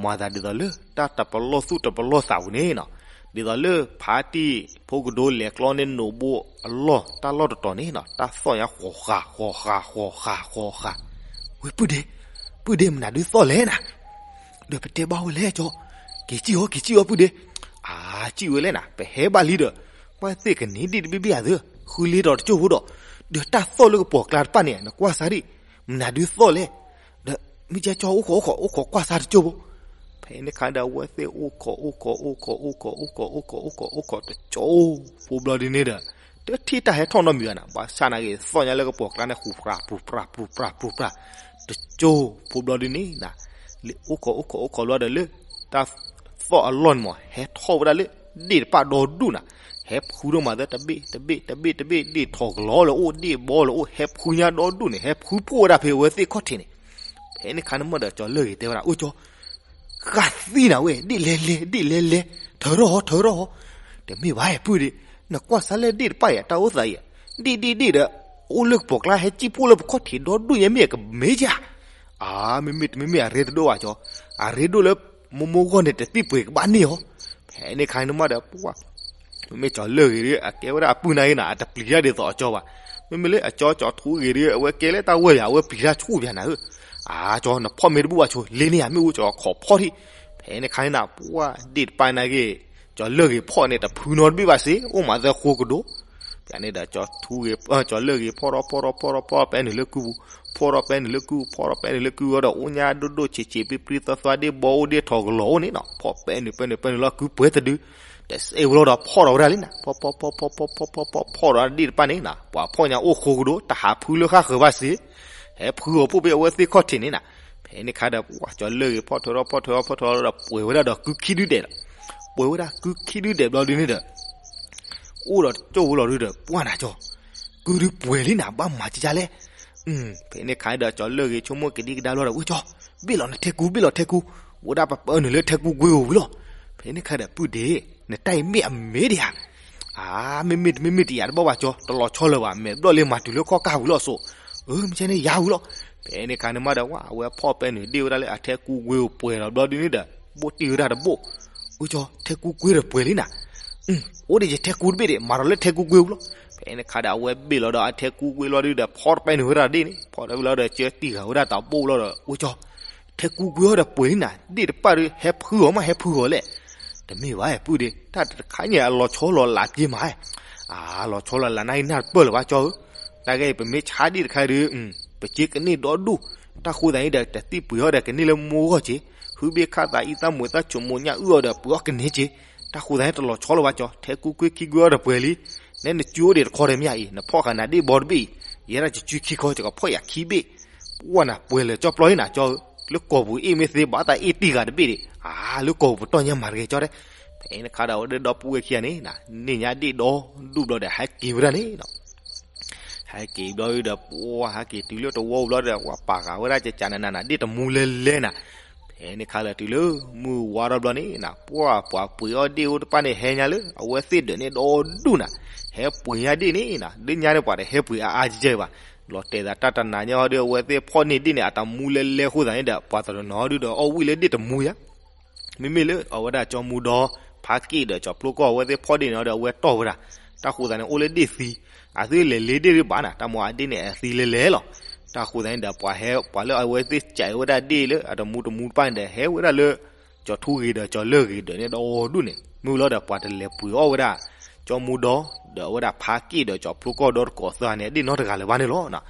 မၤသးဒ်သိးလၢ တၢ်တပလီၢ်သူၣ်တပလီၢ်သးပူၤန့ၣ်နီၤ, ဒ်သိးလၢဖါတံၢ်ဖိကဒိလဲၤကျီန့ၢ်နိးဘိအလီၢ် တၢ်လီၢ်တတီၤန့ၣ်နီၤ တၢ်သီၣ်ညါဃီၤဃာ် ဃီၤဃာ် ဃီၤဃာ် ဃီၤဃာ်. ဝဲပုၢ်ဒ့, ပုၢ်ဒ့မနုၤဒုးသီၣ်လဲၣ်နၤ, ဒီးပတဲဘၣ်ဝဲလဲၣ်ကၠီ, က့ၤစံၣ်အီၤ က့ၤစံၣ်အီၤပုၢ်ဒ့. အါ စံၣ်ဝဲလဲၣ်နၤ ပဟဲဘၣ်လံဒီး ပှၢ်သ့ၣ်ကန့ၢ်ဒ့ၣ်တဘ့ၣ်ဘ့ၣ်ဧါသၢ, ဃုလ့ဒီးတကၠိၢ်ဖိဒီး ဒီးတၢ်သီၣ်လၢကပိာ်ကျါတဖၣ်န့ၣ် နကွၢ်စၢ်ဒံး, မနုၤဒုးသီၣ်လဲၣ်, ဒီးမ့ၢ်ကၠီကၠီအိၣ်ခိးအိၣ်ခိးအိၣ်ခိးကွၢ်စၢ်တကၠိဖိ, ဖဲန့ၣ်ခါဒီးအဝဲသ့ၣ်အိၣ်ခိးအိၣ်ခိးအိၣ်ခိး အိၣ်ခိးအိၣ်ခိးအိၣ်ခိးအိၣ်ခိးအိၣ်ခိးတကၠိဖိဘျီဒုန့ၣ်ဒီး တထံၣ်တၢ်ဟဲထီၣ်နီတမံၤဘၣ်နၤ, ဘၣ်ဆၣ်နာ်က့ၤသီၣ်ညါလၢကပိာ်ကျါန့ၣ် ဃူပြၢ်ပြူပြၢ်ပြူပြၢ်ပြူပြၢ် တကၠိဖိဘျီဒုန့ၣ်နၤ, လၢအိၣ်ခိးအိၣ်ခိးအိၣ်ခိးဘျီဒီးလၢ တၢ်သီၣ်အလီၢ်န့ၣ်မး ဟဲထီၣ်ဝဲဒၣ်လၢ ဒ့ၣ်တပၣ်ဒီဒူၣ်နၤ, ဟဲဖုဒိၣ်မးသၢတဘ့ၣ်တဘ့ၣ်တဘ့ၣ်တဘ့ၣ် ဒ့ၣ်ထီၣ်ကလီလၢအိၣ် ဒ့ၣ်ဘီလၢအိၣ် ဟဲဖုညါဒီဒူၣ်န့ၣ် ဟဲဖုဖှိၣ်ဝဲဒၣ်ဖဲအဝဲသ့ၣ်ခီၣ်ထံးန့ၣ်, ဖဲန့ၣ်ခါန့ၣ်မးဒီးကၠီၤလၢၢ်ဂ့ၤတဲဝဲဒၣ် အိၣ်ကၠီ ဃၣ်သံနၤဝဲ ဒ့ၣ်လဲၤလဲၤ ဒ့ၣ်လဲၤလဲၤ ထၢထီၣ်ဟီ ထၢထီၣ်ဟီ, တမ့ၢ်ဘၣ်ပုၢ်ဒ့, နကွၢ်စၢ်လၢဒ့ၣ်တပၣ်အံၤ တၢ်အိၣ်သးအံၤ, ဒ့ၣ်ဒ့ၣ်ဒ့ၣ်ဒီး အိၣ်လၢကပိာ်ကျါ ဟဲစံၣ်ဖှိၣ်လၢပခီၣ်ထံးဒီဒူၣ်ညါ မ့ၢ်အကမ့ၢ်ဧါ, အါ မ့မ့ၢ်တမ့မ့ၢ်အရ့တဒိၣ်ဘၣ်ကၠီ, အရ့ဒိၣ်လၢ မိၢ်မိၢ်ဂီၢ်န့ၣ် တသံၣ်ပှ့ၤကဘၣ်န့ၢ်အီၤ, ဖဲန့ၣ်ခါန့ၣ်မးဒီး ပှၤ မ့မ့ၢ်ကၠီၤလၢၢ်ဂ့ၤဒီး အကဲဝဲဒၣ်အပုၢ်နာ်ဂ့ၤနၤ အတပျံၤတၢ်ဒ်သိးအကၠီဘၣ်, မ့မ့ၢ်လၢအကၠီကၠီၤထူဂ့ၤဒီး အဝဲကဲလၢတၢ်ဝဲၢ်ယၤ အဝဲပျံၤတၢ်ဆူၣ်ပျၤနၤဧၢ, အါ ကၠီၤ နဖီၣ်မ့ၢ်တဘူၣ်ဘၣ်ဆိ လ့န့ၢ်ယၤမ့ၣ်အူကၠီၤ ခိးဖီၣ်ထံး, ဖဲန့ၣ်ခါန့ၣ်နၤ ပှၤဒ့ၣ်တပၣ်နာ်ဂ့ၤ, ကၠီၤလၢၢ်ဂ့ၤဖီၣ်န့ၣ် တဖုနီတဘ့ၣ်ဘၣ်စ့ အိၣ်မးသၢဃိကဒိၣ်, ဖဲန့ၣ်ဒီး ကၠီၤထူဂ့ၤ ကၠီၤလၢၢ်ဂ့ၤဖီၣ်ထီၣ်ဖီၣ်ထီၣ်ဖီၣ်ထီၣ်ဖီၣ်ထီၣ်ပဲနုာ်လၢကုပူၤ, ဖီၣ်ထီၣ်ပဲနုာ်လၢကုပူၤ ဖီၣ်ထီၣ်ပဲနုာ်လၢကုပူၤဒီး အိၣ်ညါဒိၣ်ဒိၣ်ဆံးဆံးပြံပြံသွသွ ဒ့ၣ်ဘီအိၣ် ဒ့ၣ်ထီၣ်ကလီၤအိၣ်န့ၣ်နၤ ဖီၣ်ပဲနုာ်ပဲနုာ်ပဲနုာ်လီၤ ကုပှဲၤတဒု, တစဲးဝဲလီၤဒီးဖီၣ်ထီၣ်ဝဲဒၣ်လံနၤ ဖီၣ်ဖီၣ်ဖီၣ်ဖီၣ်ဖီၣ်ဖီၣ်ဖီၣ်ဖီၣ်ထီၣ်ဒ့ၣ်တပၣ်န့ၣ်နၤ ပှၤဖီၣ်ညါအိၣ်ဃိကဒိၣ် တဟးဖုလၢဃၣ်ဃၢၤဘၣ်စ့, ဟဲဖုအီၤဖှိၣ်ဖဲအဝဲသ့ၣ်ခီၣ်ထံးန့ၣ်နၤ, ဖဲန့ၣ်ခါဒီး ပှၤကၠီၤလၢၢ်ဂ့ၤဖီၣ်ထီၣ်ထီၣ်ဖီၣ်ထီၣ်ထီၣ်ဖီၣ်ထီၣ်ထီၣ်ဒီး ပှဲၤဝဲဒၣ်ဒီးကုခံဒုဒဲးလီၤ, ပှဲၤဝဲဒၣ်ကုခံဒုဒဲးဘျီဒုန့ၣ်ဒီး အိၣ်ဒီးတကၠိဖိလီၤဒုဒီး ပှၢ်နၤကၠီၤ, ကုဒုပှဲၤလံနၤ ဘၣ်မၤကကလဲၣ်, ဖဲန့ၣ်ခါဒီးကၠီၤလၢၢ်ဂ့ၤဆိကမိၣ်ကဒံကဒါဘျီဒီး ဝဲကၠီၤ, ဘ့ၣ်လီၤနထဲကူ ဘ့ၣ်လီၤထဲကူ, ဝဲဒၣ်ပပၢနုာ်လၢထဲကူကွ့ဧိၤဝံၤလီၤ, ဖဲန့ၣ်ခါဒီးပုၢ်ဒ့, နတၢ်အံၤမ့ၢ်အမ့ၢ်ဒံးဧါ, အါ မ့မ့ၢ်တမ့မ့ၢ်တယာ်တဘၣ်ဘၣ်ကၠီၤ တလီၤဆီလၢၤဘၣ် မဲာ်ဘျီၣ်လၢမၤတုၤလၢခီၣ်ကၢ်ဝံၤလီၤစိး, အၢ မ့ၢ်ကဲန့ၣ်ယၤဝံၤလီၤ, ဖဲန့ၣ်ခါန့ၣ်မးဒီး ဝဲအဝဲဖီၣ်ပဲနုာ်ဒ့ၣ်ဝဲဒၣ်လၢအထဲကူကွ့ဧိၤပှဲၤလီၤဘျီဒုန့ၣ်ဒီး ဘိၣ်တံၢ်ဝဲဒၣ်တဘိၣ်, ဝဲကၠီၤ ထဲကူကွ့တပှဲၤလံနၤ အိၣ်ဒံးယထဲကူတဘ့ၣ်ဒံး မၤဒီးလၢထဲကူကွ့ဝံၤလီၤ, ဖဲန့ၣ်ခါဒီးအဝဲဘ့ၣ်လီၤဒီးအထဲကူကွ့လီၤဒုဒီး ဖီၣ်တပဲနုာ်ဝဲဒၣ်ဒ့ၣ်န့ၣ် ဖီၣ်တပဲလီၤဒီး ကၢတံၢ်ဃာ်ဝဲဒၣ်တဘိၣ်လီၤဒီး ဝဲကၠီၤ, ထဲကူကွ့အီၤဒီးပှဲၤလံနၤ ဒ့ၣ်တပၣ်ဒီး ဟဲဖုအီၤမး ဟဲဖုအီၤလဲၣ်, တမ့ၢ်ဘၣ်ပုၢ်ဒ့ တၢ်တခါညါအလီၤဆီလီၤလးက့မး, အါ လီၤဆီလီၤလးနၤအံၤနၢ်တပၢၢ်လၢၤဘၣ်ကၠီၤဧၢ, တၢ်ဂ့ၢ်အံၤပမ့ၢ်ဆါဒ့ၣ်တခါဒီး ပစ့ကန့ၢ်ဒီဒူၣ်, တၢ်ဃိသတးန့ၣ်ဒီး တသံၣ်ပှ့ၤအီၤဒီးကန့ၢ်လၢမိၢ်ဂီၢ်က့ၤ, ဟုဘ့ၣ်ခၣ်သးအံသၣ်မူၤသၣ်ဆိးမိၣ်ညၣ်အုၣ်အီၤဒီးပှ့ၤအီၤကန့ၢ်က့ၤ, တၢ်ဃိသတးန့ၣ်တလီၤဆီလၢၤဘၣ်ကၠီၤ ထဲကူကွ့ခံကွ့အီၤဒီးပှဲၤလံ, နဲနစုအိၣ်ဒံးတခီဒီးမ့ၢ်အံၤ နဖီၣ်ဃာ်နၤဒ့ၣ်ဘီတဘ့ၣ်အံၤ, ယဲဒၣ်ယစုခံခီ ယကဖီၣ်ယၤခံဘ့ၣ်, ပှၢ်နၤပှဲၤလၢာ်ကၠီပျီအံၤနၤကၠီၤဧၢ, လၢကီၢ်ပူၤအ့ၣ်မ့ၢ်သ့ဘၣ်သးအ့ၣ်တံၢ်ဂၤတဘ့ၣ်ဒံး, အါ လၢကီၢ်ပူၤပတီၢ်ညါမၤတဂ့ၤကၠီတဲ, ဖဲန့ၣ်ခါဒီးအဝဲဒီပုၢ်ဝဲၢ်ခံဂၤန့ၣ် န့ၢ်ညါဒ့ၣ်ဒီဒူၣ်ဘျီဒီး ဟဲက့ၤဝဲဒၣ်န့ၣ် ဟဲက့ၤဘျီဒီး ပှၢ်ဟဲက့ၤတုၤလၢတဝီဘျီဒီး ပှၤပာ်ဃာ်ဝဲဒၣ်ကကနနန ဒ့ၣ်တမူလဲလဲနၤ, ဖဲန့ၣ်ခါလၢာ်တုၤလၢမုၢ်ဝါထီၣ်ဘျီန့ၣ်နၤ ပှၢ်ပှၤပှ့ၤအီၣ်ဒ့ၣ်အိၣ်တဖၣ်န့ၣ် ဟဲညါလၢအဝဲသ့ၣ်ဒၢးန့ၣ်ဒီဒူၣ်နၤ, ဟဲပှ့ၤညါဒ့ၣ်န့ၣ်နၤ ဒ်ညါန့ၣ်ပှၤတဟဲပှ့ၤအါအါကဲကဲဘၣ်, လီၤတဲာ်သးတၢ်တနၤညါဟီဒီး အဝဲသ့ၣ်ဖီၣ်န့ၢ်ဒ့ၣ်န့ၣ် အတမူလဲလဲအဃိသတးန့ၣ်ဒီး ပှၤတနီၤနီၤဟီဒုဒီးအီၣ်ဝံၣ်လၢဒ့ၣ်တမူယါ မ့မ့ၢ်လၢအဝဲဒၣ်ကၠီမူဒီ ဖးက့ၣ်ဒီးကၠီဖျိကီၢ် အဝဲသ့ၣ်ဖီၣ်ဒ့ၣ်န့ၣ်ဒီး အဝဲတီၢ်ဝဲဒၣ်, တၢ်ဃိသတးန့ၣ် အိၣ်လၢဒ့ၣ်သံ, အသုလဲၤလ့ဒ့ၣ်ဒုးဘၣ်နၤ တၢ်မ့ၢ်အဒ့ၣ်န့ၣ် အသံလဲလဲလီၤ. တၢ်ဃိသတးန့ၣ်ဒီး ပှၤဟဲ ပှၤလၢအဝဲသ့ၣ်စဲးဝဲဒၣ်ဒ့ၣ်လၢအတမူတမူတပၣ်န့ၣ်ဒီး ဟဲဝဲဒၣ်လၢ ကၠီထူဂ့ၤဒီးကၠီလၢၢ်ဂ့ၤဒီးန့ၣ်ဒီဒူၣ်န့ၣ် မ့ၢ်ဝံၤလီၤဒီး ပှၤတလဲၤပှ့ၤအီၣ်ဝဲဒၣ် ကၠီမူဒီ ဒီးအဝဲဒၣ်ဖးက့ၣ်ဒီးကၠီဖျိကီၢ်ဒီတကိးသၢဂၤန့ၣ် အဒ့ၣ်နီတဂၤလၢၤဘၣ်န့ၣ်လီၤ.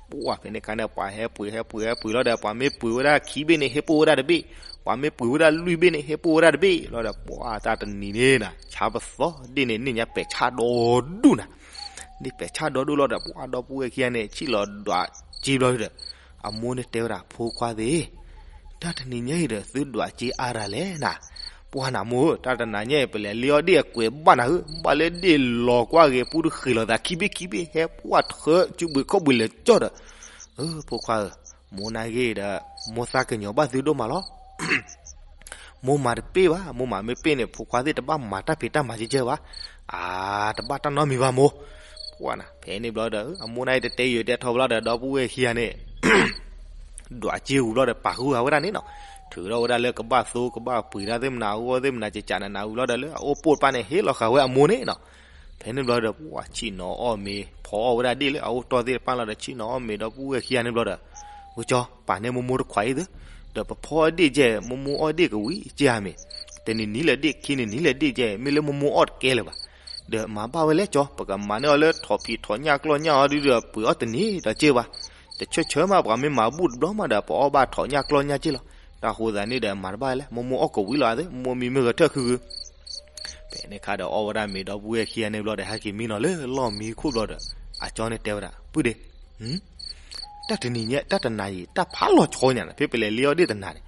ပှၢ်ဖဲန့ၣ်ခါန့ၣ် ပှၤဟဲပှ့ၤဟဲပှ့ၤဟဲပှ့ၤလီၤဒီး ပှၤမ့ၢ်ပှ့ၤဝဲဒၣ်ခံဘ့ၣ်န့ၣ် ဟ့ၣ်ပိၢ်ဝဲဒၣ်တဘ့ၣ်, ပှၤမ့ၢ်ပှ့ၤဝဲဒၣ်လွံၢ်ဘ့ၣ်န့ၣ် ဟ့ၣ်ပိၢ်ဝဲဒၣ်တဘ့ၣ်လီၤဒီး ပှၢ်တၢ်တနံၤန့ၣ်နၤ ဆါပသီဒ့ၣ်န့ၣ် န့ၢ်ညါပဲာ်ဆၣ်ဒီဒူၣ်နၤ န့ၢ်ပဲာ်ဆၣ်ဒီဒူၣ်လီၤဒီး ပှၢ်ဒီပုၢ်ဝဲၢ်ခံဂၤန့ၣ် ဆံၣ်လီၤဒွးစ့ဘျီဒီး အမိၢ်န့ၣ်တဲဝဲဒၣ် ဖိခွါသ့ၣ်, တၢ်တနံၤညါအံၤဒီး သုဒွးစ့အါတၢ်လဲၣ်နၤ, ပှၢ်နၤမိၢ် တၢ်တနၤညါအံၤ ပလဲၤလ့အီၣ်ဒ့ၣ်အကွဲးဘၣ်နၤဧၢ, ဘၣ်လၢဒ့ၣ်လီၤကွၢ်ဂ့ၤ ပူတဃ့ၢ်လီၤသးခံဘ့ၣ်ခံဘ့ၣ် ဟဲပှၢ်ထၢစုဘှံးခီၣ်ဘှံးလၢာ်ကၠီဒီး, အၢ ဖိခွါဧၢ, မိၢ်နၤဂ့ၤဒီး မိၢ်သးကညီၤဘၣ်သုဒိၣ်မးလီၤ. မိၢ်မၤတပ့ၢ်ဘၣ်, မိၢ်မၤမ့ၢ်ပ့ၢ်န့ၣ် ဖိခွါသ့ၣ်တဘၣ်မၤတၢ်ဖံးတၢ်မၤကဲကဲဘၣ်, အါ တဘၣ်တၢ်နီတမံၤဘၣ်မိၢ်, ပှၢ်နၤ ဖဲန့ၣ်ဘျီဒီး အမိၢ်နၤအံၤတတဲယံာ်တဲထီဘျီဒီး ဒီပုၢ်ဝဲၢ်ခံဂၤန့ၣ် ဒွးစ့ဝံၤဘျီဒီး ပာ်ဃုာ်ဝဲဒၣ်န့ၣ်နီၤ, ထုးထီၣ်ဝဲဒၣ်လၢကဘၣ်သိကဘၣ်ပှ့ၤတၢ်သ့ၣ်မနၤ အဂီၢ်သ့ၣ်မနၤ ကကးနးနးဝံၤဘျီဒီး လၢအအိၣ်ပိၢ်တဖၣ်န့ၣ် ဟ့ၣ်လီၤဃာ်ဝဲအမိၢ်န့ၣ်နီၤ, ဖဲန့ၣ်ဘျီဒီး ပှၢ်ဆံၣ်နီၤအီၣ်မ့ၤ ဖီအီၣ်ဝဲဒၣ်ဒ့ၣ်လၢအအိၣ်တီၢ်သ့ၣ်တဖၣ်လီၤဒီး ဆံၣ်နီၤအီၣ်မ့ၤဒီး ပုၢ်ဝဲၢ်ခံဂၤန့ၣ်ဘျီဒီး ဝဲကၠီ ပာ်န့ၢ်မိၢ်မိၢ်တခွးအံၤသ့, ဒီးပဖီအီၣ်ဒ့ၣ်ကဲ မိၢ်မိၢ်အီၣ်ဒ့ၣ်ကဝံၤကဲဧါမ့ၢ်, တနံၤနံၤလဲၣ်ဒ့ၣ် ခံနံၤနံၤလဲၣ်ဒ့ၣ်ကဲ မ့ၢ်လၢမိၢ်မိၢ်အီၣ်တကဲလၢၤဘၣ်, ဒီးမၤဘၣ်ဝဲလဲၣ်ကၠီ, ပကမၤန့ၢ်အီၤလၢထိးဖံးထိးညၣ်ကျီၢ်ညၣ်အီၤဒုဒီး ပှ့ၤအီၣ်တန့ၢ်ဒီးက့ဘၣ်. တဆၢဆၢမး ပှၤမ့ၢ်မၤဘူၣ်တဘျီမးဒီး ပအီၣ်ဘၣ်ထိးညၣ်ကျီၢ်ညၣ်က့လီၤ. တၢ်ဃိသတးန့ၣ်ဒီး မၤတဘၣ်လဲၣ်, မိၢ်မိၢ်အီၣ်ကဝံၤလီၤသ့, မိၢ်မိၢ်မ့ၢ်ဂဲၤထၢၣ်ခုခု ဖဲန့ၣ်ခါဒီး အီၣ်ဝဲဒၣ်မ့ၤဒီပုၢ်ဝဲၢ်ခံဂၤန့ၣ်ဘျီဒီး ဟဲက့ၤမံနီၤလၢလီၢ်မံခိၣ်ဘျီဒီး အကၠီန့ၣ်တဲဝဲဒၣ် ပုၢ်ဒ့, တၢ်တနံၤညါ တၢ်တနၤအံၤ တၢ်ဖးလီၤဆီညါန့ၣ် ဖဲပလဲၤလ့အီၣ်ဒ့ၣ်တနၤန့ၣ်,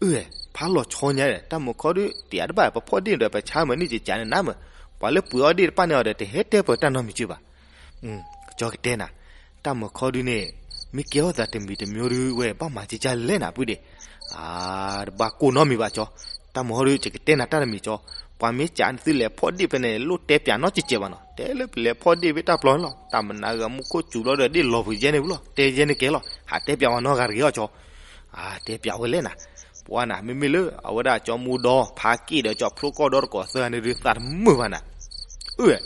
အၢ ဖးလီၤဆီညါဒီး တၢ်မုာ်ခီဒုး တယၤတဘၣ် ပဖီၣ်ဒ့ၣ်ဒီး ပဆါမုာ်န့ၢ်ကကးန့ၣ်နၤမုာ်, ပှၤလၢပှ့ၤအီၣ်ဒ့ၣ်တဖၣ်န့ၣ်အီၤဒီး တဟဲတဲပၢၤတၢ်နီတမံၤက့ဘၣ်. ကၠီကတဲနၤ, တၢ်မုာ်ခီဒုးန့ၣ် မ့ၢ်ကဲထီၣ်သးတမံၤတမံၤဒုး ဝဲဘၣ်မၤကကးလဲၣ်နၤ ပုၢ်ဒ့, တဘၣ်ကိၢ်နီတမံၤဘၣ်ကၠီ. တၢ်မုာ်ခီဒုး ယကတဲနၤတၢ်တမံၤကၠီ, ပှၤမ့ၢ်ကးနသုလဲၤဖီၣ်ဒ့ၣ်ဖဲန့ၣ် လိၣ်တဲပၠးနီတကဲးဘၣ်နီၤ, တဲလၢပလဲၤဖီၣ်ဒ့ၣ်ဖဲတၢ်ပျီန့ၣ်လီၤ. တၢ်မနုၤဂၤ မူခိၣ်စူၤဘျီဒီး ဒ့ၣ်လီၤပှ့ၤယဲန့ၣ်လီၤ, တဲယဲန့ၣ်ကဲလီၤ, ဟးတဲပၠးဝဲနီတဂၤတဂ့ၤအီၤကၠီ. တဲပၠးဝဲလဲၣ်နၤ, ပှၤနၤ မ့မ့ၢ်လၢ အဝဲဒၣ်ကၠီမူဒီ ဖးက့ၣ်ဒီးကၠီဖျိကီၢ်ဒီတကိးသၢဂၤန့ၣ်ဒုး သးတမုာ်ဘၣ်နၤ, အၢ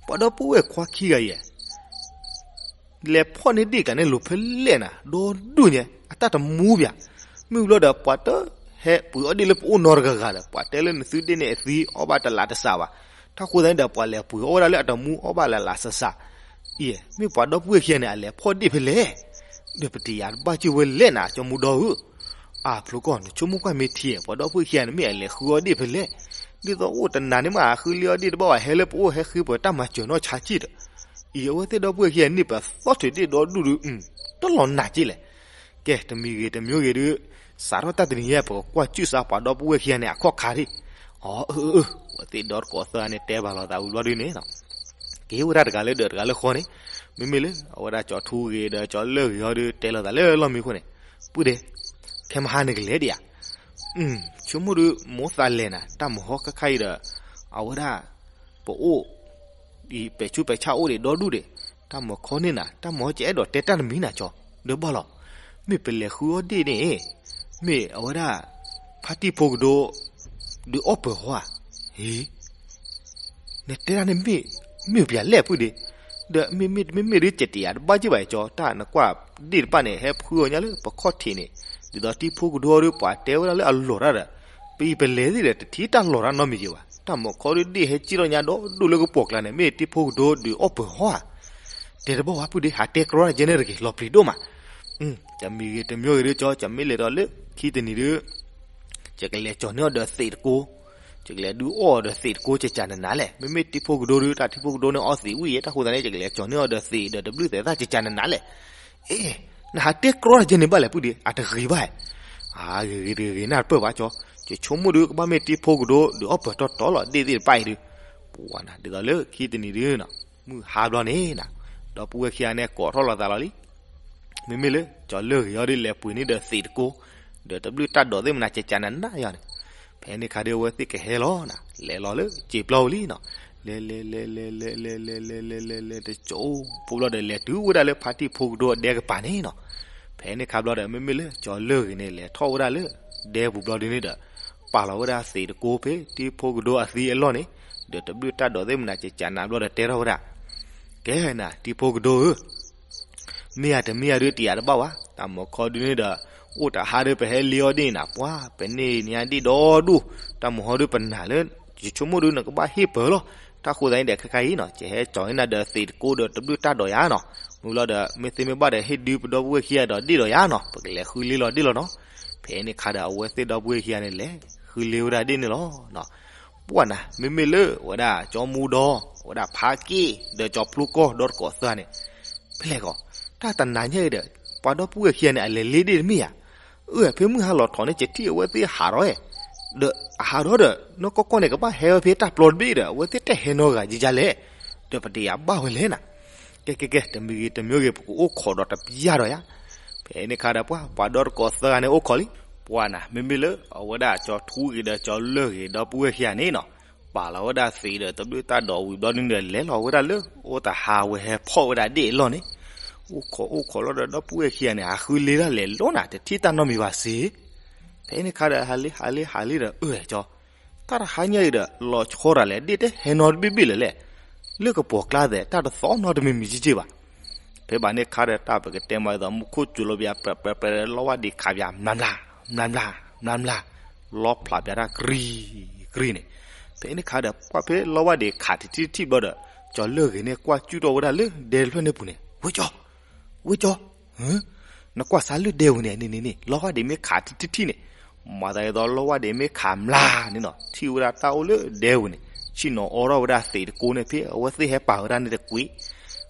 ပှၤဒီပုၢ်ဝဲၢ်ခွါခံဂၤအံၤ လဲၤဖီၣ်န့ၢ်ဒ့ၣ်ကးန့ၣ် လိၤဖဲလဲၣ်နၤ, ဒီဒူၣ်ညါ အတၢ်တမူဘၣ်. မ့ၢ်ဘျီဒီး ပှၤတဟဲပှ့ၤအီၣ်ဒ့ၣ်လၢပအိၣ်နီတဂၤဂၤဒီး ပှၤတဲလၢနသုဒ့ၣ်န့ၣ်အသံ အီၣ်ဘၣ်တလးတစးဘၣ်. တၢ်ဃိသတးန့ၣ်ဒီး ပှၤလဲၤပှ့ၤအီၣ်ဝဲဒၣ်လၢအတမူ အီၣ်ဘၣ်လၢလးစးစး. အံၤ မ့ၢ်ပှၤဒီပုၢ်ဝဲၢ်ခံဂၤန့ၣ် အလဲၤဖီၣ်ဒ့ၣ်ဖဲလဲၣ်, ဒီးပတယၤတဘၣ်က့ၢ်ဝဲလဲၣ်နၤ ကၠီမူဒီဧၢ. အၢ ဖျိကီၢ် နဆိကမိၣ်ကွၢ်မ့ၢ်ထံ ပှၤဒီပုၢ်ဝဲၢ်ခံဂၤန့ၣ် မ့ၢ်အလဲၤဃုအီၣ်ဒ့ၣ်ဖဲလဲၣ်. ဒ်သိးအိၣ်တနၤန့ၣ်မး ဃုလ့အီၣ်ဒ့ၣ်တဘၣ်ဘၣ် ဟဲလၢပအိၣ် ဟဲဃ့ပှၤတၢ်မၤစၢၤနီၢ်ဆါက့ၢ်ဒီး, အံၤ အဝဲသ့ၣ်ဒီပုၢ်ဝဲၢ်ခံဂၤန့ၣ် ပသီၣ်ထုးဒ့ၣ်ဒီဒူၣ်ဒုး တလီၤနးက့ၢ်လဲၣ်. ကဲ တမံၤဂ့ၤတမံၤဂ့ၤဒုး စးထီၣ်တၢ်တနံၤညါ ပကကွၢ်စူၣ်စးပှၤဒီပုၢ်ဝဲၢ်ခံဂၤန့ၣ် အခီၣ်ခါဒံး. အီ အၢ အၢ အဝဲသ့ၣ်ဒီတကိးသၢဂၤန့ၣ် တဲဘၣ်လိာ်သးဝံၤဘျီဒုးန့ၣ် က့ၤဝဲဒၣ်တဂၤလၢဒၢးတဂၤလၢဃီန့ၣ်, မ့မ့ၢ်လၢ အဝဲဒၣ်ကၠီထူဂ့ၤဒီးကၠီလၢၢ်ဂ့ၤအီၤဒုး တဲလိာ်သးလၢလီၢ်မံခိၣ်န့ၣ်, ပုၢ်ဒ့, ခဲမဟါန့ၣ်ကလဲၤဒံးဧါ. ဆိကမိၣ်ဒုး မိၢ်သးလဲၤနၤ တၢ်မုာ်ဟီခါခါအံၤဒီး အဝဲဒၣ် ပအိၣ် အံၤ ပဲာ်ဆူးပဲာ်ဆါအိၣ်ဒံးဒီဒူၣ်ဒံး, တၢ်မုာ်ခီန့ၣ်နၤ တၢ်မုာ်ဟီကအဲၣ်ဒိးတဲတၢ်တမံၤနၤကၠီ, ဒီးဘၣ်လီၤ. မ့ၢ်ပလဲၤဃုအီၣ်ဒ့ၣ်န့ၣ် မ့ၢ်အဝဲဒၣ် ဖါတံၢ်ဖိကဒိ ဒုးအီၣ်ပၢၤဟီဧါ. ဟ့ နတဲဒၣ်န့ၣ်မ့ၢ် မ့ၢ်ပှၤလဲၣ်ပုၢ်ဒ့, ဒီးမ့မ့ၢ်တမ့မ့ၢ်ဒုး ကတယၤတဘၣ်က့ၢ်ဘၣ်ကၠီ, တၢ်နကွၢ်ဒ့ၣ်တဖၣ်န့ၣ် ဟဲဖုအီၤညါလၢပခီၣ်ထံးန့ၣ်, ဒ်သိးတံၢ်ဖိကဒိအီၤဒုး ပှၤတဲဝဲဒၣ်လၢအလီၤတၢ်ဒီး ပအံၤပလဲၤသ့ၣ်ဒီး တထံၣ်တၢ်လီၤတၢ်နီတမံၤက့ၢ်ဘၣ်. တၢ်မုာ်ခီဒုးဒ့ၣ်ဟဲကံၣ်ထီၣ်ညါဒီဒူၣ်လၢကပိာ်ကျါန့ၣ် မ့ၢ်တံၢ်ဖိကဒိဒုးအီၣ်ပၢၤဟီဧါ. တဲတဘၣ်ဝဲပုၢ်ဒ့ ဟးတဲကြီတကဲန့ၣ်တဂ့ၤ လီၤပျံၤဒိၣ်မး. တမံၤဂ့ၤတမံၤဂ့ၤဒုးကၠီ ယမ့ၢ်လဲၤဒီးလၢခံတနံၤဒုး ယကလဲၤကၠီၤန့ၢ်အီၤဒီးသံးတကိ, ယကလဲၤဒုးအီၣ်အီၤဒီးသံးတကိ ကကနနၤလဲၣ်. မ့မ့ၢ်တံၢ်ဖိကဒိဒုး တၢ်တံၢ်ဖိကဒိန့ၣ်အီသံးဝံၣ်ယဲ တၢ်ဃိသတးန့ၣ် ယကလဲၤကၠီၤန့ၢ်အီၤဒီးသံးဒီးတဘျုးသဲးသၣ် ကကနနၤလဲၣ်. အ့ နဟးတဲကြီတကဲန့ၣ်ဘၣ်လဲၣ်ပုၢ်ဒ့ အတဂ့ၤဘၣ်. အါ ဂ့ၤဂ့ၤတဂ့ၤဂ့ၤ နၢ်တပၢၢ်ဘၣ်ကၠီ, ယဆိကမိၣ်ဒုး ကဘၣ်မ့ၢ်တံၢ်ဖိကဒိဒုးအီၣ်ပၢၤတီတီလီၤ ဒ့ၣ်သ့ၣ်တဖၣ်အံၤဒုး. ပှၤနၤ ဒ်သိးလၢခံတနံၤဒုးနီၤ မုၢ်ဟါဘျီန့ၣ်နၤ ဒီပုၢ်ဝဲၢ်ခံဂၤန့ၣ် ကိးထီၣ်လိာ်သးလီၤလံ. မ့မ့ၢ်လၢ ကၠီၤလၢၢ်ဂ့ၤအီၤဒုး လဲၤပှ့ၤန့ၢ်ဒီးသံးတကိ ဒီးတဘျုးတၢ်ဒိးသ့ၣ်မနၤ ကကနနၤယၤန့ၣ်, ဖဲန့ၣ်ခါဒုး အဝဲသ့ၣ်ကဟဲလီၤနၤ လဲၤလီၤလၢစံာ်ပျီဝံၤလံနီၤ. လဲၤလဲၤလဲၤလဲၤလဲၤလဲၤလဲၤလဲၤလဲၤလဲၤလဲၤ တကၠိဖိဘျီဒီး လဲၤတုၤဝဲဒၣ်လၢဖါတံၢ်ဖိကဒိအဒဲကပၤန့ၣ်နီၤ. ဖဲန့ၣ်ခါဘျီဒီး မ့မ့ၢ်လၢ ကၠီၤလၢၢ်ဂ့ၤန့ၣ် လဲၤထီၣ်ဝဲဒၣ်လၢဒဲပူၤဘျီဒုးန့ၣ်ဒီး ပာ်လီၤဝဲဒၣ်သံးတကိဖဲတံၢ်ဖိကဒိအသံးအလီၢ်န့ၣ်, ဒီးတဘျုးတၢ်ဒိးသ့ၣ်မနၤ ကကနနၤဘျီဒီး တဲထီၣ်ဝဲဒၣ် ကဲနၤ တံၢ်ဖိကဒိဧၢ, မ့ၢ်ဧါတမ့ၢ်ဧါဒုး တယၤတဘၣ်ဘၣ်. တၢ်မုာ်ခီဒုးန့ၣ်ဒီး အိၣ်တဟါဒုး ပဟဲလ့အီၣ်ဒ့ၣ်နၤ ပှၤ ပန့ၢ်နံၤဒ့ၣ်ဒီဒူၣ်, တၢ်မုာ်ခီဒုးပနာ်လၢ ယဆိကမိၣ်ဒုး နကဘၣ်ဟ့ၣ်ပၢၤလီၤ. တၢ်ဃိသတးန့ၣ်ဒီး ခဲခါအံၤနီၤ ကဟဲကၠီၤန့ၢ်နၤဒီးသံးတကိဒီးတဘျုးတၢ်ဒိးယၤနီၤ. မ့ၢ်လီၤဒီး မ့ၢ်သ့မ့ၢ်ဘၣ်ဒီး ဟ့ၣ်ဒုးပဒီပုၢ်ဝဲၢ်ခံဂၤဒီးဒ့ၣ်ဒီးယၤနီၤ, ပကလဲၤဃုလ့လီၤဒ့ၣ်လီၤနီၤ. ဖဲန့ၣ်ခါဒီး အဝဲသ့ၣ်ဒီပုၢ်ဝဲၢ်ခံဂၤန့ၣ် လဲၤဃုလ့ဝဲဒၣ်ဒ့ၣ်န့ၣ်လီၤ. ပှၤနၤ မ့မ့ၢ်လၢ ဝဲဒၣ်ကၠီမူဒီ ဝဲဒၣ်ဖးက့ၣ် ဒီးကၠီဖျိကီၢ်ဒီတကိးသၢဂၤန့ၣ် ဖဲလဲၣ်ကီး တၢ်တနၤညါအံၤဒီး ပှၤဒီပုၢ်ဝဲၢ်ခံဂၤန့ၣ် အလဲၤလ့ဒ့ၣ်တမ့ၢ်ဧါ. အၢ ဖဲမုၢ်ဟါလီၤထီၣ်န့ၣ် ကထံၣ်အဝဲသ့ၣ်ဟးထီၣ်ဧါ, ဒီးအဟးထီၣ်ဒီး နီၢ်ကီၢ်ကီၢ်န့ၣ် ကဘၣ်ဟဲဝဲဖဲတၢ်ပျီတဘ့ၣ်ဒီး အဝဲသ့ၣ်တဟဲနီတဂၤယယလဲၣ်, ဒီးပတယၤဘၣ်ဝဲလဲၣ်နၤ. ကဲကဲကဲ တမံၤဂ့ၤတမံၤဂ့ၤ ပကအိၣ်ခိးဒီးတပျၢ်ဒီးယၤ. ဖဲန့ၣ်ခါဒီးပှၤ ပှၤဒီတကိးသၢဂၤန့ၣ်အိၣ်ခိးလံ. ပှၤနၤ မ့မ့ၢ်လၢ အဝဲဒၣ်ကၠီထူဂ့ၤဒီးကၠီလၢၢ်ဂ့ၤဒီပုၢ်ဝဲၢ်ခံဂၤန့ၣ်နီၤ ပာ်လီၤဝဲဒၣ်သံးဒီးတဘျုးတၢ်ဒိးဝံၤဘျီဒုးန့ၣ်ဒီး လဲၤလီၤဝဲဒၣ်လၢ အိၣ်တဟးဝဲဟဲဖီၣ်ဝဲဒၣ်ဒ့ၣ်အလီၢ်န့ၣ်, အိၣ်ခိးအိၣ်ခိးလီၤဒီးဒီပုၢ်ဝဲၢ်ခံဂၤန့ၣ် ဟးဃုလ့ဒၣ်လဲာ်လီၤနၤ တထံၣ်တၢ်နီတမံၤဘၣ်စ့ၢ်. ဖဲန့ၣ်ခါဒီး ဟးလ့ဟးလ့ဟးလ့ဒီး အၢ ကၠီ တၢ်တဟါညါအံၤဒီး လီၤဆီတၢ်လဲၣ် ဒ့ၣ်တဟဲနီတဘ့ၣ်ဘ့ၣ်လၢၤလဲၣ်, လၢကပိာ်ကျါသဲး တၢ်တသီနီတမံၤမံၤက့က့ဘၣ်. ဖဲဘၣ်န့ၣ်ခါဒီး တၢ်ပကတဲမးဒ်သိး မူခိၣ်စူၤလီၤပၠး ပြဲးပြဲးပြဲး လီဝါဒံးခးပၠး မျၢ်မျၢ် မျၢ်မျၢ် မျၢ်မျၢ် လီဖျးပၠးတၢ် ကြံကြံန့ၣ်, ဖဲန့ၣ်ခါဒီး ပှၢ်ဖဲလီဝၢ်ဒံးခးတထံၣ်တထံၣ်ဘျီဒီး ကၠီၤလၢၢ်ဂ့ၤန့ၣ် ကွၢ်ကၠူၣ်ထီၣ်ဝဲဒၣ်လၢဒဲတဖျၢၣ်န့ၣ်ပူၤန့ၣ်, ဝဲကၠီ, ဝဲကၠီ, နကွၢ်စးလၢဒဲဝံၤန့ၣ် န့ၣ်န့ၣ်န့ၣ် လီဝၢ်ဒံးမ့ၢ်ခးတထံၣ်တထံၣ်န့ၣ်, မၤသးဒ်သိးလီဝၢ်ဒံးမ့ၢ်ခးမျးန့ၣ်နီၤ, ထံၣ်ဝဲဒၣ်တၢ်အိၣ်လၢဒဲဝံၤန့ၣ်, ဆ့ၣ်နီၤအီထီၣ်ဝဲဒၣ်သံးတကိးန့ၣ် ဖဲအဝဲသ့ၣ်ဟဲပာ်ဝဲဒၣ်န့ၣ်တကွံာ်,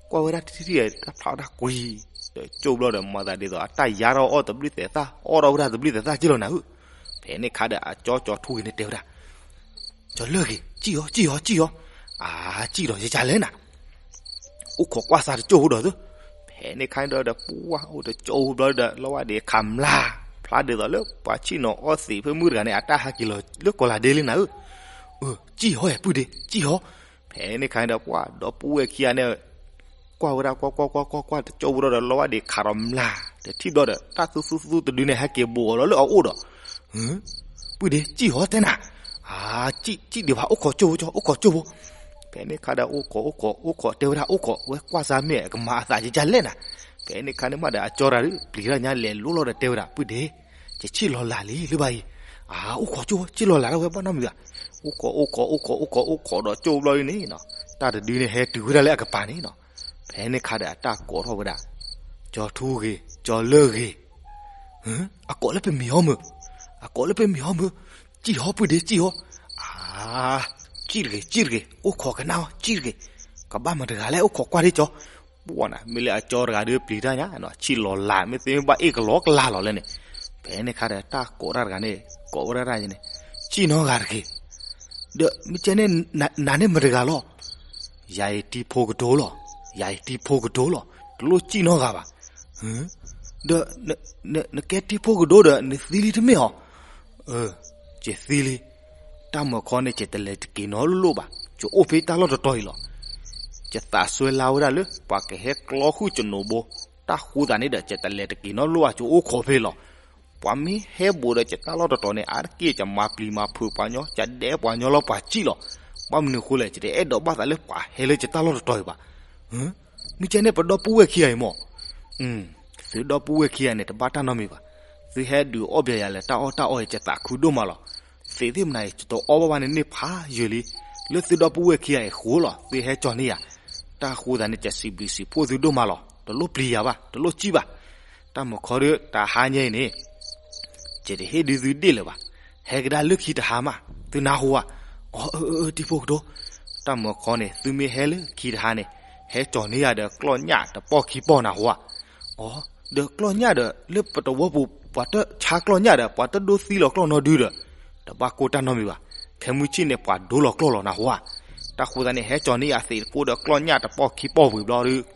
ကွၢ်ဝဲဒၣ်တထံၣ်တထံၣ် တၢ်ဖျါဝဲဒၣ်ကွံာ်, ဒီးကၠိၣ်ဘျီဒီး မၤသးဒ်သိးအတၢ်ယါထီၣ်အီၣ်သဘျုၣ်သဲးသၣ် အီၣ်ထီၣ်ဝဲဒၣ်သဘျုၣ်သဲးသၣ်က့လီၤနၤဧၢ. ဖဲန့ၣ်ခါဒီး အကၠီကၠီၤထူဂ့ၤန့ၣ်တဲဝဲဒၣ်, ကၠီၤလၢၢ်ဂ့ၤ ကၠံၣ်အီၤ ကၠံၣ်အီၤ ကၠံၣ်အီၤ, အါ ကၠံၣ်ဒီးယကလဲၣ်နၤ, အိၣ်ခိးကွၢ်စးတကၠိၢ်ဖိဒီးသု. ဖဲန့ၣ်ခါန့ၣ်ဒီး ပှၢ်အိၣ်တကၠိၢ်ဖိဘျီဒီး လီဝၢ်ဒံးခးမျး, ဖျါဒ်သိးလၢပှၤဆ့ၣ်နီၤအီၣ်သံးဖဲမုၢ်တဂၤန့ၣ် အတၢ်ဟးက့ၤလီၤလၢကီၤလၤဒ့လံနၤဧၢ. အၢ ကၠံၣ်အီၤ ပုၢ်ဒ့ ကၠံၣ်အီၤ. ဖဲန့ၣ်ခါန့ၣ်ဒီး ပှၢ်ဒီပုၢ်ဝဲၢ်ခံဂၤန့ၣ် ကွၢ်ဝဲဒၣ်ကွၢ်ကွၢ်ကွၢ်ကွၢ်ကွၢ်ကွၢ်တကၠိၢ်ဖိဒီး လီဝၢ်ဒံးခးဒီးမျး တထံၣ်ဘျီဒီး တၢ်သူသူသူတဒုန့ၣ် ဟဲက့ၤဘူးအီၤလီၤလၢအအိၣ်ဒီး, ပုၢ်ဒ့ ကၠံၣ်အီၤတဲနၤ, အါ ကၠံၣ်ဒံးဘၣ် အိၣ်ခိးကၠိၢ်ဖိကၠီ အိၣ်ခိးကၠိၢ်ဖိ. ဖဲန့ၣ်ခါဒီး အိၣ်ခိး အိၣ်ခိး အိၣ်ခိး တဲဝဲဒၣ် အိၣ်ခိးဝဲကွၢ်စးမ့ၢ်ကမၤအသးကကလဲၣ်နၤ. ဖဲန့ၣ်ခါန့ၣ်မးဒီး အကၠီၤတဂၤဒီး ပျံၤတၢ်ညါလဲၤလိလီၤဒီးတဲဝဲဒၣ် ပုၢ်ဒ့ ယဆ့ၣ်လီၤလးလံလၢၤဘၣ်အံၤ, အါ အိၣ်ခိးကၠိၢ်ဖိ ဆ့ၣ်လီၤလးဒၣ်ဝဲဘၣ်နီတမံၤဘၣ်. အိၣ်ခိး အိၣ်ခိး အိၣ်ခိး အိၣ်ခိး အိၣ်ခိးဒီးကၠိၢ်ဘျီဒ်န့ၣ်နီၤ, တၢ်တဒုန့ၣ် ဟဲတုၤဝဲဒၣ်လၢအကပၤန့ၣ်နီၤ. ဖဲန့ၣ်ခါဒီး အတၢ်ကိးထီၣ်ဝဲဒၣ်, ကၠီၤထူဂ့ၤ ကၠီၤလၢၢ်ဂ့ၤ, အကိးလၢပမံၤဟီမုၢ်, အကိးလၢပမံၤဟီမုၢ်, ကၠံၣ်ဟီ ပုၢ်ဒ့ ကၠံၣ်ဟီ. အါ ကၠံၣ်တဂ့ၤ ကၠံၣ်တဂ့ၤ အိၣ်ခိးကနၣ်အီၤ ကၠံၣ်တဂ့ၤ, ကဘၣ်မတၤတဂၤလဲၣ် အိၣ်ခိးကွၢ်ဒ့ကၠီ. ပှၢ်နၤ မ့ၢ်လၢအကၠီၤတဂၤဒီး ပျံၤတၢ်ညါနီၤ, ဆ့ၣ်လီၤလး မ့ၢ်သ့မ့ၢ်ဘၣ်အ့ၣ်ကလီကလးလီၤလဲၣ်န့ၣ်. ဖဲန့ၣ်ခါဒီး တၢ်ကိးတၢ်တဂၤန့ၣ် ကိးဝဲဒၣ်တၢ်န့ၣ်, ကၠံၣ်နီတဂၤတဂ့ၤ, ဒီးမ့ၢ်ကဲန့ၣ် နၤန့ၣ်မတၤတဂၤလီၤ. ယၤအံၤတံဖိကဒိလီၤ, ယၤအံၤတံဖိကဒိလီၤ, တလိၣ်ကၠံၣ်နီတဂၤဘၣ်. ဒီး နကဲတံဖိကဒိဒီး နသံလံတမ့ၢ်ဧါ. ယသံလံ, တၢ်မၢခီန့ၣ် ယတလဲၤတက့ၤနီတလိၣ်ဘၣ်, ယအိၣ်ဖဲတၢ်လီၢ်တတီၤအံၤလီၤ. ယသးစွဲလၢဝဲဒၣ်လၢ ပှၤကဟဲကျီဃုာ်ယနိးဘိ, တၢ်ဃိသးန့ၣ်ဒီး ယတလဲၤတက့ၤနီတလိၣ်ဘၣ်, ယအိၣ်ခိးဖဲလီၤ. ပှၤမ့ၢ်ဟဲဘူးဒီးယတၢ်လီၢ်တတီၤန့ၣ် အါတက့ၢ် ယမၤပျံၤမၤဖုးပှၤညီ, ယဒဲပှၤညီလီၤပှၤကၠံၣ်လီၤ. ဘၣ်မနုၤအဃိလဲၣ်, ယတအဲၣ်ဒိးဘၣ်သးလၢပှၤဟဲလၢယတၢ်လီၢ်တတီၤအံၤဘၣ်. မ့ၢ်ကဲန့ၣ် ပဒီပုၢ်ဝဲၢ်ခံဂၤအံၤမ့ၢ်, သုဒီပုၢ်ဝဲၢ်ခံဂၤန့ၣ် တဘၣ်တၢ်နီတမံၤဘၣ်. သုဟဲဒုးအီၣ်ဘၣ်ယၤလၢတၢ်အီၣ်တၢ်အီအံၤ ယသးခုဒိၣ်မးလီၤ. သ့ၣ်သ့ၣ်မနၤအံၤ ယတအီၣ်ဘၣ်ဘၣ်န့ၣ်န့ၢ်ဖးယံာ်လံ. လၢသုဒီပုၢ်ဝဲၢ်ခံဂၤအံၤအဃိလီၤ, သုဟဲကၠီၤန့ၢ်ယၤ. တၢ်ဃိသးန့ၣ် ယစံးဘျုးစံးဖှိၣ်သုဒိၣ်မးလီၤ. တလိၣ်ပျံၤယၤဘၣ်, တလိၣ်ကၠံၣ်ဘၣ်. တၢ်မၢခီဒီး တဟါညါအံၤန့ၣ် ယတဟ့ၣ်ဒုးသုဒ့ၣ်လၢၤဘၣ်. ဟဲကဒါလၢခံတဟါမး, သုနၢ်ဟူဧါ. အၢ အၢ အၢ တံဖိကဒိ, တၢ်မၢခီန့ၣ် သုမ့ၢ်ဟဲလၢခံတဟါန့ၣ် ဟဲကၠီၤန့ၢ်ယၤဒီးကျီၢ်ညၣ်တပီၢ်ခံပီၢ်နၢ်ဟူဧါ. အီ ဒီးကျီၢ်ညၣ်ဒီး လၢပတဝီပူၤ ပှၤတဆါကျီၢ်ညၣ်ဒီး ပှၤတဒိသံလီၤကျီၢ်နီဒုဒီး တဘၣ်ကိၢ်တၢ်နီတမံၤဘၣ်. ခဲမုၢ်ဆ့ၣ်န့ၣ် ပှၤဒိလီၤကျီၢ်လီၤနၢ်ဟူဧါ. တၢ်ဃိသးန့ၣ် ဟဲကၠီၤန့ၢ်ယၤသ့ၣ်တကိးဒီးကျီၢ်ညၣ်တပီၢ်ခံပီၢ်ဝံၤဘျီဒီး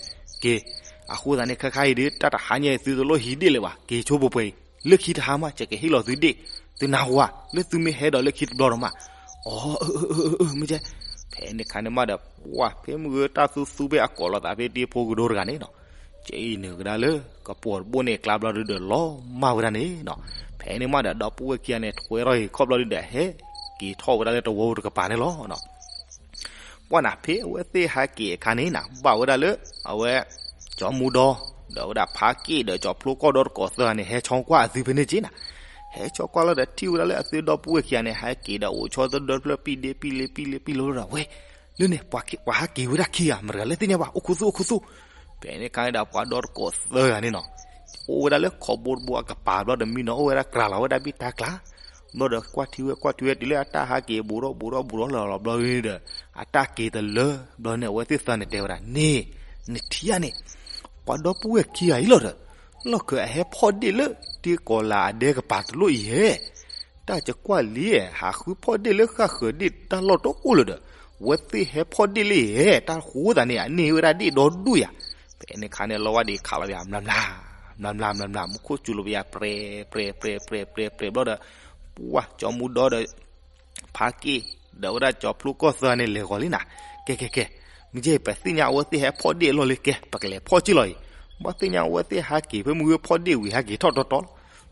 က့ၤ. အဃိသတးန့ၣ် ခဲခါအံၤဒီး တၢ်တဟါညါအံၤ သုတလိၣ်ဟံးဒ့ၣ်လၢၤဘၣ်, က့ၤဆိပှဲၤပှဲၤအံၤ, လၢခံတဟါမး ယကဟ့ၣ်လီၤသုဒ့ၣ်, သုနၢ်ဟူဧါ, လၢသုမ့ၢ်ဟဲဒီးလၢခံတဘျီဒီးမး. အီ အၢ အၢ အၢ အၢ မ့ၢ်ကဲ. ဖဲန့ၣ်ခါန့ၣ်မးဒီး ပှၢ် ဖဲမုၢ်ဂီၤတၢ်သူသူဖဲအကိးလီၤသးဖဲ တံဖိကဒိတဂၤန့ၣ်နီၤ, ကဲအံၤနုာ်ကဒါလၢ ကပီၤတဘိန့ၣ် ကျါဘျီဒုဒီး လီၤမၢ်ဝဲဒၣ်န့ၣ်နီၤ. ဖဲန့ၣ်မးဒီး ဒီပုၢ်ဝဲၢ်ခံဂၤန့ၣ် ထွဲထီၣ်ဟံၣ်ခီၣ်ဘျီဒုဒီး ဟဲက့ၤထီၣ်ဝဲဒၣ်လၢတဝီတကပၤန့ၣ်လီၤ. ပှၢ်နၤ ဖဲအဝဲသ့ၣ်ဟးက့ၤအခါန့ၣ်နၤ ဘၣ်ဝဲဒၣ်လၢ အဝဲ ကၠီမူဒီ ဒီးဝဲဒၣ်ဖါက့ၣ်ဒီးကၠီဖျိကီၢ်ဒီတကိးသၢဂၤန့ၣ် ဟဲဆီကွၢ်အသုဖဲန့ၣ်က့နၤ. ဟဲဆီကွၢ်လီၤဒီးထံၣ်ဝဲဒၣ်လၢအသုဒီပုၢ်ဝဲၢ်ခံဂၤန့ၣ် ဟဲက့ၤဒီးအိၣ်ဆီသဒၢတဖျၢၣ် ပံၣ်ဒ့ပံၣ်လ့ပံၣ်လ့ပံၣ်လ့လီၤဒီး ဝဲ လၢန့ၣ် ပှၤဟးက့ၤဝဲဒၣ်ခံဂၤ မတၤတဂၤလဲၣ်သ့ၣ်ညါဘၣ် အိၣ်ခူသူၣ် အိၣ်ခူသူၣ်. ဖဲန့ၣ်ခါန့ၣ်ဒီးပှၤဒီတကိးသၢဂၤန့ၣ်နီၤ အိၣ်ဝဲဒၣ်လၢခီဘိတဘိအကပၤဘျီဒီး မံနီၤအိၣ်ဝဲဒၣ်ကြၤလီၤဝဲဒၣ်ဘံၣ်တၢ်ကျါ ဘျီဒီးကွၢ်ထံဝဲကွၢ်ထံဝဲတုၤလၢအတၢ်ဟးက့ၤ ဘူးထီၣ်ဘူးထီၣ်ဘူးထီၣ်လီၤလီၤဘျီဒီး အတၢ်က့ၤတလၢဘျီန့ၣ် အဝဲသ့ၣ်သၢဂၤန့ၣ်တဲဝဲဒၣ်န့ၣ် နထံၣ်ဧါန့ၣ် ပှၤဒီပုၢ်ဝဲၢ်ခံဂၤအံၤလီၤဒီး လီၢ်ခၢၣ်အဟဲဖီၣ်ဒ့ၣ်လၢတံၢ်ကီၤလၤအဒဲကပၤတလိၣ်အံၤဧဲ တၢ်ကကွၢ်လံဧဲ ဟးဃုဖီၣ်ဒ့ၣ်လၢဃၣ်ဃၢၤဒ့ၣ်တၢ်လီၢ်တအိၣ်လၢၤဒီး အဝဲသ့ၣ်ဟဲဖီၣ်ဒ့ၣ်လၢအံၤဧဲ တၢ်ဃိသးန့ၣ် အန့ၢ်ဝဲဒၣ်ဒ့ၣ်ဒီဒူၣ်ယၤ. ဖဲန့ၣ်ခါန့ၣ် လီဝါဒံးခးလီၤယၤ မျးမျး မျးမျး မျးမျး မူခိၣ်စူၤလိာ်ပယၤ ပြဲၤ ပြဲၤ ပြဲၤ ပြဲၤ ပြဲၤ ဘျီဒီး ပှၢ် ကၠီမူဒီဒီး ဖါက့ၣ် ဒီးဝဲဒၣ်ကၠီဖျိကီၢ်သၢဂၤန့ၣ် လဲၤဂီၤလံနၤ. ကဲ ကဲ ကဲ မ့ၢ်ကဲ ပသ့ၣ်ညါအဝဲသ့ၣ်ဟဲဖီၣ်ဒ့ၣ်အလီၢ်လံ ကဲ ပကလဲၤဖီၣ်က့ၢ်လီၤအံၤ. ဘၣ်သ့ၣ်ညါအဝဲသ့ၣ်ဟးက့ၤ ဖဲမုၢ်ဂီၤဖီၣ်ဒ့ၣ်ဝံၤ ဟဲက့ၤထီၣ်တီတီလီၤ.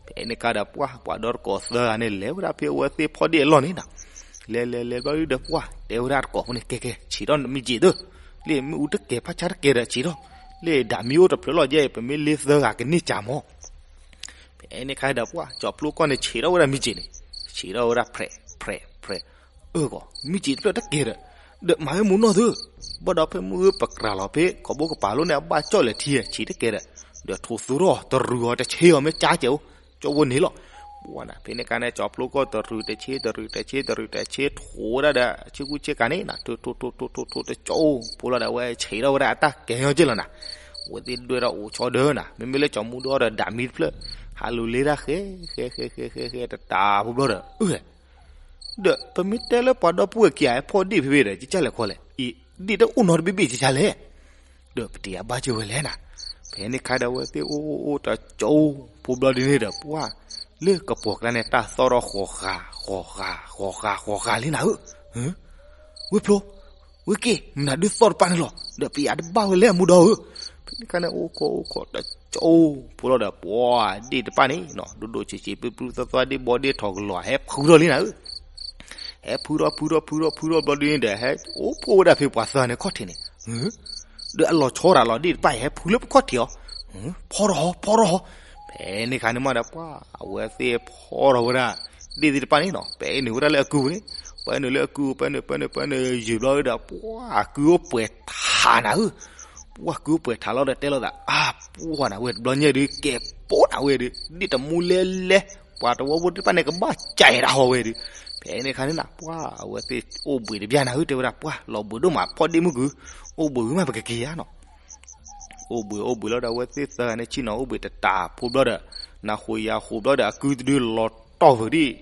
ဖဲန့ၣ်ခါဒီး ပှၢ် ပှၤဒီတကိးသၢဂၤန့ၣ် လဲၤဝဲဒၣ်ဖဲအဝဲသ့ၣ်ဖီၣ်ဒ့ၣ်အလီၢ်န့ၣ်နၤ. လဲၤ လဲၤ လဲၤ ဘျီဒီး ပှၢ် တဲဝဲဒၣ်တကိးဖိန့ၣ် ကဲ ကဲ ဆံးထီၣ်မ့ၢ်က့ၤသၢ လၢမ့ၣ်အူတကဲၤ ဖးဆါတကဲၤဒီး ဆံးထီၣ် လၢဒၣ်မ့ၣ်အူတဖျၢၣ်လီၤယဲ ပမ့ၢ်လ့သၢဂၤကန့ၢ်ကၢ်မး. ဖဲန့ၣ်ခါဒီး ပှၢ် ကၠီဖျိကီၢ်န့ၣ် ဆံးထီၣ်ဝဲဒၣ်မ့ၢ်က့ၤန့ၣ် ဆံးထီၣ်ဝဲဒၣ် ဖြဲး ဖြဲး ဖြဲး အၢၣ်ကီး မ့ၢ်စံးတဖျၢၣ်တကဲဒီး, ဒီးမၤဝဲမူနီၢ်သု, ဘၣ်ဒီးဖဲမုၢ်ဂၢ်ပကြၤလီၤဖဲ ကီးဘိကပၤလိန့ၣ် အဘၣ်ကၠီၣ်လဲၤထံ ဆံးတကဲဒီး, ဒီးထိးသူထီၣ်တရုၤအီၤ တဆ့အီၤမ့ၢ်ကၠါကဲးအိၣ်, ကၠီၣ်ဝဲန့ၣ်လီၤ. ပှၤနၤ ဖဲန့ၣ်ခါန့ၣ် ကၠီဖျိကီၢ်တရုၤတဆ့ တရုၤတဆ့ တရုၤတဆ့ ထိးဝဲဒၣ်ဒီး ဆ့ကူဆ့ကၤန့ၣ်နၤ ထိးထိးထိးထိးထိးထိး တကၠီၣ်အိၣ်ဖိလီၤဒီး အဝဲဆံးထီၣ်ဝဲဒၣ်အတၢ်ကဲညီကဲလီၤနၤ, အဝဲသ့ၣ်ဒွဲၣ်ဒီးအိၣ်ဆီဒၢနၤ, မ့မ့ၢ်လၢကၠီမူဒီဒီးဒၣ်မံတဖျၢၣ်, ဟးလူၤလ့တၢ်ဃဲ ဃဲဃဲဃဲဃဲဃဲ တတးဖိဘျီဒီး အၢၣ် ဒီးပမ့ၢ်တဲလၢပှၤဒီပုၢ်ဝဲၢ်ခံဂၤ ဟဲဖီၣ်ဒ့ၣ်ဖဲဖဲဒီး ကကၢ်လဲၣ်ခီလဲၣ်, အံၤ ဒ့ၣ်တအိၣ်နီတဘ့ၣ်ဘ့ၣ်ကကၢ်လဲၣ်, ဒီးပတယၤဘၣ်ကၢ်ဝဲလဲၣ်နၤ, ဖဲန့ၣ်ခါဒီးအဝဲသ့ၣ်အိၣ်အိၣ်အိၣ် တကၠီၣ်ဖိဘျီဒ်န့ၣ်ဒီး ပှၤ လၢကပီၤကျါန့ၣ် တၢ်သီၣ်ထီၣ်ဃီၤဃာ် ဃီၤဃာ် ဃီၤဃာ်ဃီၤဃာ်လံနၤဧၢ, ဝဲဖျိ ဝဲက့ၤ မနုၤဒုးသီၣ်တပၣ်န့ၣ်လီၤ, ဒီးပယၤတဘၣ်ဝဲလဲၣ်အမူဒီဧၢ, ဖဲန့ၣ်ခါန့ၣ် အိၣ်ကီအိၣ်ကီ တကၠီၣ်ဖိလီၤဒီး ပှၤဒ့ၣ်တပၣ်န့ၣ်နီၤ ဒိၣ်ဒိၣ်ဆံးဆံး ပျုၢ်ပျုၢ်သွဲသွဲ ဒ့ၣ်ဘီဒ့ၣ်ထီၣ်ကလီၤ ဟဲဖုထီၣ်လံနၤဧၢ, ဟဲဖုထီၣ်ဖုထီၣ်ဖုထီၣ်ဖုထီၣ်ဘျီဒ်န့ၣ်ဒီး ဟဲအိၣ်ဖှိၣ်ဝဲဒၣ်ဖဲပှၤသၢဂၤန့ၣ်ခီၣ်ထံးန့ၣ်, ဒီးအလီၤဆီတၢ်လီၤ ဒ့ၣ်တပၣ်အံၤ ဟဲဖုလၢပခီၣ်ထံးအီၤ, ဖီထီၣ်ဟီ ဖီထီၣ်ဟီ, ဖဲန့ၣ်ခါန့ၣ်မးဒီး ပှၤအဝဲသ့ၣ်ဖီထီၣ်ဝဲဒၣ် ဒ့ၣ်သ့ၣ်တဖၣ်န့ၣ်နီၤ ပနုာ်ဝဲဒၣ်လၢအကုပူၤန့ၣ်, ပနုာ်လၢအကု ပနုာ် ပနုာ် ပနုာ်ယုာ်ဘျီဒီး ပှၤအကုအိၣ်ပှဲၤထးနၤဧၢ, ပှၤကုအိၣ်ပှဲၤထးလီၤဒီးတဲလိာ်သး အါ ပှၤနၤဝဲတဘျီညါဒုး ကဲပိာ်နၤဝဲဒုး ဒ့ၣ်တမူလဲလဲ ပှၤတဝီဖိသ့ၣ်တဖၣ်န့ၣ် ကဘၣ်ကၠဲးဒၣ်ဟီဝဲဒုး, ဖဲန့ၣ်ခါန့ၣ်နၤ ပှၤအဝဲသ့ၣ်အိၣ်ဘှံးတဘျီနၤဧၢ တဲဝဲဒၣ် ပှၤလီၤဘှံးဒိၣ်မး ဖီၣ်ဒ့ၣ်မုၢ်ကု အိၣ်ဘှံးဝံၤမး ပကက့ၤဧါနီၤ အိၣ်ဘှံးအိၣ်ဘှံးလီၤဒီး အဝဲသ့ၣ်သၢဂၤန့ၣ် ဆ့ၣ်နီၤအိၣ်ဘှံးတတးဖိဘျီဒီး နၢ်ဟူယၤဟူဘျီဒီး အကုတဒုလီၤတီၢ်ဝဲဒၣ်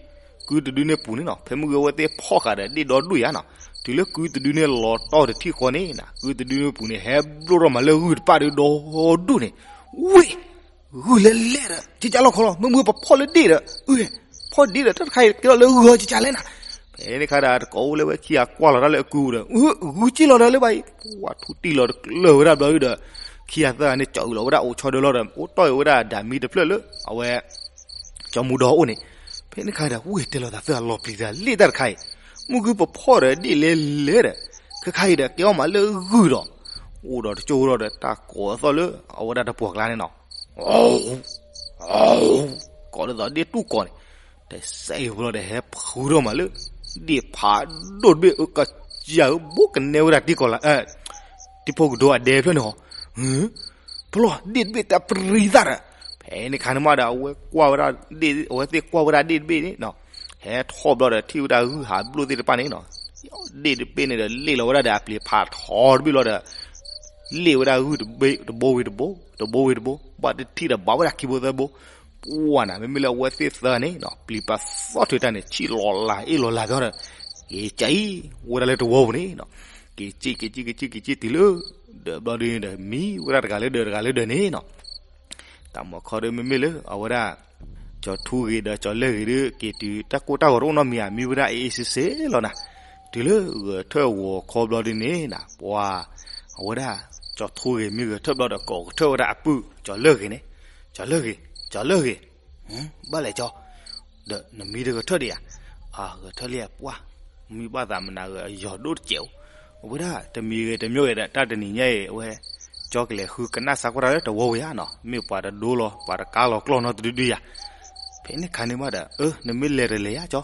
ကုတဒုန့ၣ်ပူၤန့ၣ်နီၤ ဖဲမုၢ်ဂ့ၤအဝဲသ့ၣ်ဖီၣ်ဃာ်ဒီး ဒ့ၣ်ဒီဒူၣ်ယါနီၤ, တုၤလၢကုတဒုန့ၣ်လီၤတီၢ်တထံၣ်ဃီန့ၣ် ကုတဒုန့ၣ်ပူၤန့ၣ် ဟဲဘျိၣ်ထီၣ်မးလၢဂုၢ်တပၣ်ဒီး ဒီဒူၣ်န့ၣ်, ဝ့ၢ် ဂုၢ်လဲလဲဒီး ကကၢ်လီၤခီလီၤ မ့ၢ်မုၢ်ပဖီၣ်လၢဒ့ၣ်ဒီး အၢၣ် ဖီၣ်ဒ့ၣ်ဒီး တၢ်တခါအံၤကဲထီၣ်လၢဂုၢ်အီၤ ကကၢ်လဲၣ်နၤ, ဖဲန့ၣ်ခါဒီး တကိးအိၣ်လၢဝဲခံဂၤကွၢ်လီၤတၢ်လၢအကုပူၤဒီး ဂုၢ်က့ၢ်လီၤဒီးလၢဘၣ်အံၤ ပှၤထူတံၢ်လီၤတကျၢၢ်ဝဲဒၣ်ဘျီဒီး ခံဂၤသၢဂၤန့ၣ် ကၠီအုးလီၤဝဲဒၣ်အိၣ်ဆီဒၢလီၤဒီး အိၣ်တီၢ်အံၤဝဲဒၣ်ဒၣ်မံတဖျၢၣ်လၢ အဝဲ ကၠီမူဒီအိၣ်န့ၣ်, ဖဲန့ၣ်ခါဒီး ဝ့ၢ်တဲလီၤသးသၢဂၤလီၤပျံၤသးလ့ၣ်တၢ်တခါအံၤ, မုၢ်ဂုၢ်ပဖီၣ်ဒီးဒ့ၣ်လဲလဲဒီး ခဲခါအံၤဒီးကဲအီၣ်မးလၢဂုၢ်ဒီး အိၣ်ဒီးတကၠိလီၤဒီး တၢ်ကိးအသီၣ်လၢ အဝဲဒၣ်တပှီၤကျါန့ၣ်နီၤ ကိးဒ်သိးဒ့ၣ်တူၢ်ကိးန့ၣ်, တစဲးအံၤဖိလီၤဒီး ဟဲဖုထီၣ်မးလၢ ဒ့ၣ်ဖးဒိၣ်တဘ့ၣ် အကစၢ်ဧၢ ဘိကနဲဝဲဒၣ်တံၢ်ကီၢ်လၢ တံၢ်ဖိကဒိအဒဲဖျၢၣ်န့ၣ်ဟီ, ဖျီၣ်ဒ့ၣ်တဘ့ၣ်တပရံသၣ်ဒီး, ဖဲန့ၣ်ခါန့ၣ်မးဒီး အဝဲကွၢ်ဝဲဒၣ်ဒ့ၣ် အဝဲသ့ၣ်ကွၢ်ဝဲဒၣ်ဒ့ၣ်တဘ့ၣ်န့ၣ်နီၤ, ဟဲထီၣ်ဘျီဒီး ထံၣ်ဝဲဒၣ်ဂုၢ်ဟးဘျိၣ်သ့ၣ်တဖၣ်န့ၣ်နီၤ, ဒ့ၣ်တဘ့ၣ်န့ၣ်ဒီး လ့ၣ်လီၤဝဲဒၣ်ဒီးအပျ့ၤဖးထီတဘ့ၣ်လီၤဒီး လ့ၣ်ဝဲဒၣ်ဂုၢ်တဘ့ၣ်တဘိဝံၤတဘိ တဘိဝံၤတဘိ ဘၣ်တထံၣ်ဒီးဘၣ်ဝဲဒၣ်ခံဘိသၢဘိ, ပှၤနၤ မ့မ့ၢ်လၢအဝဲသ့ၣ်သၢန့ၣ်နီၤ ပျံၤပာ်သီၣ်ထွဲတၢ်န့ၣ် ဆံၣ်လီၤလၢ်အ့ၣ်လီၤလၢ်ဘျီဒီး က့ၤကၠံၣ်ဝဲဒၣ်လၢတဝီပူၤန့ၣ်နီၤ, က့ၤကၠံၣ်က့ၤကၠံၣ်က့ၤကၠံၣ်က့ၤကၠံၣ်တုၤလၢ ဒီးဘျီဒုန့ၣ်ဒီး မံဝဲဒၣ်တဂၤလၢဒၢးတဂၤလၢဒၢးန့ၣ်နီၤ, တၢ်မၤခီဒီး မ့မ့ၢ်လၢအဝဲဒၣ် ကၠီၤထူဂ့ၤဒီးကၠီၤလၢၢ်ဂ့ၤဒီး က့ၤတုၤတၢ်ကိၢ်တၢ်ဂီၤတအိၣ်နီတမံၤဧါ မံဝဲဒၣ်အ့ၣ်အ့ၣ်စ့စ့လီၤနၤ, တုၤလၢဂဲၤထၢၣ်ဂီၤခီဘျီဒုန့ၣ်နၤ ပှၤ အဝဲဒၣ် ကၠီၤထူဂ့ၤမ့ၢ်ဂဲၤထၢၣ်ဘျီဒီး ကိးဂဲၤထၢၣ်ဝဲဒၣ်အပုၢ် ကၠီၤလၢၢ်ဂ့ၤန့ၣ်, ကၠီၤလၢၢ်ဂ့ၤ, ကၠီၤလၢၢ်ဂ့ၤ, ဘၣ်လဲၣ်ကၠီ ဒီးနမံတဂဲၤထၢၣ်ဒံးဧါ, အဂဲၤထၢၣ်လံပှၢ်, မံဘၣ်သးမနၤဂ့ၤ အယီၤဒိၣ်တစဲးအိၣ်, အဝဲဒၣ်တမံၤဂ့ၤတမံၤဂ့ၤဒီး တၢ်တနံၤညါအံၤ အဝဲ ကၠီကလဲၤဃုကနၣ်စးကွၢ်တၢ်လၢတဝီပူၤဧါနီၤ, မ့ၢ်ပှၤတဒိလီၤ ပှၤတကါလီၤကျီၢ်နီတဒုဒုယၤ, ဖဲန့ၣ်ခါန့ၣ်မးဒီး အၢ နမ့ၢ်လဲၤတလဲၤဧါကၠီ,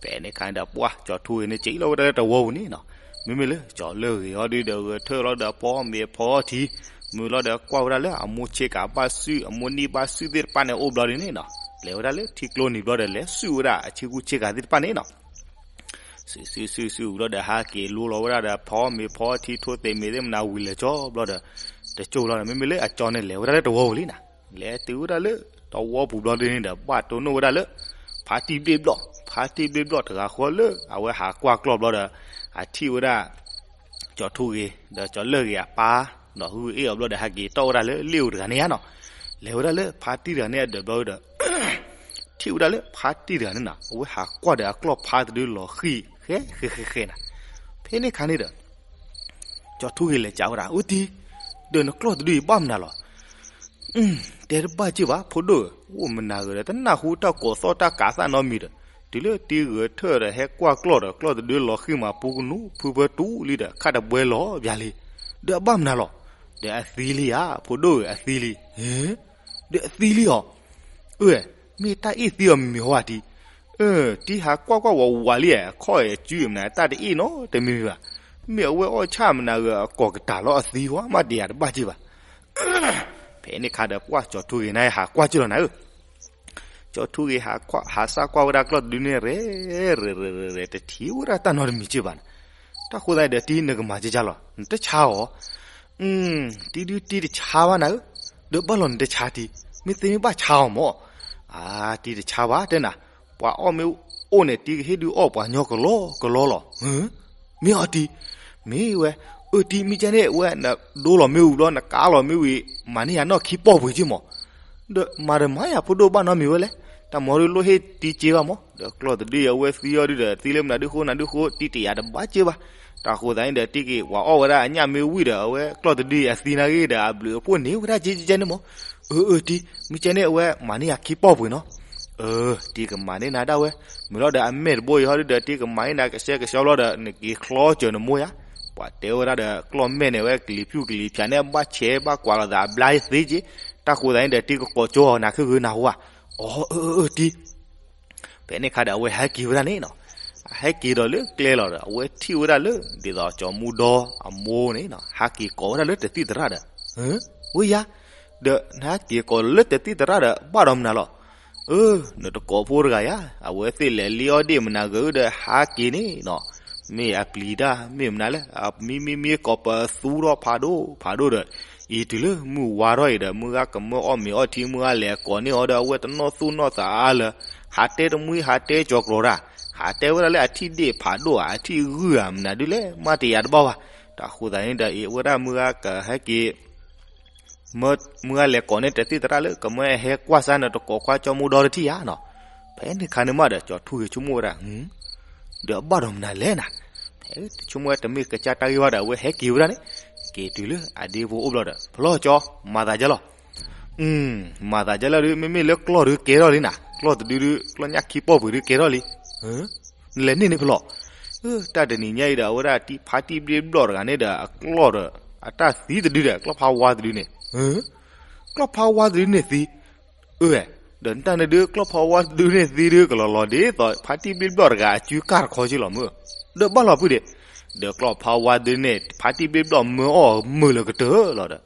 ဖဲန့ၣ်ခါန့ၣ်ဒီး ပှၢ်ကၠီၤထူဂ့ၤန့ၣ် ကၠံၣ်လီၤဝဲဒၣ်လၢတဝီပူၤန့ၣ်နီၤ, မ့မ့ၢ်လၢကၠီၤလၢၢ်ဂ့ၤအီၤဒုဒီး ဂဲၤထၢၣ်လီၤဒီးဖီအီထံ, မုၢ်လီၤဒီးကွၢ်ဝဲဒၣ်လၢအမိၢ်ဆ့ကၤဘၣ်စုၣ် အမိၢ်နံၣ်ဘၣ်စုၣ်သ့ၣ်တဖၣ်န့ၣ် အိၣ်ဘျီဒုန့ၣ်နီၤ, လဲၤဝဲဒၣ်လၢထံကျိနံၤဘျီဒီး လဲၤစုၣ်ဝဲဒၣ်အဆ့ကူဆ့ကၤသ့ၣ်တဖၣ်န့ၣ်နီၤ စုၣ်စုၣ်စုၣ်စုၣ်ဘျီဒီး ဟးက့ၤလိလီၤဝဲဒၣ်ဒီး ဖီမ့ၤဖီထံ ထိၣ်သ့ၣ်မ့ၤသ့ၣ်မနၤဝံၤလဲၤကၠီဘျီဒီး တကၠိလီၤဒီး မ့မ့ၢ်လၢအကၠီန့ၣ် လဲၤဝဲဒၣ်လၢတဝီပူၤလံနၤ, လဲၤတုၤဝဲဒၣ်လၢတဝီပူၤဘျီဒုန့ၣ်ဒီး ဘၣ်တိၢ်နီၣ်ဝဲဒၣ်လၢ ဖါတံၢ်ဘ့ၣ်ဘျီၣ် ဖါတံၢ်ဘ့ၣ်ဘျီၣ်တဂၤဃီလၢ အဝဲဟးကွၢ်ကျီၢ်ဘျီဒီး အထံၣ်ဝဲဒၣ် ကၠီၤထူဂ့ၤ ဒီးကၠီၤလၢၢ်ဂ့ၤအပၢ် ဒီးဟုအ့ၣ်အီၤဘျီဒီး ဟးက့ၤတီၢ်ဝဲဒၣ်လၢလ့ၣ်ဧိၤတဂၤန့ၣ်ဧါနီၤ, လဲၤဝဲဒၣ်လၢဖါတံၢ်တဂၤန့ၣ်အဒၢးဘျီဒီး ထံၣ်ဝဲဒၣ်လၢဖါတံၢ်တဂၤန့ၣ်နီၤ အဝဲဟးကွၢ်ဒီးအကျီၢ်ဖါတဒုလီၤဃံၣ်ဃဲဃဲဃဲဃဲနၤ, ဖဲန့ၣ်ခါန့ၣ်ဒီး ကၠီၤထူဂ့ၤလဲၤကးဝဲဒၣ် အိၣ်တံၢ် ဒီးနကျီၢ်တဒုအံၤဘၣ်မနုၤလီၤ တဲတဘၣ်စ့ၢ်ဘၣ် ဖိဒိၣ်ဧၢ, အိၣ်မနုၤဂ့ၤဒီး တနၢ်ဟူတၢ်ကိးသီၣ်တၢ်ကးသၣ်နီတမံၤဒီး, တုၤလၢတံၢ်ဂဲၤထၢၣ်ဒီး ဟဲကွၢ်ကျီၢ်ဒီး ကျီၢ်တဒုလီၤဃံၣ်မး ပူကနူၤဖုဖၢတူၢ်လံဒီး ခးတဘှဲလီၤဘၣ်လံ, ဒီးအဘၣ်မနုၤလီၤ, ဒီးအသံလံဧါ ဖိဒိၣ်ဧၢ အသံလံ, ဒီးအသံလံအီၤ, အၢ မ့ၢ်တၢ်အ့ၣ်သံအီၤမ့ၢ်မ့ၢ်ဟီဧါတံၢ်, အၢ တံၤဟးကွၢ်ကွၢ်ဝးဝးလံဧါ, အခီၣ်အံၤအစုမနၤ တၢ်တအ့ၣ်နီတမံၤမံၤဘၣ်. မ့ၢ်အဝဲအီၣ်ဆၣ်မနၤဂ့ၤ အကိးကတၢၢ်လီၤအသံဝဲ မ့ၢ်တယာ်တဘၣ်က့ၢ်ဘၣ်. ဖဲန့ၣ်ခါဒီး ပှၢ်ကၠီၤထူဂ့ၤန့ၣ် ဟးကွၢ်က့ၢ်လီၤနၤဧၢ. ကၠီၤထူဂ့ၤ ဟးစၢ်ကွၢ်ဝဲဒၣ်ကျီၢ်တဒုန့ၣ် ရဲၣ်ရဲၣ်ရဲၣ်ရဲၣ် တထံၣ်ဝဲဒၣ်တၢ်နီတမံၤက့ၢ်ဘၣ်န့ၣ်. တၢ်ဃိသတးဒီး တံၤနကမၤကကလီၤ နတဆါအီၤ. တံၤဒုတံၤတဆါဘၣ်နၤဧၢ. ဒီးဘၣ်လီၤနတဆါတံၤ, မ့ၢ်သ့မ့ၢ်ဘၣ်ဆါအီၤမၢ်. အၢ တံၤတဆါဘၣ်တဲနၤ, ပှၤအီၣ်မ့ၢ်အိၣ်န့ၣ် တံၤကဟ့ၣ်ဒုးအီၣ်ပှၤညီကလီကလီလီၤ. မ့ၢ်အီၤတံၤ, မ့ၢ်ဝဲ, အၢ တံၤ မ့ၢ်ကဲန့ၣ် အဝဲနဒိလီၤမ့ၣ်အူဘျီ နကါလီၤမ့ၣ်ဝံၤ မၤန့ၢ်ယၤနီၢ်ခံပီၢ်ပှ့ၤက့ၢ်မၢ်. ဒီးမၤဒီးမၤယၤဖိဒိၣ်ဘၣ်နီတမံၤဝဲလဲၣ်. တၢ်မၤဒုးလိၣ်ဟ့ၣ်တံၤက့ၢ်ဘၣ်မၢ်. ဒီးကျီၢ်တဒုအံၤ အဝဲသံအီၤဒုဒီး သံလၢမနုၤဒုဃိနၤဒုဃိ တံၤတယာ်တဘၣ်က့ၢ်ဘၣ်. တၢ်ဃိသတးန့ၣ်ဒီး တံၤက့ၤဝဲအီၣ်ဝဲဒၣ်အညၣ်မ့ၢ်ဝံၤဒီး အဝဲကျီၢ်တဒုအံၤအသံနာ်ဂ့ၤဒီး အဘျုးအဖှိၣ်န့ၢ်ဝဲဒၣ်က့ၢ်ကဲန့ၣ်မၢ်. အၢ အၢ တံၤ မ့ၢ်ကဲန့ၣ် အဝဲမၤန့ၢ်ယၤခံပီၢ်ပှ့ၤနီၤ. အၢ တံၤကမၤန့ၢ်နၤဒၣ်ဝဲ. မ့ၢ်လီၤဒီး အမဲာ်တဘိအံၤဟီဒုဒီး တံၤကမၤန့ၢ်နၤကဆှဲကဆှီလီၤဒီး နက့ၤချီစၢၤနမိၢ်ယါ. ပှၤတဲဝဲဒၣ်ဒီး ကျီၢ်မဲာ်န့ၣ် အဝဲကလံၤဖျုၣ်ကလံၤဖၠးန့ၣ် ဘၣ်ဆဲးဘၣ်ကွၢ်လိာ်သးအဘျါသ့က့ၢ်. တၢ်ဃိသတးန့ၣ်ဒီး တံၤကကိးကၠီအီၤနၤခဲဂ့ၤနၤဟူဧါ. အၢ အၢ အၢ တံၤ ဖဲန့ၣ်ခါဒီး အဝဲဟဲက့ၤဝဲဒၣ်န့ၣ်နီၤ. အဟဲက့ၤဒီးလၢကျဲလီၤဒီး အဝဲထံၣ်ဝဲဒၣ်လၢ ဒ်သိးကၠီမူဒီအမိၢ်န့ၣ်နီၤ ဟးက့ၤကိးဝဲဒၣ်လၢတသံၣ်သရၣ်ဒီး, ဝဲယါ, ဒီးနဟဲက့ၤကိးလၢတသံၣ်သရၣ်ဒီး ဘၣ်ဒီးမနုၤလီၤ. အၢ နတကိးဖိတဂၤယါ, အဝဲသ့ၣ်လဲၤလံအီၣ်ဒ့ၣ်မနၤဂ့ၤဒီး ဟးက့ၤန့ၣ်နီၤ. မ့ၢ်အပျံၤတၢ် မ့ၢ်မနုၤလဲၣ်, မံမံမံကိးပသူထီၣ်ဖးဒိၣ်ဖးဒိၣ်ဒီး အံၤတုၤလၢမုၢ်ဝါထီၣ်အံၤဒီး မုၢ်ဂၤကမၢအီၣ်မ့ၤအီထံ မုၢ်ဂၤလဲၤကိးန့ၢ်အီၤဒီး အဝဲတနီၣ်သူၣ်နီၣ်သးအါလၢ ဟးတဲတမှံဟးတဲကၠီၤကျိၤတၢ်, ဟးတဲဝဲဒၣ်လၢအထံၣ်ဒ့ၣ်ဖးဒိၣ်ဧါ အထံၣ်ဂုၢ်ဧါ မနုၤဒုလဲၣ် မ့ၢ်တယာ်တဘၣ်ဘၣ်. တၢ်ဃိသတးန့ၣ်ဒီး အံၤအဝဲဒၣ်မုၢ်ဂၤကဟဲက့ၤ မုၢ်ဂၤလဲၤကိးန့ၢ်တသံၣ်သရၣ်လၢ ကမၢဟဲကွၢ်စၢ်နတကိးခွါကၠီမူဒီတထံၣ်ဧါနီၤ. ဖဲန့ၣ်ခါန့ၣ်မးဒီး ကၠီၤထူဂ့ၤဆိကမိၣ်ဝဲဒၣ်, ဒီးဘၣ်ဒီးမနုၤလဲၣ်နၤ. ဖဲဆိကမိၣ်ဝဲတမ့ၢ်ကစၢ်တၢ်ဂ့ၢ်ဘၣ်ဒီး အဝဲဟဲက့ၤဝဲဒၣ်န့ၣ်, က့ၤတုၤလၢအဒ့ဖိအိၣ်ဘျီဒီး ဖျီၣ်ကၠီ မၤသးဒ်လဲၣ်. မၤသးဒ်လဲၣ်ဒုး မ့မ့ၢ်လၢကျီၢ်ဒုးကဲထီၣ်လံနၤ, ကျီၢ်တဒုဒုး ကျီၢ်ညၣ်ခံပီၢ်ပှ့ၤဒုးကဲထီၣ်လံ. နလဲၤန့ၢ်န့ၣ်ဖျီၣ်. တၢ်တနံၤညါအံၤဒီး အဝဲဒၣ်တံၤဖါတံၢ်ဘျ့ဘျီၣ်တဂၤန့ၣ်ဒီး အကျီၢ်ဒီး အတၢ်သံတဒုဒီး ကျီၢ်ဖးဝါတဒုန့ၣ်, ကျီၢ်ဖးဝါတဒုန့ၣ်သံ. အၢ ဒီးနတၢ်န့ၣ်ဒုး ကျီၢ်ဖးဝါတဒုန့ၣ်သံဒုး ကလီၤလီၤဒ်သိး ဖါတံၢ်ဘျ့ဘျီၣ်တဂၤအစုကၢ်တခီက့ၢ်လီၤမၢ်. ဒီးဘၣ်လီၤဖုဒ့း, ဒီးကျီၢ်ဖးဝါတဒုန့ၣ် ဖါတံၢ်ဘျ့ဘျီၣ်မၢအီၣ်မုာ်လၢကတၢၢ်လီၤဒီး,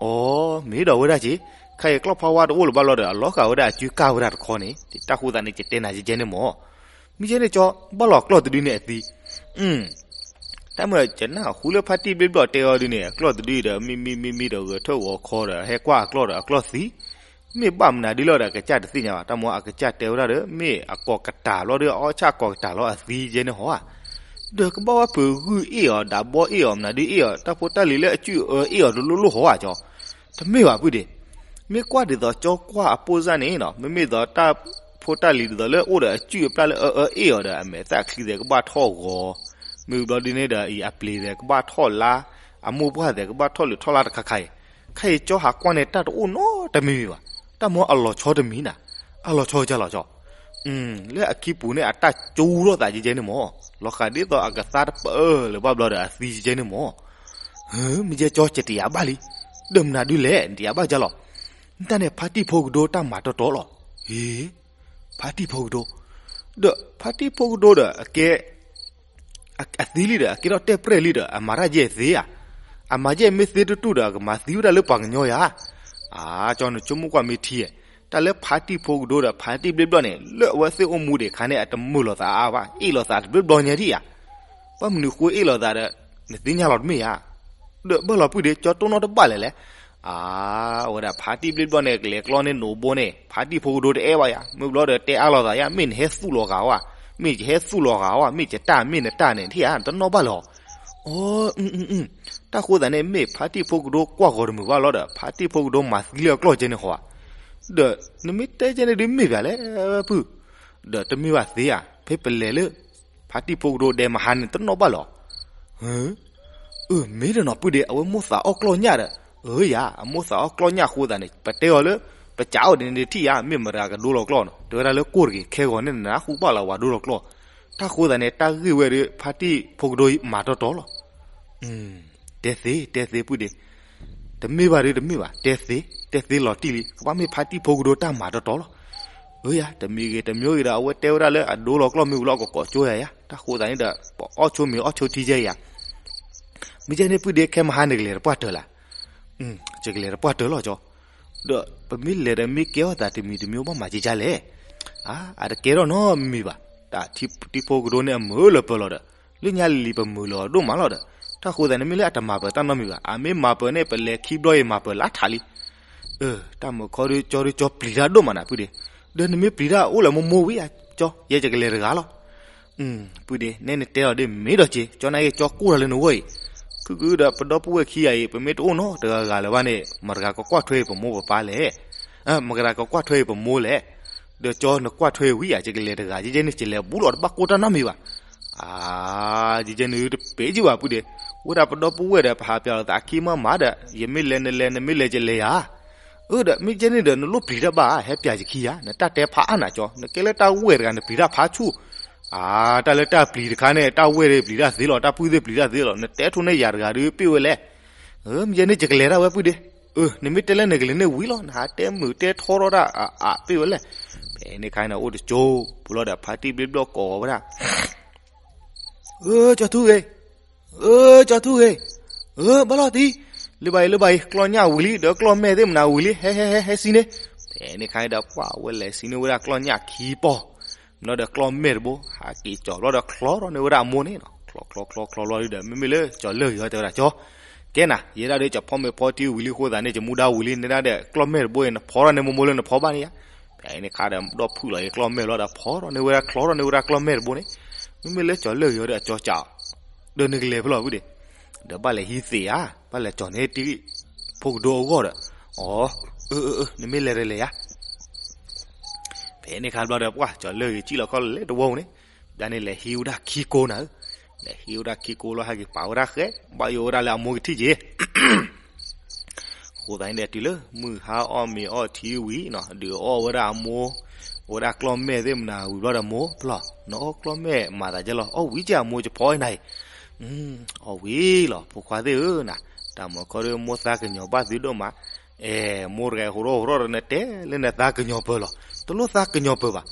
အိ မ့ၢ်ဒီးဝဲဒၣ်က့ၢ်, ခဲအံၤကျီၢ်ဖးဝါတအိၣ်လၢၤဘၣ်လီၤဒီး အလီၤဃာ်ဝဲဒၣ်အစုကၢ်ဝဲဒၣ်တခီန့ၣ်, တၢ်ဃိသတးန့ၣ် ယတဲနၤကဲကဲန့ၣ်မၢ်. မ့ၢ်ကဲန့ၣ်ကၠီ ဘၣ်လီၤကျီၢ်တဒုန့ၣ်အသံ. တၢ်မ့ၢ်ကနၣ်ဃုလၢဖါတံၢ်ဘျ့ဘျီၣ်တဲအီၤဒုန့ၣ် အကျီၢ်တဒုဒီး မံမံမံမံဒီး ဂဲၤထၢၣ်ဂီၤခီဒီး ဟဲကွၢ်အကျီၢ်ဒီး အကျီၢ်သံ. မ့ၢ်ဘၣ်မနုၤဒ်လဲၣ်ဒီး အကစၢ်တသ့ၣ်ညါဘၣ်. တၢ်မ့ၢ်အကစၢ်တဲဝဲဒၣ်ဒီး မ့ၢ်အကိးကတၢၢ်လီၤဒီး အအီၣ်ဆၣ်ကိးကတၢၢ်လီၤအသံကဲန့ၣ်ဟီဧါ. ဒီးကဘၣ်ဝဲပဂုၢ်အ့ၣ်အီၤ ဒၣ်ဘီအ့ၣ်အီၤ မနုၤဒုအ့ၣ်အီၤ တၢ်ဖိတၢ်လံၤလၢအစုအၢအ့ၣ်အီၤတလိၣ်လိၣ်ဟီဧါကၠီ. တမ့ၢ်ဘၣ်ဖုဒ့း, မ့ၢ်ကွၢ်ဒ်သိးကၠီကွၢ်အပိၢ်စၢ်န့ၣ်နီၤ, မ့မ့ၢ်သိးတၢ်ဖိတၢ်လံၤဒ်သိးလၢအိၣ်ဒီးအစုအပျၢ်လၢအအၢအ့ၣ်အီၤဒီး အမဲာ်သၣ်ချံသဲးကဘၣ်ထီၣ်ဂီၤ, မ့ၢ်ဘျီဒ်န့ၣ်ဒီး အံၤအပျ့ၤသဲးကဘၣ်ထီၣ်လါ, အမိၢ်ပှၢ်သဲးကဘၣ်ထီၣ်လၢထီၣ်လါတခါခါအံၤ, ခဲအံၤကၠီဟးကွၢ်န့ၣ် တၢ်တအိၣ်နီတမံၤမံၤဘၣ်. တၢ်မ့ၢ်အလီၤဆီတမံၤနၤ, အလီၤဆီကၢ်လီၤကၠီ. လၢအခံပူၤန့ၣ် အတၢ်ကၠူထီၣ်သးကဲကဲန့ၣ်မၢ်, လီၤဃာ်ဒ်သိးအကသါတပၢၢ်လၢၤဘၣ်ဘျီဒီးအသံကဲကဲန့ၣ်မၢ်. မ့ၢ်ကဲကၠီ ယတယာ်ဘၣ်လံ. ဒီးမနုၤဒုလဲၣ် နတယာ်ဘၣ်ကၠီလီၤ. နတၢ်န့ၣ် ဖါတံၢ်ဖိကဒိတၢ်မၤတီတီလီၤ. ဟ့, ဖါတံၢ်ဖိကဒိ, ဒီးဖါတံၢ်ဖိကဒိဒီးအကဲ အသံလံဒီး အကဲထီၣ်တဲၣ်ပြဲၣ်လံဒီး အမၤတၢ်ယဲၢ်သ့ဧါ. အမၤယဲၢ်မ့ၢ်သ့တတူၢ်ဒီး အကမၤသံဝဲဒၣ်လၢပှၤကညီယါ. အၢ ကၠီ နဆိကမိၣ်ကွၢ်မ့ၢ်ထံဧါ. တၢ်လၢဖါတံၢ်ဖိကဒိဒီး ဖါတံၢ်ဘျ့ဘျီၣ်န့ၣ် လၢအဝဲသ့ၣ်အိၣ်မူဒံးအခါန့ၣ် အတမုာ်လိာ်သးအါအါဘၣ်, အ့ၣ်လိာ်သးတဘျ့ဘျီညါထံၣ်ဧါ. ဘၣ်မနုၤဃိအ့ၣ်လိာ်သးဒီး နသ့ၣ်ညါလီၤတမ့ၢ်ဧါ. ဒီးဘၣ်လီၤဖုဒ့း ကၠီတိၢ်နီၣ်တဘၣ်လဲၣ်လဲၣ်. အၢ အဝဲဒၣ်ဖါတံၢ်ဘျ့ဘျီၣ်န့ၣ် ကလဲၤကျီန့ၢ်နိးဘိန့ၣ် ဖါတံၢ်ဖိကဒိတအဲၣ်ဘၣ်ယါ, မ့ၢ်ဘျီဒီးတဲအါလိာ်သးယါ, မ့ၢ်နဟဲသူၣ်လီၤဂာ်ဝဲ, မ့ၢ်ယဟဲသူၣ်လီၤဂာ်ဝဲ, မ့ၢ်ယတၢ်မ့ၢ်နတၢ်န့ၣ် ထံၣ်ဧါ တနီၣ်ဘၣ်လီၤ. အိ တၢ်ဃိသတးန့ၣ် မ့ၢ်ဖါတံၢ်ဖိကဒိကွၢ်ဂီၤတမုာ်ဘၣ်လီၤဒီး ဖါတံၢ်ဖိကဒိမၤသံလၢအကျီၢ်ကဲန့ၣ်ဟီဧါ. ဒီးနမ့ၢ်တဲကဲန့ၣ်ဒုးမ့ၢ်ဘၣ်လဲၣ်ဖု, ဒီးတမ့ၢ်ဘၣ်သ့ဧါ, ဖဲပလဲၤလၢ ဖါတံၢ်ဖိကဒိဒဲးမဟါန့ၣ် တနီၣ်ဘၣ်လီၤ. အၢ မ့ၢ်ဒီးနီၤဖုဒ့း အဝဲမိၢ်သးအီၣ်ကျီၢ်ညၣ်ဒီး, အၢယါ အမိၢ်သးအီၣ်ကျီၢ်ညၣ်အဃိသတးန့ၣ် ပတဲအီၤလၢ ပစးအိၣ်ဒ်န့ၣ်ထံၣ်ဧါ, မ့ၢ်မတၤကဒိလီၤကျီၢ်နီၤ, တဲဝဲဒၣ်လၢကိၢ်တဂ့ၤ ခဲဂီၤန့ၣ်နနၢ်ဟူဘၣ်လီၤဝဲဒိလီၤကျီၢ်. တၢ်ဃိသတးန့ၣ် တၢ်ဂ့ၢ်ဝဲဒီး ဖါတံၢ်ဖိကဒိမၤတီတီလီၤ. တဲသ့ တဲသ့ဖုဒ့း, တမ့ၢ်ဘၣ်ဒုးတမ့ၢ်ဘၣ်, တဲသ့ တဲသ့လီၤတံၢ်လံ, ကဘၣ်မ့ၢ်ဖါတံၢ်ဖိကဒိတၢ်မၤတီတီလီၤ. ယၤ တမံၤဂ့ၤတမံၤဂ့ၤဒီး အဝဲတဲဝဲဒၣ်လၢအဒိလီၤကျီၢ်မ့ၢ်ဝံၤလီၤ ကကိးကၠိယၤယၤ တၢ်ဃိသးန့ၣ်ဒီး ပအီၣ်ဆိမ့ၤအီၣ်ဆိထံယဲယၤ မ့ၢ်ကဲန့ၣ် ပုၢ်ဒ့ ခဲမဟါန့ၣ်ကလဲၤတပှၢ်တၢၢ်လၢ်. ယကလဲၤတပှၢ်တၢၢ်လီၤကၠီ, ဒီးပမ့ၢ်လဲၤဒီးမ့ၢ်ကဲထီၣ်သးတမံၤတမံၤ ဘၣ်မၤကကလဲၣ်. အါ အတကဲထီၣ်နီတမံၤဘၣ်. တၢ်ထံဖိတံဖိကဒိန့ၣ်အမုာ်လၢပၢၤလီၤဒီး လၢညါလံၤပမုာ်လၢအီၤဒိၣ်မးလီၤဒီး တၢ်ဃိသးန့ၣ်မ့ၢ်လၢအတမၤပၢၤတၢ်နီတမံၤဘၣ်. အမ့ၢ်မၤပၢၤန့ၣ် ပလဲၤခံဘျီအံၤမၤပၢၤလၢထးလံ. တၢ်မုာ်ခီဒုကၠီဒုကၠီပျံၤတၢ်ဒိၣ်မးနၤ ပုၢ်ဒ့, ဒီးနမ့ၢ်ပျံၤတၢ်အိၣ်လၢမိၢ်မိၢ်ဝံၤဧါကၠီ, ယဲယကလဲၤတဂၤလီၤ. ပုၢ်ဒ့ နဲနတဲလီၤဒ်မ့ၢ်ဒီးက့ၤ ကၠီနာ်က့ၤကၠီကိၢ်ထီၣ်လၢနဝဲၢ်အံၤ, ခုၣ်ခုၣ်ဒီးပဒီပုၢ်ဝဲၢ်ခံဂၤအံၤ ပမ့ၢ်တအိၣ်နီတဂၤဂၤလၢၤဘၣ်န့ၣ် မတၤတဂၤကကွၢ်ထွဲအံၤပမိၢ်ပပၢ်လဲၣ်. မတၤတဂၤကကွၢ်ထွဲအံၤပမိၢ်လဲၣ်. ဒီးကၠီနကွၢ်ထွဲအံၤဝံၤဧါ ယကလဲၤတဂၤ ယဲယဲန့ၣ် ယလဲၤဘူးလီၤတဘၣ်ကိၢ်တၢ်နီတမံၤဘၣ်. အါ ယဲယဲန့ၣ်တပ့ၤကံဘၣ် ပုၢ်ဒ့, အိၣ်ဒၣ်ပဒီပုၢ်ဝဲၢ်ဒီး ပဟးပၠးလိာ်သးခံမးမးဒီး ယမ့ၢ်လဲၤနလဲၤ နမ့ၢ်လဲၤယလဲၤယၤ အၢ ဒီးမ့ၢ်ကဲန့ၣ်ဒီး နလိၣ်ပျံၤတၢ်ဘၣ်ဧါ ဟဲပၠးယခံဧါ နတၢ်တဲဖးအါနၤကၠီ, နကဲလၢတၢ်ဝဲၢ်တဂၤ နပျံၤတၢ်ဖးဆူၣ်. အါ တၢ်လၢတၢ်ပျံၤတခါန့ၣ် တၢ်ဝဲၢ်ပျံၤတၢ်သ့လီၤ တၢ်ပုၢ်သ့ၣ်ပျံၤတၢ်သ့လီၤ နတဲထူၣ်န့ၢ်ယၤတဂၤဒီးပ့ၢ်ဝဲလဲၣ်. မ့ၢ်ကဲန့ၣ် ယကလဲၤဒၣ်ဝဲ ပုၢ်ဒ့, နမ့ၢ်တဲလၢနကလဲၤန့ၣ်ဝံၤလီၤ နဟးတဲမုာ်တဲထီထီၣ်ဒၣ်အပ့ၢ်ဝဲလဲၣ်. ဖဲန့ၣ်ခါန့ၣ် အိၣ်တကၠိ ပူၤလီၤဒီး ဖါတံၢ်ဘျ့ဘျီၣ်ကိးဝဲဒၣ် အၢ ကၠီထူဂ့ၤ, အၢ ကၠီထူဂ့ၤ, အၢ ဘၣ်လီၤတံၢ်, လၢဘၣ်အံၤ လၢဘၣ်အံၤ ကျီၢ်ညၣ်ဝံၤလံ ဒီးကျီၢ်မဲၢ်သ့ၣ်မနုၤဝံၤလံ ဟဲ ဟဲ ဟဲ ဟဲစံးန့ၣ်. ဖဲန့ၣ်ခါန့ၣ်ဒီး ပှၢ်ဝဲလဲၤစံးန့ၢ်ဝဲဒၣ်ကျီၢ်ညၣ်ခံပီၢ်, ဘျီဒီးကျီၢ်မဲၢ်တဘိ ဟးက့ၤကၠီၤဘျီဒီးချီထီၣ်န့ၢ်ဝဲဒၣ်အမိၢ်န့ၣ်နီၤ ချီချီချီချီလီၤဒီး မ့မ့ၢ်လၢကၠီၤလၢၢ်ဂ့ၤဟီတဲဝဲဒၣ်ကၠီ, ကဲနၤ ယဲဒၣ်ဒီးကၠီၤဖီမ့ၤဖီတံၢ်ဝံၤလံအဃိသတးန့ၣ် ယမူဒါဝံၤလံ နဲဒၣ်ဒီးကျီၢ်မဲၢ်တဘိအံၤ နဖီထီၣ်န့ၢ်မိၢ်မိၢ်လၢနဖီဘၣ်န့ၣ်ဧါ. ဖဲန့ၣ်ခါဒီး ဒီၣ်ဖုၣ်လီၤအံၤကျီၢ်မဲၢ်လီၤဒီး ဖီထီၣ်န့ၢ်ဝဲဒၣ်ချီထီၣ်န့ၢ်ဝဲဒၣ်ကျီၢ်မဲၢ်တဘိန့ၣ်, မ့မ့ၢ်လၢကၠီၤလၢၢ်ဂ့ၤဟီဒီးအကၠီကး ဒီးနကလဲၤဖဲလဲၣ် ပုၢ်ဒ့, ဒီးဘၣ်လဲၤဟံးသ့ၣ်ဧါ, ဘၣ်လဲၤကၠီၤန့ၢ်တံၢ်ဖိကဒိအဂီၢ်ဒီး, အီ, အၢ အၢ အၢ နမ့ၢ်လဲၤဒီးလဲၤယၤ. ဖဲန့ၣ်ခါဘျီဒီး ပှၢ်ကၠီၤလၢၢ်ဂ့ၤကံၣ်လီၤခီလဲၤတဝီန့ၣ်, ဘျီန့ၣ်လဲၤဟံးဝဲဒၣ်ခံကိးနၤဧၢ, လဲၤဟံးဝဲဒၣ်ခံကိးလီၤ ဟဲက့ၤပာ်ဝဲဒၣ်ဃဲ, ဘၣ်ယိၣ်ဝဲဒၣ်လၢအမိၢ်ကထံၣ်က့ၤ အဃိသတးန့ၣ်ဒီး တုၤလၢမုၢ်ဟါအီၣ်မ့ၤအီၣ်ထံဝံၤနီၤ, ဒုးအီၣ်ဝဲဒၣ်အမိၢ်, အဝဲဒၣ်ကျီၢ်မဲၢ်သ့ၣ်မနုၤဝံၤဘျီဒီး မိၢ်ဖျီၣ်, နအီၣ်ကျီၢ်မဲၢ်မၤသးဒ်လဲၣ်, အီၣ်ဝံၤကၢ်အမိၢ်ကဖီအနၤအံၤ, အီၣ်ဝံၤလီၤ ဖိခွါသ့ၣ်ဧၢနၤ, တၢ်မုာ်ခီဒီးမိၢ်သးကညီၤဘၣ်သုဒိၣ်မး, အဲ မိၢ်တဂၤဟိးထီၣ်ဟိးထီၣ်ဒီးနတဲလၢနသးကညီၤပၢၢ်လီၤ, တလိၣ်သးကညီၤပၢၢ်ဘၣ်.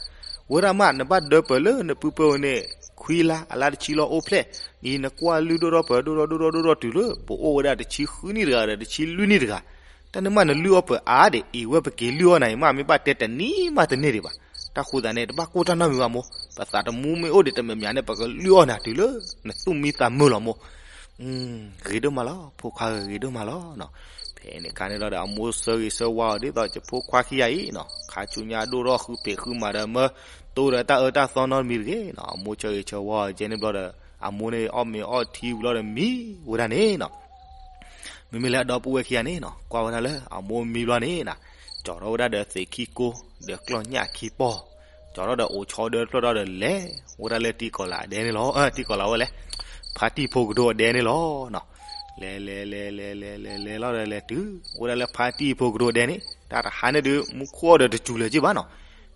ဝဲဒၣ်မး နဘၣ်ဒၢပၢၢ်လၢနပုၢ်ပၢၢ်ဝဲန့ၣ် ခွံလါ အလါတဆံလီၤအိၣ်ဖျဲၣ်, အံၤနကွၢ်လုၢ်ဒိၣ်ထီၣ်ပၢၢ်ဒိၣ်ထီၣ်ဒိၣ်ထီၣ်ဒိၣ်ထီၣ်တုၤလၢ ပအိၣ်ဝဲဒၣ်တဆံဃုနံၣ်တဂၤဒီး တဆံလွံၢ်နံၣ်တဂၤ, တၢ်န့ၣ်မးနလုၢ်အီၣ်ပၢၢ်အါဒံး အံၤဝဲပက့ၤလုၢ်အီၣ်နၤအံၤမး မ့ၢ်ဘၣ်တဲတနံၤမးတန့ၢ်ဒံးဘၣ်. တၢ်ဃိသတးန့ၣ် တဘၣ်ကိၢ်တၢ်နီတမံၤဘၣ်မိၢ်, ပသးတမူမ့ၢ်အိၣ်ဒံးတမံၤမံၤန့ၣ် ပကလုၢ်အီၣ်နၤတုၤလၢ နသူၣ်မံသးမုာ်လီၤမိၢ်. ဂ့ၤဒိၣ်မးလီၤ ဖိခွါဧၢ ဂ့ၤဒိၣ်မးလီၤနီၤ. ဖဲန့ၣ်ခါန့ၣ်လီၤဒီး အမိၢ်ဆၢဂ့ၤဆၢဝါအီၤဒ်သိးယဖိခွါခံဂၤအံၤနီၤ, ခါဆူညါဒိၣ်ထီၣ်ဃုဖံးဃုမၤဒီး မၢတိဒီးတၢ်အၢတၢ်သီနီတမံၤတဂ့ၤနီၤ. အမိၢ်ဆၢဂ့ၤဆၢဝါအီၤကဲန့ၣ်ဘျီဒီး အမိၢ်န့ၣ်အီၣ်မ့ၤအီၣ်ထံဝံၤလီၤဒီးမံဝဲဒၣ်န့ၣ်နီၤ. မ့မ့ၢ်လၢအဒီပုၢ်ဝဲၢ်ခံဂၤန့ၣ်နီၤ ကွၢ်ဝဲဒၣ်လၢအမိၢ်မံဘျီန့ၣ်နီၤ, ကၠီၤထီၣ်ဝဲဒၣ်ဒီးသ့ၣ်ခံကိး ဒီးကျီၢ်ညၣ်ခံပီၢ်, ကၠီၤထီၣ်ဒီးအိၣ်ဆီဒၢတဖျၢၣ်ထီၣ်ဒီးလဲၤဝဲဒၣ်လၢတံၤကီၢ်လၤအဒဲန့ၣ်လီၤ. တံၤကီၢ်လၤဝဲလဲၣ်, ဖါတံၢ်ဖိကဒိအဒဲန့ၣ်လီၤနီၤ. လဲၤလဲၤလဲၤလဲၤလဲၤလဲၤလဲၤလီၤဒီးလဲၤတုၤဝဲဒၣ်လၢဖါတံၢ်ဖိကဒိအဒဲန့ၣ် တၢ်တဟါန့ၣ်ဒုး မူခိၣ်အီၤဒီးတစူၤလၢၤက့ဘၣ်နီၤ.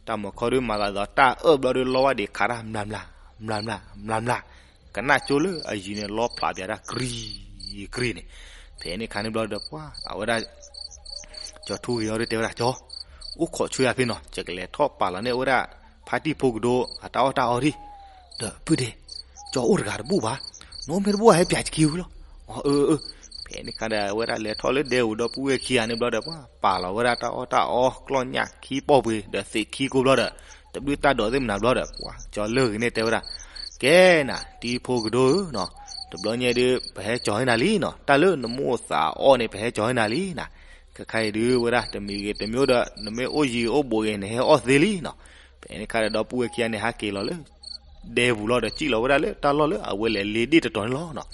တၢ်မုာ်ခီဒုးမၤသးဒီးတၢ်အၢၣ်ဘျီဒုး လီဝဲဒံးခးတၢ်မျၢ်မျၢ် မျၢ်မျၢ် မျၢ်မျၢ် ကနၣ်ကၠိလၢအယံၤန့ၣ် လီဖျးပၠးတၢ်ကြံၢ်ကြံၢ်န့ၣ်. ဖဲန့ၣ်ခါန့ၣ်ဘျီဒီး ပှၤအဝဲဒၣ် ကၠီၤထူဂ့ၤအီၤဒီးတဲဝဲဒၣ် ကၠီၤ, အိၣ်ခိးဆူယၤဖဲနီၤ, ယကလဲၤထီၣ်ပာ်လီၤန့ၢ်ဝဲဒၣ် ဖါတံၢ်ဖိကဒိ အတၢ်အီၣ်တၢ်အီဒံး, ဒီးပုၢ်ဒ့, ကၠီၤအိၣ်တဂၤတဘူၣ်ဘၣ်, နအိၣ်မ့ၢ်တဘူၣ်ဘၣ် ဟဲပၠးယခံဝံၤလီၤ. အၢ အၢ အၢ. ဖဲန့ၣ်ခါဒီး အဝဲဒၣ်လဲၤထီၣ်လၢဒဲဝံၤဒီပုၢ်ဝဲၢ်ခံဂၤန့ၣ်ဘျီဒီး ပှၤပာ်လီၤဝဲဒၣ်တၢ်အီၣ်တၢ်အီ ကျီၢ်ညၣ်ခံပီၢ်ပှ့ၤ ဒီးသ့ၣ်ခံကိးဘျီဒီး တဘျုးတၢ်ဒိးသ့ၣ်မနုၤဘျီဒီး ပှၤကၠီၤလၢၢ်ဂ့ၤန့ၣ်တဲဝဲဒၣ်, ကဲနၤ တံၤဖိကဒိဧၢနီၤ, တဘျီညါဒုး ပဟဲကၠီၤဟဲနၤလံနီၤ, တၢ်လၢနမိၢ်သးအီၣ်န့ၣ် ပဟဲကၠီၤဟဲနၤလံနီၤ. ခဲခါအံၤဒုးဝဲဒၣ် တမံၤဂ့ၤတမံၤဒီး နမ့ၢ်အိၣ်ယံၤအိၣ်ဘူးဂ့ၤ နဟဲအီၣ်သ့လံနီၤ. ဖဲန့ၣ်ခါဒီး ဒီပုၢ်ဝဲၢ်ခံဂၤန့ၣ် ဟးက့ၤလီၤလၢ ဒဲပူၤလီၤဒီး စံၣ်လီၤဝဲဒၣ်လၢတၢ်လီၢ်လၢအဝဲလဲၤလ့ဒ့ၣ်တတီၤန့ၣ်လီၤနီၤ.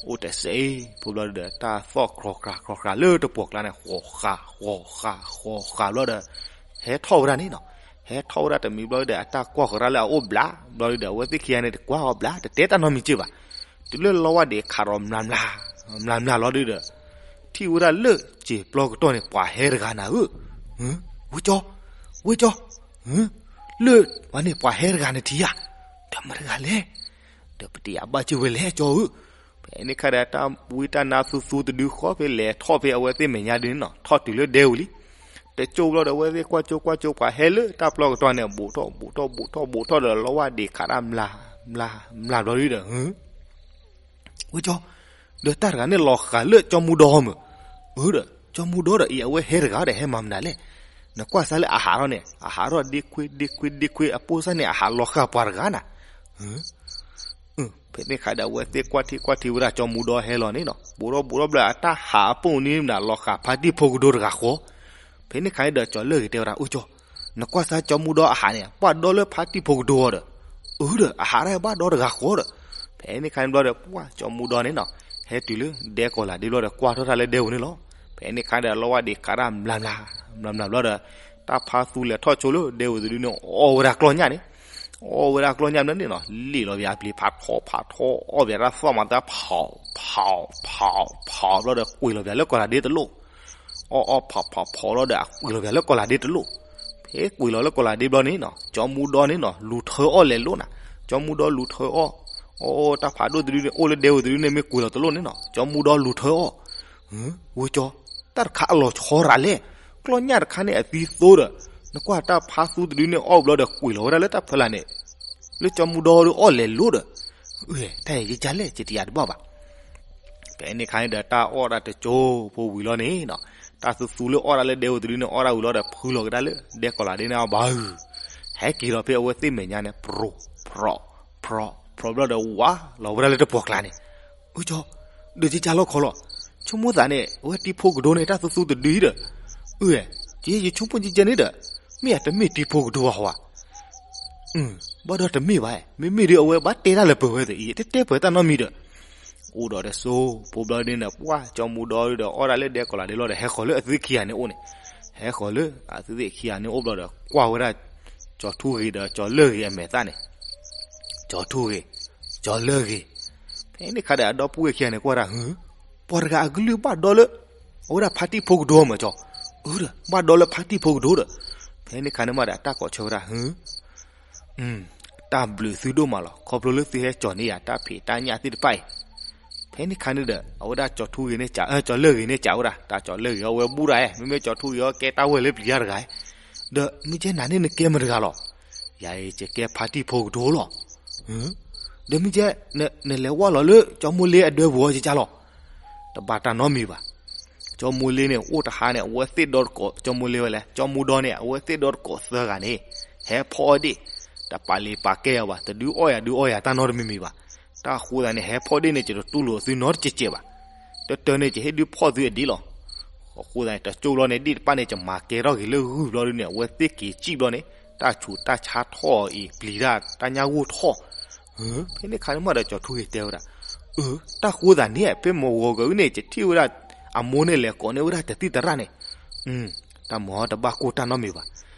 အိၣ်တစဲးဖိဘျီဒီး တၢ်သီၣ်ခြီၤဃာ်ခြီၤဃာ်လၢတပှီၢ်ကျါန့ၣ် ဃီၤဃာ်ဃီၤဃာ်ဃီၤဃာ်ဘျီဒီး ဟဲထီၣ်ဝဲဒၣ်န့ၣ်နီၤ. ဟဲထီၣ်ဝဲဒၣ်တမံၤဘျီဒီး အတၢ်ကွၢ်ဃီၤရၣ်လၢအအိၣ်ဘျးဘျီဒီး အဝဲသ့ၣ်ခံဂၤန့ၣ် တကွၢ်အီၤဘျး တတဲတၢ်နီတမံၤက့ဘၣ်. တုၤလၢလီဝဲဒံးခးဒီးမျၢ်မျၢ် မျၢ်မျၢ်လီၤဒုးဒီး ထံၣ်ဝဲဒၣ်လၢစံာ်ပျီကတီၢ်န့ၣ် ပှၤဟဲတဂၤနၤဧၢ, ဝ့ၢ်ကၠီ, ဝ့ၢ်ကၠီ, လၢပှၤန့ၣ်ပှၤဟဲတဂၤနထံၣ်ဧါ, ဒီးမတၤတဂၤလဲၣ်, ဒီးပတယာ်ဘၣ်စၢၤဝဲလဲၣ်ကၠီဧၢ. ဖဲန့ၣ်ခါဒီးတၢ်ဝံတၢ်နါသူသူတဒုဃီဖဲလဲၤထီၣ်ဖဲအဝဲသ့ၣ်မဲာ်ညါဒုးန့ၣ်နီၤ ထီၣ်တုၤလၢဒဲဝံၤလံ. တကၠိဘျီဒီး အဝဲသ့ၣ်ကွၢ်ကၠိကွၢ်ကၠိ ပှၤဟဲလၢတၢ်ပျီကတီၢ်န့ၣ် ဘူးထီၣ်ဘူးထီၣ်ဘူးထီၣ်ဘူးထီၣ်ဒီး လီဝၢ်ဒံးခးတၢ်မျးမျးမျးဘျီဒုဒီး ဝဲကၠီ, ဒီးတၢ်တဂၤန့ၣ်လီၤဃာ်လၢကၠီမူဒီမၢ်. အၢဒီး ကၠီမူဒီဒီးအံၤ အဝဲဟဲတဂၤဒီး ဟဲမၤမနုၤလဲၣ်. နကွၢ်စါလၢအဟးထီၣ်န့ၣ် အဟးထီၣ်ဒ့ခွ့ဒ့ခွ့ဒ့ခွ့ အပိၢ်စၢ်န့ၣ် အဟးလီၤဃာ်ပှၤတဂၤနၤ. ဖဲန့ၣ်ခါဒီး အဝဲသ့ၣ်ကွၢ်ထံကွၢ်ထံဝဲဒၣ်ကၠီမူဒီဟဲလီၤန့ၣ်နီၤ, ဘူးထီၣ်ဘူးထီၣ်ဘျီ အတၢ်ဟးအပိၢ်န့ၣ်မနုၤ လီၤဃာ်ဖါတံၢ်ဖိကဒိတဂၤဃီ. ဖဲန့ၣ်ခါန့ၣ်ဒီး ကၠီၤလၢၢ်ဂ့ၤတဲဝဲဒၣ် အိၣ်ကၠီ, နကွၢ်စါကၠီမူဒီအဟးန့ၣ် ဘၣ်ဒီလၢဖါတံၢ်ဖိကဒိအီၤဒီး, အၢဒီး အဟးဒၣ်ဘၣ်ဒီတဂၤဃီဒီး. ဖဲန့ၣ်ခါန့ၣ်ဘျီဒီး ပှၢ်ကၠီမူဒီန့ၣ်နီၤ, ဟဲတုၤလၢဒဲကီၤလၤဒ့ဘျီဒီး ကွၢ်ထီၣ်တၢ်လၢဒဲဧိၤန့ၣ်လီၤ. ဖဲန့ၣ်ခါဒီး လီဝၢ်ဒံးခးတၢ်မျးမျးမျးမျးဘျီဒီး တၢ်ဖါသူလဲၤထီၣ်ဆိလၢဒဲဧိၤတဒုန့ၣ် အီၣ်ဝဲဒၣ်ကျီၢ်ညၣ်န့ၣ်, အီၣ်ဝဲဒၣ်ကျီၢ်ညၣ်ဘျီန့ၣ်နီၤ, လံၣ်လီၤပၠးအပျံၤ ဖးထီဖးထီ အီၣ်ပၠးတၢ်သီၣ်မၤသး ဖီၣ်ဖီၣ်ဖီၣ်ဖီၣ်ဘျီဒီး ကွံာ်လီၤပၠးလၢကီၤလၤဒ့တလိၣ်. အီၣ်အီၣ်ဖီၣ်ဖီၣ်ဖီၣ်ဘျီဒီး အကွံာ်လီၤပၠးလၢကီၤလၤဒ့တလိၣ်. ဖဲကွံာ်လီၤလၢကီၤလၤဒ့ဘျီန့ၣ်နီၤ, ကၠီမူဒီန့ၣ်နီၤ လူၤထၢအီၣ်လဲၤလိၤနၤ, ကၠီမူဒီလူၤထၢအီၣ်, အီၣ်တၢ်ဖးဒိၣ်တဒုန့ၣ် အိၣ်လၢဒဲဧိၤတဒုန့ၣ် မ့ၢ်ကွံာ်လီၤတလိၣ်န့ၣ်နီၤ, ကၠီမူဒီလူၤထၢအီၣ်. ဝဲကၠီ, တၢ်တခါအလီၤဆီရၤလဲၣ်, ကျီၢ်ညၣ်တခါန့ၣ်အသံသိဒီး, နကွၢ်တၢ်ဖါသူတဒုန့ၣ်အီၣ်ဘျီဒီးကွံာ်လီၤဝဲဒၣ်လၢတၢ်ဖီလာ်န့ၣ်, လၢကၠီမူဒီဒုအီၣ်လဲၤလိၤဒီး, တၢ်ယယကလဲၣ် ယတယၤတဘၣ်ဘၣ်. ဖဲန့ၣ်ခါန့ၣ်ဒီး တၢ်အီၣ်ဒၣ်တကၠိဖိဝံၤလီၤန့ၣ်နီၤ, တၢ်သူသူလၢအီၣ်ဒၣ်လၢဒဲဧိၤတဒုန့ၣ် အီၣ်ဒၣ်ဝံၤလီၤဒီး ဖုလီၤကဒါလၢဒဲကီၤလၤဒ့န့ၣ်အီၤဘၣ်ဧၢ, ဟဲက့ၤလီၤဖဲအဝဲသ့ၣ်မဲာ်ညါန့ၣ် ပြီၣ်ပြီၣ်ပြီၣ်ပြီၣ်ဘျီဒီး ဝးလီၤဝဲဒၣ်လၢတပှီၢ်ကျါန့ၣ်. အၢကၠီ, ဒီးယကလီခီလီၤ, ဆိကမိၣ်သးန့ၣ် အဝဲတံၤဖိကဒိန့ၣ် တၢ်သူသူတဒုအံၤဒီး, အၢ, ယဆိကမိၣ်ကဲန့ၣ်ဒီး, မ့ၢ်အတမ့ၢ်တံၤဖိကဒိဘၣ်ဟီဧါ. ဘၣ်ဒီးတမ့ၢ်ဘၣ်, မ့မ့ၢ်ဒီးအဝဲဘၣ်တဲတၢ်လၢပှဲၤဝဲသ့ၣ်အံၤ တတဲပှဲၤတၢ်နီတမံၤဒီး, အိၣ်ဒီးတစိၢ်ဖိဘျီဒုန့ၣ် ပှၢ်ကၠီမူဒီဒုဒီး အီၣ်ဒၣ်လၢဒဲကီၤလၤဒ့လီၤဒီး ဟဲဃီၤလၢအသုခံဂၤန့ၣ်အိၣ်န့ၣ်, ဟဲဃီၤလၢအသုခံဂၤန့ၣ်အိၣ်ဘျီဒီး ကွၢ်ဝဲဒၣ် ကၠီၤထူဂ့ၤဒီးကၠီၤလၢၢ်ဂ့ၤအမဲာ်သၣ်န့ၣ်, ကၠီၤထူဂ့ၤ, ကၠီၤလၢၢ်ဂ့ၤ. ဖဲန့ၣ်ခါဒီး အဒီပုၢ်ဝဲၢ်ခံဂၤန့ၣ် ကွၢ်ဒၣ် ဟု, ပှၤတဂၤအကလုၢ်ဘၣ်ဒီလၢ အဝဲဒၣ်ဖါတံၢ်ဖိကဒိမၢ်ကၠီ, အၢဒီး ဘၣ်ဒီလၢဖါတံၢ်ဖိကဒိဒီး, ဖဲန့ၣ်ခါန့ၣ်မးဒီး အတၢ်ကိးဆၢဝဲဒၣ် ဟု တၢ်ဘျုးသုဒိၣ်မးလီၤ ခီဖျိလၢသုဟဲကၠီၤန့ၢ်ယၤတၢ်ဖံးတၢ်ညၣ်သ့ၣ်တဖၣ်အံၤ. ဖဲန့ၣ်ခါန့ၣ်ဒီး အဝဲဒၣ်ကၠီၤထူဂ့ၤန့ၣ် ကၠီၤလၢၢ်ဂ့ၤန့ၣ် ကးဝဲဒၣ် တၢ်ကၠီၤလၢၢ်ဂ့ၤအဝဲဘူၣ်ဒၣ်ဧဲ မ့မ့ၢ်ကၠီၤထူဂ့ၤအီၤကဲတၢ်ဝဲၢ်လၢပျံၤတၢ်တဂၤဧဲ, ဒီးမ့ၢ်ကဲနၤန့ၣ်နကဲမတၤတဂၤလီၤ. ယၤအံၤယကဲဖါတံၢ်ဖိကဒိလီၤ. ဒီးမ့ၢ်ကဲ နလဲၤဝဲလီၤလၢကၠီၤမိၢ်လ့အဒၢးပူၤအီၤ ကကၢ်လီၤ. တဘၣ်တၢ်နီတမံၤဘၣ်. ကၠီၤမိၢ်လ့န့ၣ် အိၣ်တဟါန့ၣ် အဝဲသ့ၣ်ဒီတကိး ကၠီၤမိၢ်လ့ဝဲလဲၣ် ကၠီၤမိၢ်ဒီန့ၣ် အဝဲသ့ၣ်ဒီတကိးသၢဂၤန့ၣ် ဟဲဖီၣ်အီၣ်ဒ့ၣ်, တပာ်လ့ၤပာ်ကဲအီၤဘၣ် တဒုးအီၣ်ယၤဒုးအီယၤတၢ်နီတမံၤမံၤဘၣ်. တၢ်အဃိသတးန့ၣ် ဟဲဖီၣ်ဒ့ၣ်န့ၣ် ယတတူၢ်လိာ်သုနီတစဲးစဲးဘၣ်. တၢ်တၢ်န့ၣ် ယဟ့ၣ်ဒုးဖီၣ်သုအဒ့ၣ်လီၤ. အဃိသတးန့ၣ် တကၠိလီၤန့ၣ် ဒ့ၣ်တဖၣ်န့ၣ် ယမၤကဲထီၣ်က့ၤလၢဂုၢ်ဘျီဒုန့ၣ် အဝဲသ့ၣ်က့ၤစံၣ်ဘျီန့ၣ် တၢ်ဆူးတၢ်ဆါထီၣ်အံၤ ပျံၤတၢ်တၢ်ညၣ်ဂိၢ်ထီၣ်. ဖဲန့ၣ်ခါန့ၣ်မးဒီး ကၠီၤထူဂ့ၤတဲဝဲဒၣ်, အၢ, တၢ်ဃိသတးန့ၣ် ဖဲမုၢ်ဂီၤကအုန့ၣ် ယထံၣ်ဝဲဒၣ် အမိၢ်န့ၣ်လဲၤကိးန့ၢ်ဝဲဒၣ်တသံၣ်တရၣ်န့ၣ်, တၢ်မၤတဘၣ်ကိၢ်တၢ်နီတမံၤဘၣ်.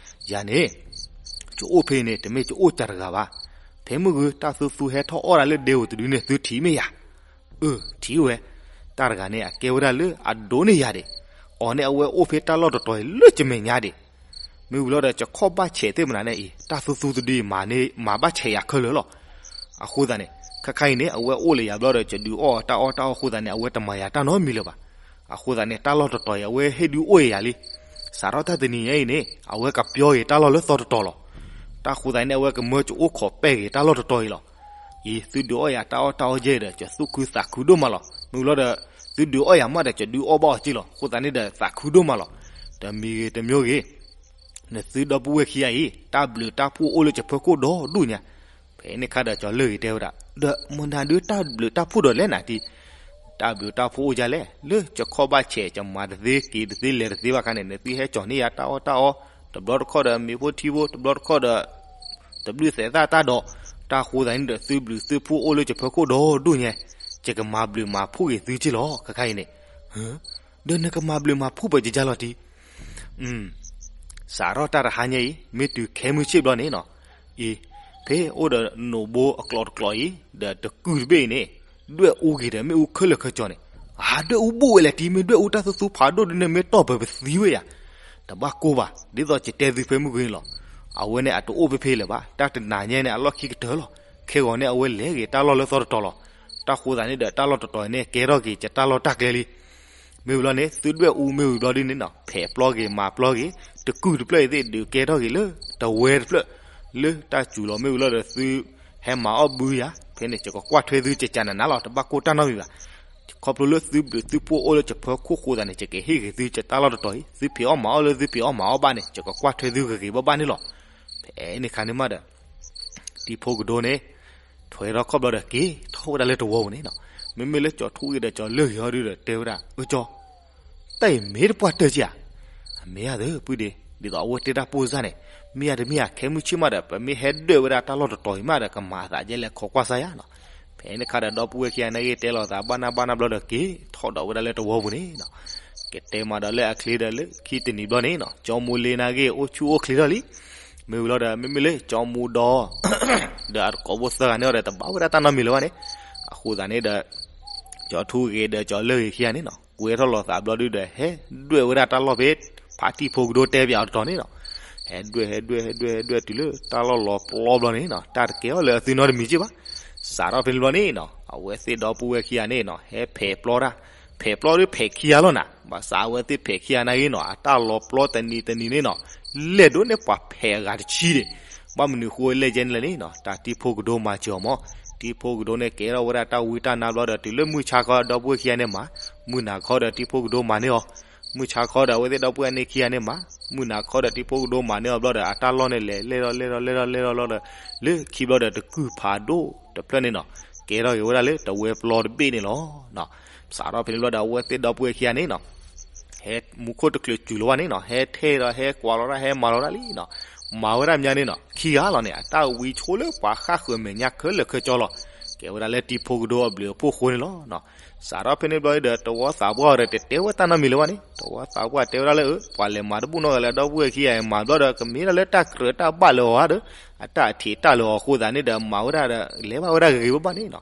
ယၤန့ၣ် ယအိၣ်ဖဲအံၤန့ၣ် တမ့ၢ်ယအိၣ်စှၤတဂၤဘၣ်. ဖဲမုၢ်ဂီၤ တၢ်သူသူဟဲထီၣ်အီၣ်ဒၣ်လၢဒဲဧိၤတဒုန့ၣ် သုထံၣ်မ့ၢ်ယၤ. အၢ, ထံၣ်ဝဲ. တၢ်တဂၤန့ၣ် အကဲဝဲဒၣ်လၢအဒိၣ်န့ၢ်ယၤဒံး, အီၤန့ၣ်အဝဲအိၣ်ဖဲတၢ်လီၢ်တတီၤအံၤလၢယမဲာ်ညါဒံး. မ့ၢ်ဝံၤလီၤဒီး ယခီၣ်ဘၣ်ဆဲးသ့ၣ်မနုၤန့ၣ်အံၤ တၢ်သူသူတဒုအံၤ မၤဘၣ်ဆဲးယၤခဲလၢာ်လီၤ. အဃိသတးန့ၣ် ခါခါအံၤန့ၣ် အဝဲအိၣ်လၢယၤဘျီဒီး ယဒုးအီၣ်တၢ်အီၣ်တၢ်အီအဃိသတးန့ၣ် အဝဲတမၤယၤတၢ်နီတမံၤလၢၤဘၣ်. အဃိသတးန့ၣ် တၢ်လီၢ်တတီၤအံၤ အဝဲဟ့ၣ်ဒုးအိၣ်ယၤလံ. စးထီၣ်တၢ်တနံၤညါအံၤန့ၣ် အဝဲကပျီက့ၤတၢ်လီၢ်လၢသီတတီၤလီၤ. တၢ်ဃိသတးန့ၣ် အဝဲကမၢကအိၣ်ခိးပဲာ်က့ၤတၢ်လီၢ်တတီၤအံၤလီၤ. အံၤ သုဒုးအီၣ်ယၤတၢ်အီၣ်တၢ်အီယဲဒီး ယသူၣ်ခုသးခုဒိၣ်မးလီၤ. မ့ၢ်ဝံၤလီၤဒီး သုဒုးအီၣ်ယၤမးဒီး ယဒုးအီၣ်ဘၣ်အီၤက့လီၤ. အဃိသတးန့ၣ်ဒီး သးခုဒိၣ်မးလီၤ. တမံၤဂ့ၤတမံၤဂ့ၤ နသုဒီပုၢ်ဝဲၢ်ခံဂၤအံၤ တၢ်ဘျုးတၢ်ဖှိၣ်အိၣ်လၢယဖီခိၣ်ဒီဒူၣ်ညါ. ဖဲန့ၣ်ခါဒီး ကၠီၤလၢၢ်ဂ့ၤတဲဝဲဒၣ်, ဒီးမနုၤဒုးတၢ်ဘျုးတၢ်ဖှိၣ်ဒီးလဲၣ်နၤတံၤ. တၢ်ဘျုးတၢ်ဖှိၣ်အိၣ်ဒ်လဲၣ်, လၢယခီၣ်ဘၣ်ဆဲး ယမၤတသ့က့ၤတသ့လဲၤတသ့ဘၣ်ခါန့ၣ် နသုဟဲကၠီၤန့ၢ်ယၤတၢ်အီၣ်တၢ်အီ, တဘျီတခီၣ်ဒီးမ့ၤဖိထံဖိ, တဘျီတခီၣ်ဒီး တဘျုးသဲးသၣ်တၢ်ဒီး, တၢ်ဃိသတးန့ၣ်ဒီး သုဘျုးသုဖှိၣ်အိၣ်လၢယဖီခိၣ်ဒီဒူၣ်ညါ, ယကမၤဘျုးမၤဖှိၣ်က့ၤသုက့လီၤ ခါခါအံၤန့ၣ်. ဒီးနကမၤဘျုးမၤဖှိၣ်ပှဲၤကကၢ်လီၤတံၤ. စးထီၣ်တၢ်တဟါညါအံၤ မ့ၢ်တုၤခဲမုၢ်ဆ့ၣ်ဘျီန့ၣ်နီၤ, အံၤ ဖဲအိၣ်ဒီးနိၣ်ဘိအကျိးတကျိးအံၤ ဒီးတကုၢ်တဘ့ၣ်အံၤန့ၣ် ဒွဲၣ်အူဂ့ၤဒီးမ့ၣ်အူခဲလၢာ်ခဲဆ့န့ၣ်, အဒွဲၣ်အူဘူးဝဲလဲၣ်တံၤ, မ့ၢ်ဒွဲၣ်အူတၢ်သူသူဖးဒိၣ်ဒ်န့ၣ် မ့ၢ်တီၢ်ပၢၤပသံဝဲယၤ. တဘၣ်ကိၢ်ဘၣ်, ဒ်သိးယတဲသုဖဲမုၢ်ဂ့ၤန့ၣ်လီၤ. အဝဲန့ၣ်အတအိၣ်ဖဲဖဲလၢၤဘၣ်, တၢ်တနၤညါန့ၣ် အလီၢ်ခံကတၢၢ်လီၤ. ခဲဂီၤန့ၣ် အဝဲလဲၤက့ၤတၢ်လီၢ်လၢသီတတီၤလီၤ. တၢ်ဃိသတးန့ၣ်ဒီး တၢ်လီၢ်တတီၤန့ၣ် ကဲထီၣ်က့ၤယတၢ်လီၢ်တၢ်ကျဲလံ. မ့ၢ်ဝံၤလီၤန့ၣ် သုဒွဲၣ်အူမ့ၢ်ဝံၤဘျီဒ်န့ၣ်နီၤ ဖဲးပျီက့ၤမၤပျီက့ၤ တကုၢ်တဖျၢၣ်အံၤသ့ၣ်ဒုးကဲထီၣ်က့ၤလၢတဝဲတဖျၢၣ် လၢတၢ်စူၤလီၤမ့ၢ်ဝံၤလီၤဒီးသု ဟဲမၤအီၣ်ဘုယၤ ဖဲန့ၣ် ယကကွၢ်ထွဲသုကကနးနးလီၤ တဘၣ်ကိၢ်တၢ်နီတမံၤဘၣ်. ခီဖျိလၢသုဘျုးသုဖှိၣ်အိၣ်လၢယဖီခိၣ်အဃိသတးန့ၣ် ယကဟ့ၣ်ဂ့ၤသုယတၢ်လီၢ်တတီၤအံၤ သုဖံးအီၣ်မၤအီၣ်လၢသုဖံးအီၣ်မၤအီၣ်ဘၣ်န့ၣ် ယကကွၢ်ထွဲသုဂ့ၤဂ့ၤဘၣ်ဘၣ်န့ၣ်လီၤ. ဖဲန့ၣ်အခါန့ၣ်မးဒီး တံၤဖိကဒိန့ၣ် ထွဲထီၣ်ခီၣ်ဘျီဒီးက့ၤထီၣ်ဝဲဒၣ်လၢတဝီပူၤန့ၣ်နီၤ. မ့မ့ၢ်လၢကၠီၤထူဂ့ၤဒီးကၠီၤလၢၢ်ဂ့ၤအီၤဒုဒီးတဲဝဲဒၣ် အၢကၠီၤ တၢ်အံၤမ့ၢ်တပှၢ်တၢၢ်က့ဧါ. အမ့ၢ်ဧါသ့ၣ်ပုၢ်ဒ့ ဒ်သိးအဝဲတဲတၢ်ပိၢ်စၢ်န့ၣ် မ့ၢ်ဧါတမ့ၢ်ဧါ ခဲမုၢ်ဆ့ၣ်မးဒီး ပမ့ၢ်ဟဲဒွဲၣ်ဝဲဒၣ်တၢ်လီၢ်တတီၤအံၤမးဒီး ကမၤအသးဒ်လဲၣ်ခိးကွၢ်စၢ်ယၤနီၤ. ဖဲန့ၣ်အခါဒီး ဒီပုၢ်ဝဲၢ်ခံဂၤန့ၣ်ဂ့ၤ တဲလိာ်သးဘၣ်နၢ်ဘၣ်နၢ်ဘျီဒီးက့ၤထီၣ်ဒီးဝဲဒၣ်လၢတဝီပူၤန့ၣ်နီၤ. ကတဲမးဒီးလၢအချ့ဒီးလၢခံတနံၤဘျီန့ၣ်နီၤ ကၠီမူလ့န့ၣ်ဂ့ၤအိၣ်ဆူၣ်အိၣ်ချ့ထီၣ်လံ. မ့ၢ်ဝံၤလီၤဒီး မ့မ့ၢ်လၢကၠီမူဒီ ဒီးအသကိးဖိသၢဂၤန့ၣ်အီၤဒီး တဘၣ်ဝဲဒၣ်တၢ်နီတမံၤလၢၤဘၣ်န့ၣ်. အဃိသတးန့ၣ်ဒီး ကၠီၤထူဂ့ၤဒီးကၠီၤလၢၢ်ဂ့ၤခံဂၤန့ၣ်နီၤ ကွဲထီၣ်လိာ်သးဘျီဒုဒီး ဟဲဒွဲၣ်ဝဲဒၣ်တၢ်လီၢ်ဖဲ ဖါတံၤဖိကဒိတဲပၠးအီၤတတီၤန့ၣ်နီၤ. ဟဲဒွဲၣ် ဟဲဒွဲၣ် ဟဲဒွဲၣ် ဟဲဒွဲၣ်တုၤလၢတၢ်လီၢ်လီၤပျီဘျီန့ၣ်နီၤ တၢ်တကဲအီၤလၢအသုနီတမံၤက့ဘၣ်. စးထီၣ်ဖဲန့ၣ်ဘျီန့ၣ်နီၤ အဝဲသ့ၣ်ဒီပုၢ်ဝဲၢ်ခံဂၤန့ၣ်နီၤ ဟဲဖဲးပျီတၢ် ဖဲးပျီဒီးဖဲးခံဂၤလီၤနၤ. ဘၣ်ဆၣ်အဝဲသ့ၣ်ဖဲးခံဂၤန့ၣ်ဂ့ၤနီၤ အတၢ်လီၤပျီတနံၤတနံၤန့ၣ်နီၤ လဲၢ်ဒိၣ်န့ၢ်ပှၤဖဲးအဂၤတဆံဒံး. ဘၣ်မနုၤဃိလဲၢ်ကဲန့ၣ်လဲၣ်န့ၣ်နီၤ တၢ်တံၤဖိကဒိမၤစၢၤအီၤမး. တံၤဖိကဒိန့ၣ်ကဲထီၣ်ဝဲဒၣ်တၢ်ဝံတၢ်နါဘျီဒီး တုၤလၢမုၢ်ဆါခီဒီပုၢ်ဝဲၢ်ခံဂၤန့ၣ်မၤ, မုၢ်နၤခီဒီးတံၤဖိကဒိမၤန့ၢ်အီၤ, မုၢ်ဆါခီဒီးအဝဲသ့ၣ်ဒီပုၢ်ဝဲၢ်န့ၣ်ခံဂၤန့ၣ်မၤ, မုၢ်နၤခီဒီးတံၤဖိကဒိမၤန့ၢ်အီၤဘျီဒီး အတၢ်လီၢ်န့ၣ်လဲၤလဲၢ်ထီၣ်လဲၢ်ထီၣ်လဲၢ်ထီၣ်လဲၢ်ထီၣ်လီၤဒီး လၢခံဘျီဒီးတကုၢ်ဖးဒိၣ်တဖျၢၣ်န့ၣ်နီၤ ကဲထီၣ်က့ၤဝဲဒၣ်လၢတဝဲပျီတဘ့ၣ်န့ၣ်လီၤ. စးထီၣ်ဖဲန့ၣ်ဘျီဒီး အဝဲသ့ၣ်ဒီပုၢ်ဝဲၢ်ခံဂၤန့ၣ်နီၤ ဟဲမူခိၣ်တချုးစူၤလီၤဘၣ်န့ၣ်နီၤ ဟဲထဲဒီးဟဲကွၢ်လီၤတၢ်ဟဲမၤလီၤတၢ်လံနီၤ မၤဝဲဒၣ်မးန့ၣ်နီၤ ခံဂၤလီၤန့ၣ် အတၢ်ဝံဆိလၢပှၤဃၣ်ဃၢၤမဲာ်ညါခဲလၢာ်ခဲဆ့လီၤ. ကဲဝဲဒၣ်လၢတံၤဖိကဒိအဘျုးအဖှိၣ်အဃိန့ၣ်လီၤ. စးထီၣ်ဖဲန့ၣ်ဘျီဒီး တဝီသးပှၢ်ဒီးတတဲဝဲတၢ်နီတမံၤလၢၤဘၣ်န့ၣ် တဝီသးပှၢ်တဲဝဲဒၣ်လၢ ပှၤလဲၤမၤတဘူၣ်နီတဂၤလၢအဒီပုၢ်ဝဲၢ်ခံဂၤအံၤမၤဘျီဒီး ကမ့ၢ်ဒၣ်လၢတၢ်ကြၢးတၢ်ဘၣ်လၢအီၤဧါဒီး အတၢ်အထံးတၢ်လၢအီၤအဃိသတးန့ၣ်ဒီး မၤဝဲဒၣ်ဒီး လဲၤဘၣ်ဝဲဒၣ်ဂ့ၤဂ့ၤဘၣ်ဘၣ်န့ၣ်နီၤ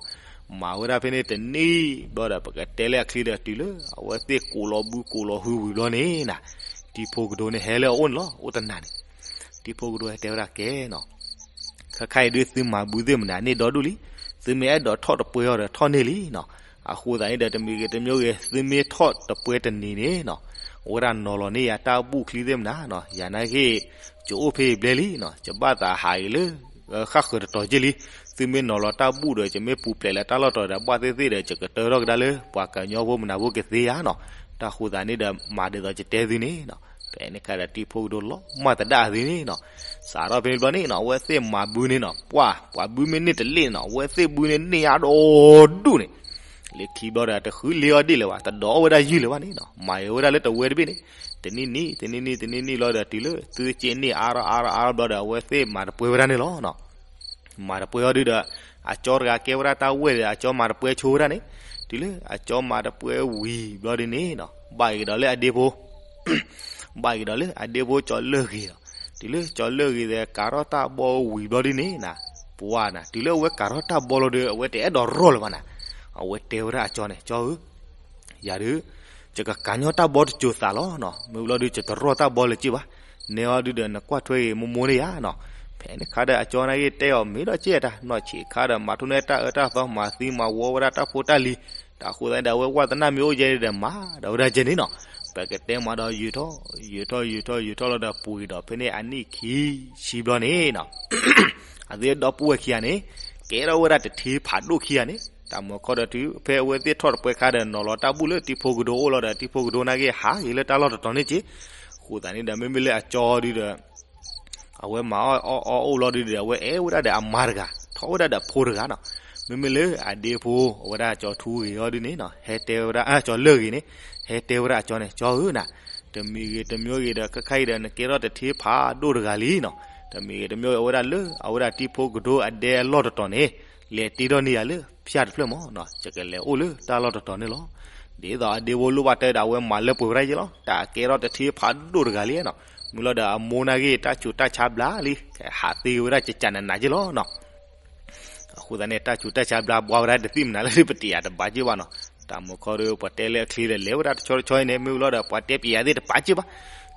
မၤဝဲဒၣ်ဖဲန့ၣ်တနံၤဘျီဒီး ပကတဲလၢအချ့ဒီးတုၤလၢ အဝဲသ့ၣ်ကိးလီၤဘုကိးလီၤဟုဝံၤဘျီန့ၣ်နီၤ တံၤဖိကဒိန့ၣ်ဟဲလၢအအိၣ်န့ၣ်လီၤ အိၣ်တနၤန့ၣ် တံၤဖိကဒိဟဲတဲဝဲဒၣ်ကဲနီၤ ခဲခါအံၤဒုးသုမၤဘုသ့ၣ်မနုၤန့ၢ်ဒီဒူၣ်လံ, သုမ့ၢ်အဲၣ်ဒိးထီၣ်တပှဲၤအီၤဒီးထီၣ်န့ၢ်လံနီၤ, အဃိသတးန့ၣ်ဒီးတမံၤဂ့ၤတမံၤဂ့ၤ သုမ့ၢ်ထီၣ်တပှဲၤတနံၤန့ၣ်နီၤ, အဝဲဒၣ်နီၤလီၤန့ၢ်ယၤတၢ်ဘူၣ်ချံသ့ၣ်မနုၤနီၤ, ယၤနာ်က့ ယအိၣ်ဖဲအံၤဘျဲလံနီၤ, ယဘၣ်သးဟးဂ့ၤလၢ ဃၣ်ဃၢၤတတီၤက့လံ, သုမ့ၢ်နီၤလီၤတၢ်ဘူၣ်ဒီး ယမ့ၢ်ပူၤဖျဲးလၢတၢ်လီၢ်တီၤဒီး ဘၣ်သ့ၣ်သ့ၣ်ဒီး ယကတၢထီၣ်ကဒါလၢ ပှၤကညီဖိမနၤဖိကသ့ဧါနီၤ, တၢ်ဃိသတးန့ၣ်ဒီး မၤဒ်သိးယတဲသုန့ၣ်နီၤ, ဖဲန့ၣ်ခါဒီးတံၤဖိကဒိလီၤမၢ်သဒၣ်အသုန့ၣ်နီၤ, စးထီၣ်ဖဲန့ၣ်ဘျီန့ၣ်နီၤ အဝဲသ့ၣ်မၤဘုန့ၣ်နီၤ, ပှၤ ပှၤဘုမ့ၢ်န့ၢ်တလ့ၣ်န့ၣ်နီၤ အဝဲသ့ၣ်ဘုန့ၣ်န့ၢ်အါဒီးဒူၣ်န့ၣ်, လၢခံဘျီဒီးတဃုလ့အီၤဒ်လဲၣ်ဘၣ် တဒီးအီၣ်ဝဲဒၣ်ယုၢ်လၢၤဘၣ်န့ၣ်နီၤ, မၤအီၤဝဲဒၣ်လၢတဝဲတဘ့ၣ်န့ၣ်, တနံၣ်နံၣ် တနံၣ်နံၣ် တနံၣ်နံၣ်လီၤဒီးတုၤလၢ သုက့န့ၢ်အါထီၣ်အါထီၣ်အါထီၣ်ဘျီဒီး အဝဲသ့ၣ်မၤတပှဲၤဝဲဒၣ်န့ၣ်လီၤနီၤ. မၤတပှဲၤအီၤဒုဒီး အကၠီတဂၤကဲဝဲဒၣ်တၢ်ဝဲၢ်ဒီး အကၠီမၤတပှဲၤဆိဝဲဒၣ်န့ၣ်, တုၤလၢအကၠီမၤတပှဲၤဝံၤဘျီဒ်န့ၣ်နီၤ ဘၣ်က့ၤဒီးလၢအဒ့ဖိ ဘၣ်က့ၤဒီးလၢအဒ့ဖိကၠီၤလၢၢ်ဂ့ၤဒီး, တုၤလၢကၠီၤလၢၢ်ဂ့ၤဒီး ကၤထီၣ်တၢ်ဘီဝံၤဘျီဒ်န့ၣ်နီၤ, ပှၤနီၤ တုၤလၢအဝဲကၤထီၣ်တၢ်ဘီလီၤဒီး အဝဲတအဲၣ်ဒိးရီၢ်လၢၤဘၣ်နီၤ, အဝဲတဲဝဲဒၣ်အကၠီန့ၣ် ကၠီဧၢ ယၤဒုး ယကကၤညီတၢ်ဘီတစိၤသးလီၤနီၤ, မ့ၢ်ဘျီဒုး ယတရီၢ်တၢ်ဘီလၢၤက့ဘၣ်, နဲအီၤဒုဒီး နကွၢ်ထွဲဂ့ၤမိၢ်မိၢ်န့ၣ်ယၤနီၤ, ဖဲန့ၣ်ခါဒီးအကၠီနာ်က့တဲအီၤ မ့ၢ်ဒီးကဲတၢ် နီၢ်ဆံးခါဒီး မၤထူၣ်န့ၢ်တၢ်အၢတၢ်သီ မၤသံမၤဝီဝဲဒၣ်တၢ်ဖိတၢ်လံၤ, တၢ်ဃိသတးန့ၣ်ဒီး အဝဲဝဲသနာ်မ့ၢ်အိၣ်ယဲန့ၣ်ဒီး မၤဒီးဝဲဒၣ်ကဲန့ၣ်နီၤ, ပကတဲမၤဒီးယုာ်ထီၣ် ယုာ်ထီၣ် ယုာ်ထီၣ် ယုာ်ထီၣ်လီၤဒီး ပှ့ၤဒီးဖဲန့ၣ်အနံၣ်ခံဆံဘျီန့ၣ်နီၤ အသ့ၣ်ဒီပုၢ်ဝဲၢ်ခံဂၤန့ၣ် ကဲထီၣ်ဝဲဒၣ်တထံဖးဒိၣ်ခံဂၤန့ၣ်, တၢ်မုၢ်ခီဒီးတုၤဖဲအဝဲသ့ၣ်ထီၣ်တပှဲၤခါဒီး နီၤလီၤတၢ်ဘူၣ်လၢတံၤဖိကဒိအိၣ်လီၤဒီး တံၤဖိကဒိနာ်က့ဟးဂ့ၤလၢတၢ်လီၢ်တတီၤန့ၣ်က့, အဃိသတးန့ၣ်ဒီး မ့မ့ၢ်လၢအကၠီဒုဒီး အဝဲမၤအီၣ်အီၣ်အီၣ်အိၣ်လီၤဒုဒီး အဝဲအဲၣ်ဝဲဒၣ်ဒီးအမါတဂၤ ထီၣ်ဝဲဒၣ်ဒီးအဖိတဂၤနီၤ, မ့မ့ၢ်လၢအဒ့ဖိ အဝဲဒၣ်ကၠီၤထူဂ့ၤအီၤဒုန့ၣ်နီၤ ဟဲတဲဝဲဒၣ် ကၠီၤလၢၢ်ဂ့ၤန့ၣ် ဟဲတဲဝဲဒၣ်အကၠီန့ၣ် ကၠီဧၢနီၤ, တမံၤဂ့ၤတမံၤဂ့ၤဒီး ခဲခါအံၤဒီး နကဲထီၣ်တထံဖးဒိၣ်တဂၤလံနီၤ, တမံၤဂ့ၤတမံၤဂ့ၤ အဝဲဒၣ်လၢ အဝဲဒၣ်တံၤဖိကဒိအဒဲအလီၢ်တတီၤန့ၣ် လဲၤတ့ထီၣ်န့ၢ်ယၤလၢဖၠၣ်တဖျၢၣ်မးနီၤ, ယကလဲၤအိၣ်လၢတၢ်လီၢ်တတီၤန့ၣ်လီၤ. ဒ်သိးအဒ့ဖိလိၣ်ဘၣ်တဲဒီး အဝဲမၤလၢပှဲၤဝဲဒၣ်ယဲလီၤ, တၢ်ကဲထီၣ်တထံဖးဒိၣ်တဂၤလံနီၤ, မ့ၢ်လီၤဒီးအမိၢ်နာ်က့ တၢ်ဆူးတၢ်ဆါဘျါလံ, ဟးသ့ဝဲဒၣ်ကကနးနးယဲလီၤနီၤ အဃိသတးန့ၣ် တၢ်ဆူးတၢ်ဆါဘျါဘှါဝဲဒၣ်တသ့ၣ်မနုၤလၢပတယၤတဘၣ်က့ဘၣ်နီၤ, တၢ်မုၢ်ခီဒီး ပှၤတဲလၢအချ့ဒီး လဲၤဝဲဒၣ်တဆီတဆီအံၤန့ၣ် မ့ၢ်ဝံၤလီၤဒီး ပှၤတဲပယၤသ့ၣ်တပာ်က့ဘၣ်,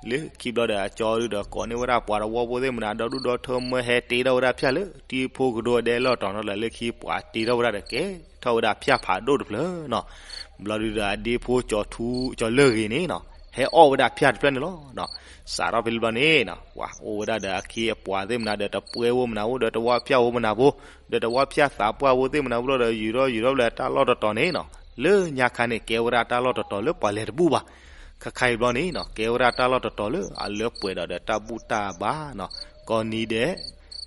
လၢခံဘျီဒီး အကၠီဒုဒီး ကိးန့ၢ်ဝဲဒၣ်ပှၤတဝီဖိသ့ၣ်မနုၤ ဒီဒူၣ်ဒီထၢမၢ ဟဲတ့ထီၣ်ဝဲဒၣ်ဖၠၣ်လၢ တံၤဖိကဒိအဒဲလီၢ်တီၤနီၤ လၢခံပှၤတ့ထီၣ်ဝဲဒၣ်ဒီး ကဲထီၣ်ဝဲဒၣ်ဖၠၣ်ဖးဒိၣ်တဖျၢၣ်နီၤ. ဘျီဒုဒီး အဒ့ဖိကၠီၤထူ ကၠီၤလၢၢ်ဂ့ၤန့ၣ်နီၤ ဟဲအီၣ်ဝဲဒၣ်ဖၠၣ်တဖျၢၣ်န့ၣ်လီၤ. စးထီၣ်ဖဲန့ၣ်ဘျီန့ၣ်နီၤ ပှၤအိၣ်ဝဲဒၣ်ဒီး အခ့အပှၤသ့ၣ်မနုၤဒီး တပှဲၤဖိမနုၤဖိ ဒီးတဝီဖၠၣ်ဖိမနုၤဖိ ဒီးတဝီဖၠၣ်သးပှၢ်ဖိသ့ၣ်မနုၤဖိဒီး ယူၤထီၣ်ယူၤထီၣ်ဘျီတၢ်လီၢ်တတီၤန့ၣ်နီၤ လၢညါခါန့ၣ် ကဲဝဲဒၣ်တၢ်လီၢ်တတီၤလၢပှၤလဲၤတဘူၣ်ဘၣ်. ခဲခါအံၤဘျီန့ၣ်နီၤ ကဲဝဲဒၣ်တၢ်လီၢ်တတီၤလၢအလၢပှဲၤဒီး ဒီးတၢ်ဘူၣ်တၢ်ဘါနီၤ ကိးနံၤဒဲး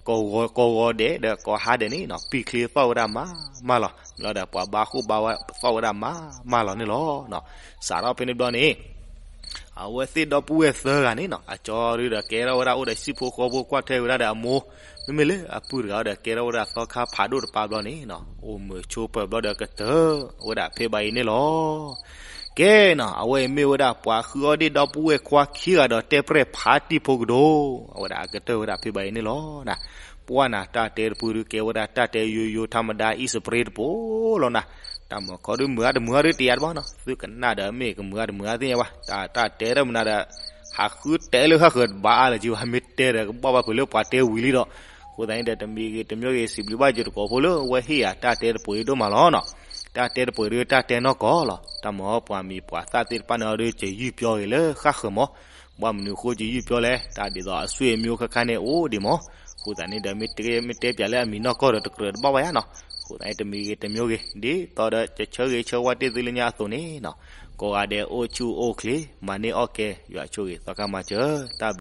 ကိးဂီၤဒဲးဒီးကိးဟါဒဲးန့ၣ်နီၤ ပံာ်ချ့သီၣ်ဝဲဒၣ်မးမးလီၤ. လီၤဒီးပှၤဘါဃိၣ်ဘါဝါသီၣ်ဝဲဒၣ်မးမးလီၤန့ၣ်လီၤ. စးထီၣ်ဖဲန့ၣ်ဘျီန့ၣ် အဝဲသ့ၣ်ဒီပုၢ်ဝဲၢ်သၢဂၤန့ၣ်နီၤ အကၠီဒုဒီး ကဲထီၣ်ဝဲဒၣ်အိၣ်ဒီးဟံၣ်ဖိဃီဖိ ကွၢ်ထွဲဝဲဒၣ်ဒီးအမိၢ်, မ့မ့ၢ်လၢအပုၢ်တဂၤဒီး ကဲထီၣ်ဝဲဒၣ်သီခါဖးဒိၣ်တပၤဘျီန့ၣ်နီၤ အိၣ်မုာ်ဆိးပၢၤဘျီဒီး ကတၢၢ်ဝဲဒၣ်ဖဲဘၣ်အံၤန့ၣ်လီၤ. ကဲနီၤ အဝဲအံၤမ့ၢ်ဝဲဒၣ်ပှၤဃုအီၣ်ဒ့ၣ်ဒီပုၢ်ဝဲၢ်ခွါခံဂၤဒီး တဲပြဲၢ်ဖးတံၤဖိကဒိၣ်, အဝဲဒၣ်အကတၢၢ်ဝဲဒၣ်ဖဲဘၣ်အံၤန့ၣ်လီၤ. ပှၢ်နၤ တၢ်တဲတပူၤဒု ကဲဝဲဒၣ်တၢ်တဲယိယိထါမဒါ အံၣ်စပရ့တပူၤလီၤနၤ. တၢ်မၤခီဒု မုာ်အါတမုာ်အါဒု တယါတဘၣ်နီၤ, သုကနၣ်ဒီး မ့ၢ်ကမုာ်အါတမုာ်အါသ့ၣ်ညါဘၣ်, တၢ် တၢ်တဲတၢ်မနုၤဒီး ဟးဃုတဲလၢဃၣ်ဃၢၤတဘၣ်အါလၢၤက့ဘၣ်, မ့ၢ်တဲဒီးကဘၣ်ဘၣ်ဖုးလၢပှၤတဲဝံၤလံဒီး, အဃိသတးန့ၣ်ဒီး တမံၤဂ့ၤတမံၤဂ့ၤ စံးဘျုးဘၣ်ယိၤတကိးဖိလၢ အဝဲဟ့ၣ်ယၤတၢ်တဲတပူၤအံၤဒိၣ်မးလီၤနီၤ. တၢ်တဲတပူၤဒု တၢ်တဲနီၢ်ကီၢ်လီၤ. တၢ်မၤပှၤမံၤပှၤသၣ်သ့ၣ်တဖၣ်န့ၣ်အီၤဒု ကယုၢ်ပျီဂ့ၤလၢဃၣ်ဃၢၤမး, ဘၣ်မနုၤအဃိကယုၢ်ပျီလဲၣ်, တၢ်ဒ်သိးအဆွေမျိုးခဲခါန့ၣ်အိၣ်ဒံးမး, အဃိသတးန့ၣ်ဒီး မ့ၢ်တဲပၠးလၢအမံၤနီၢ်ကီၢ်ဒီး တကြၢးတဘၣ်ဘၣ်ယါနီၤ. အဃိသတးန့ၣ် တမံၤဂ့ၤတမံၤဂ့ၤ ဒ်သိးဒီးကဆၢဂ့ၤဆၢဝါတ့ၢ်သုလၢညါအသိးန့ၣ်နီၤ, ကိးဂၤဒဲးအိၣ်ဆူၣ်အိၣ်ချ့ မၤန့ၢ်အီၣ်ကဲ ယွၤဆိၣ်ဂ့ၤသီခါမၤစၢၤ, တၢ်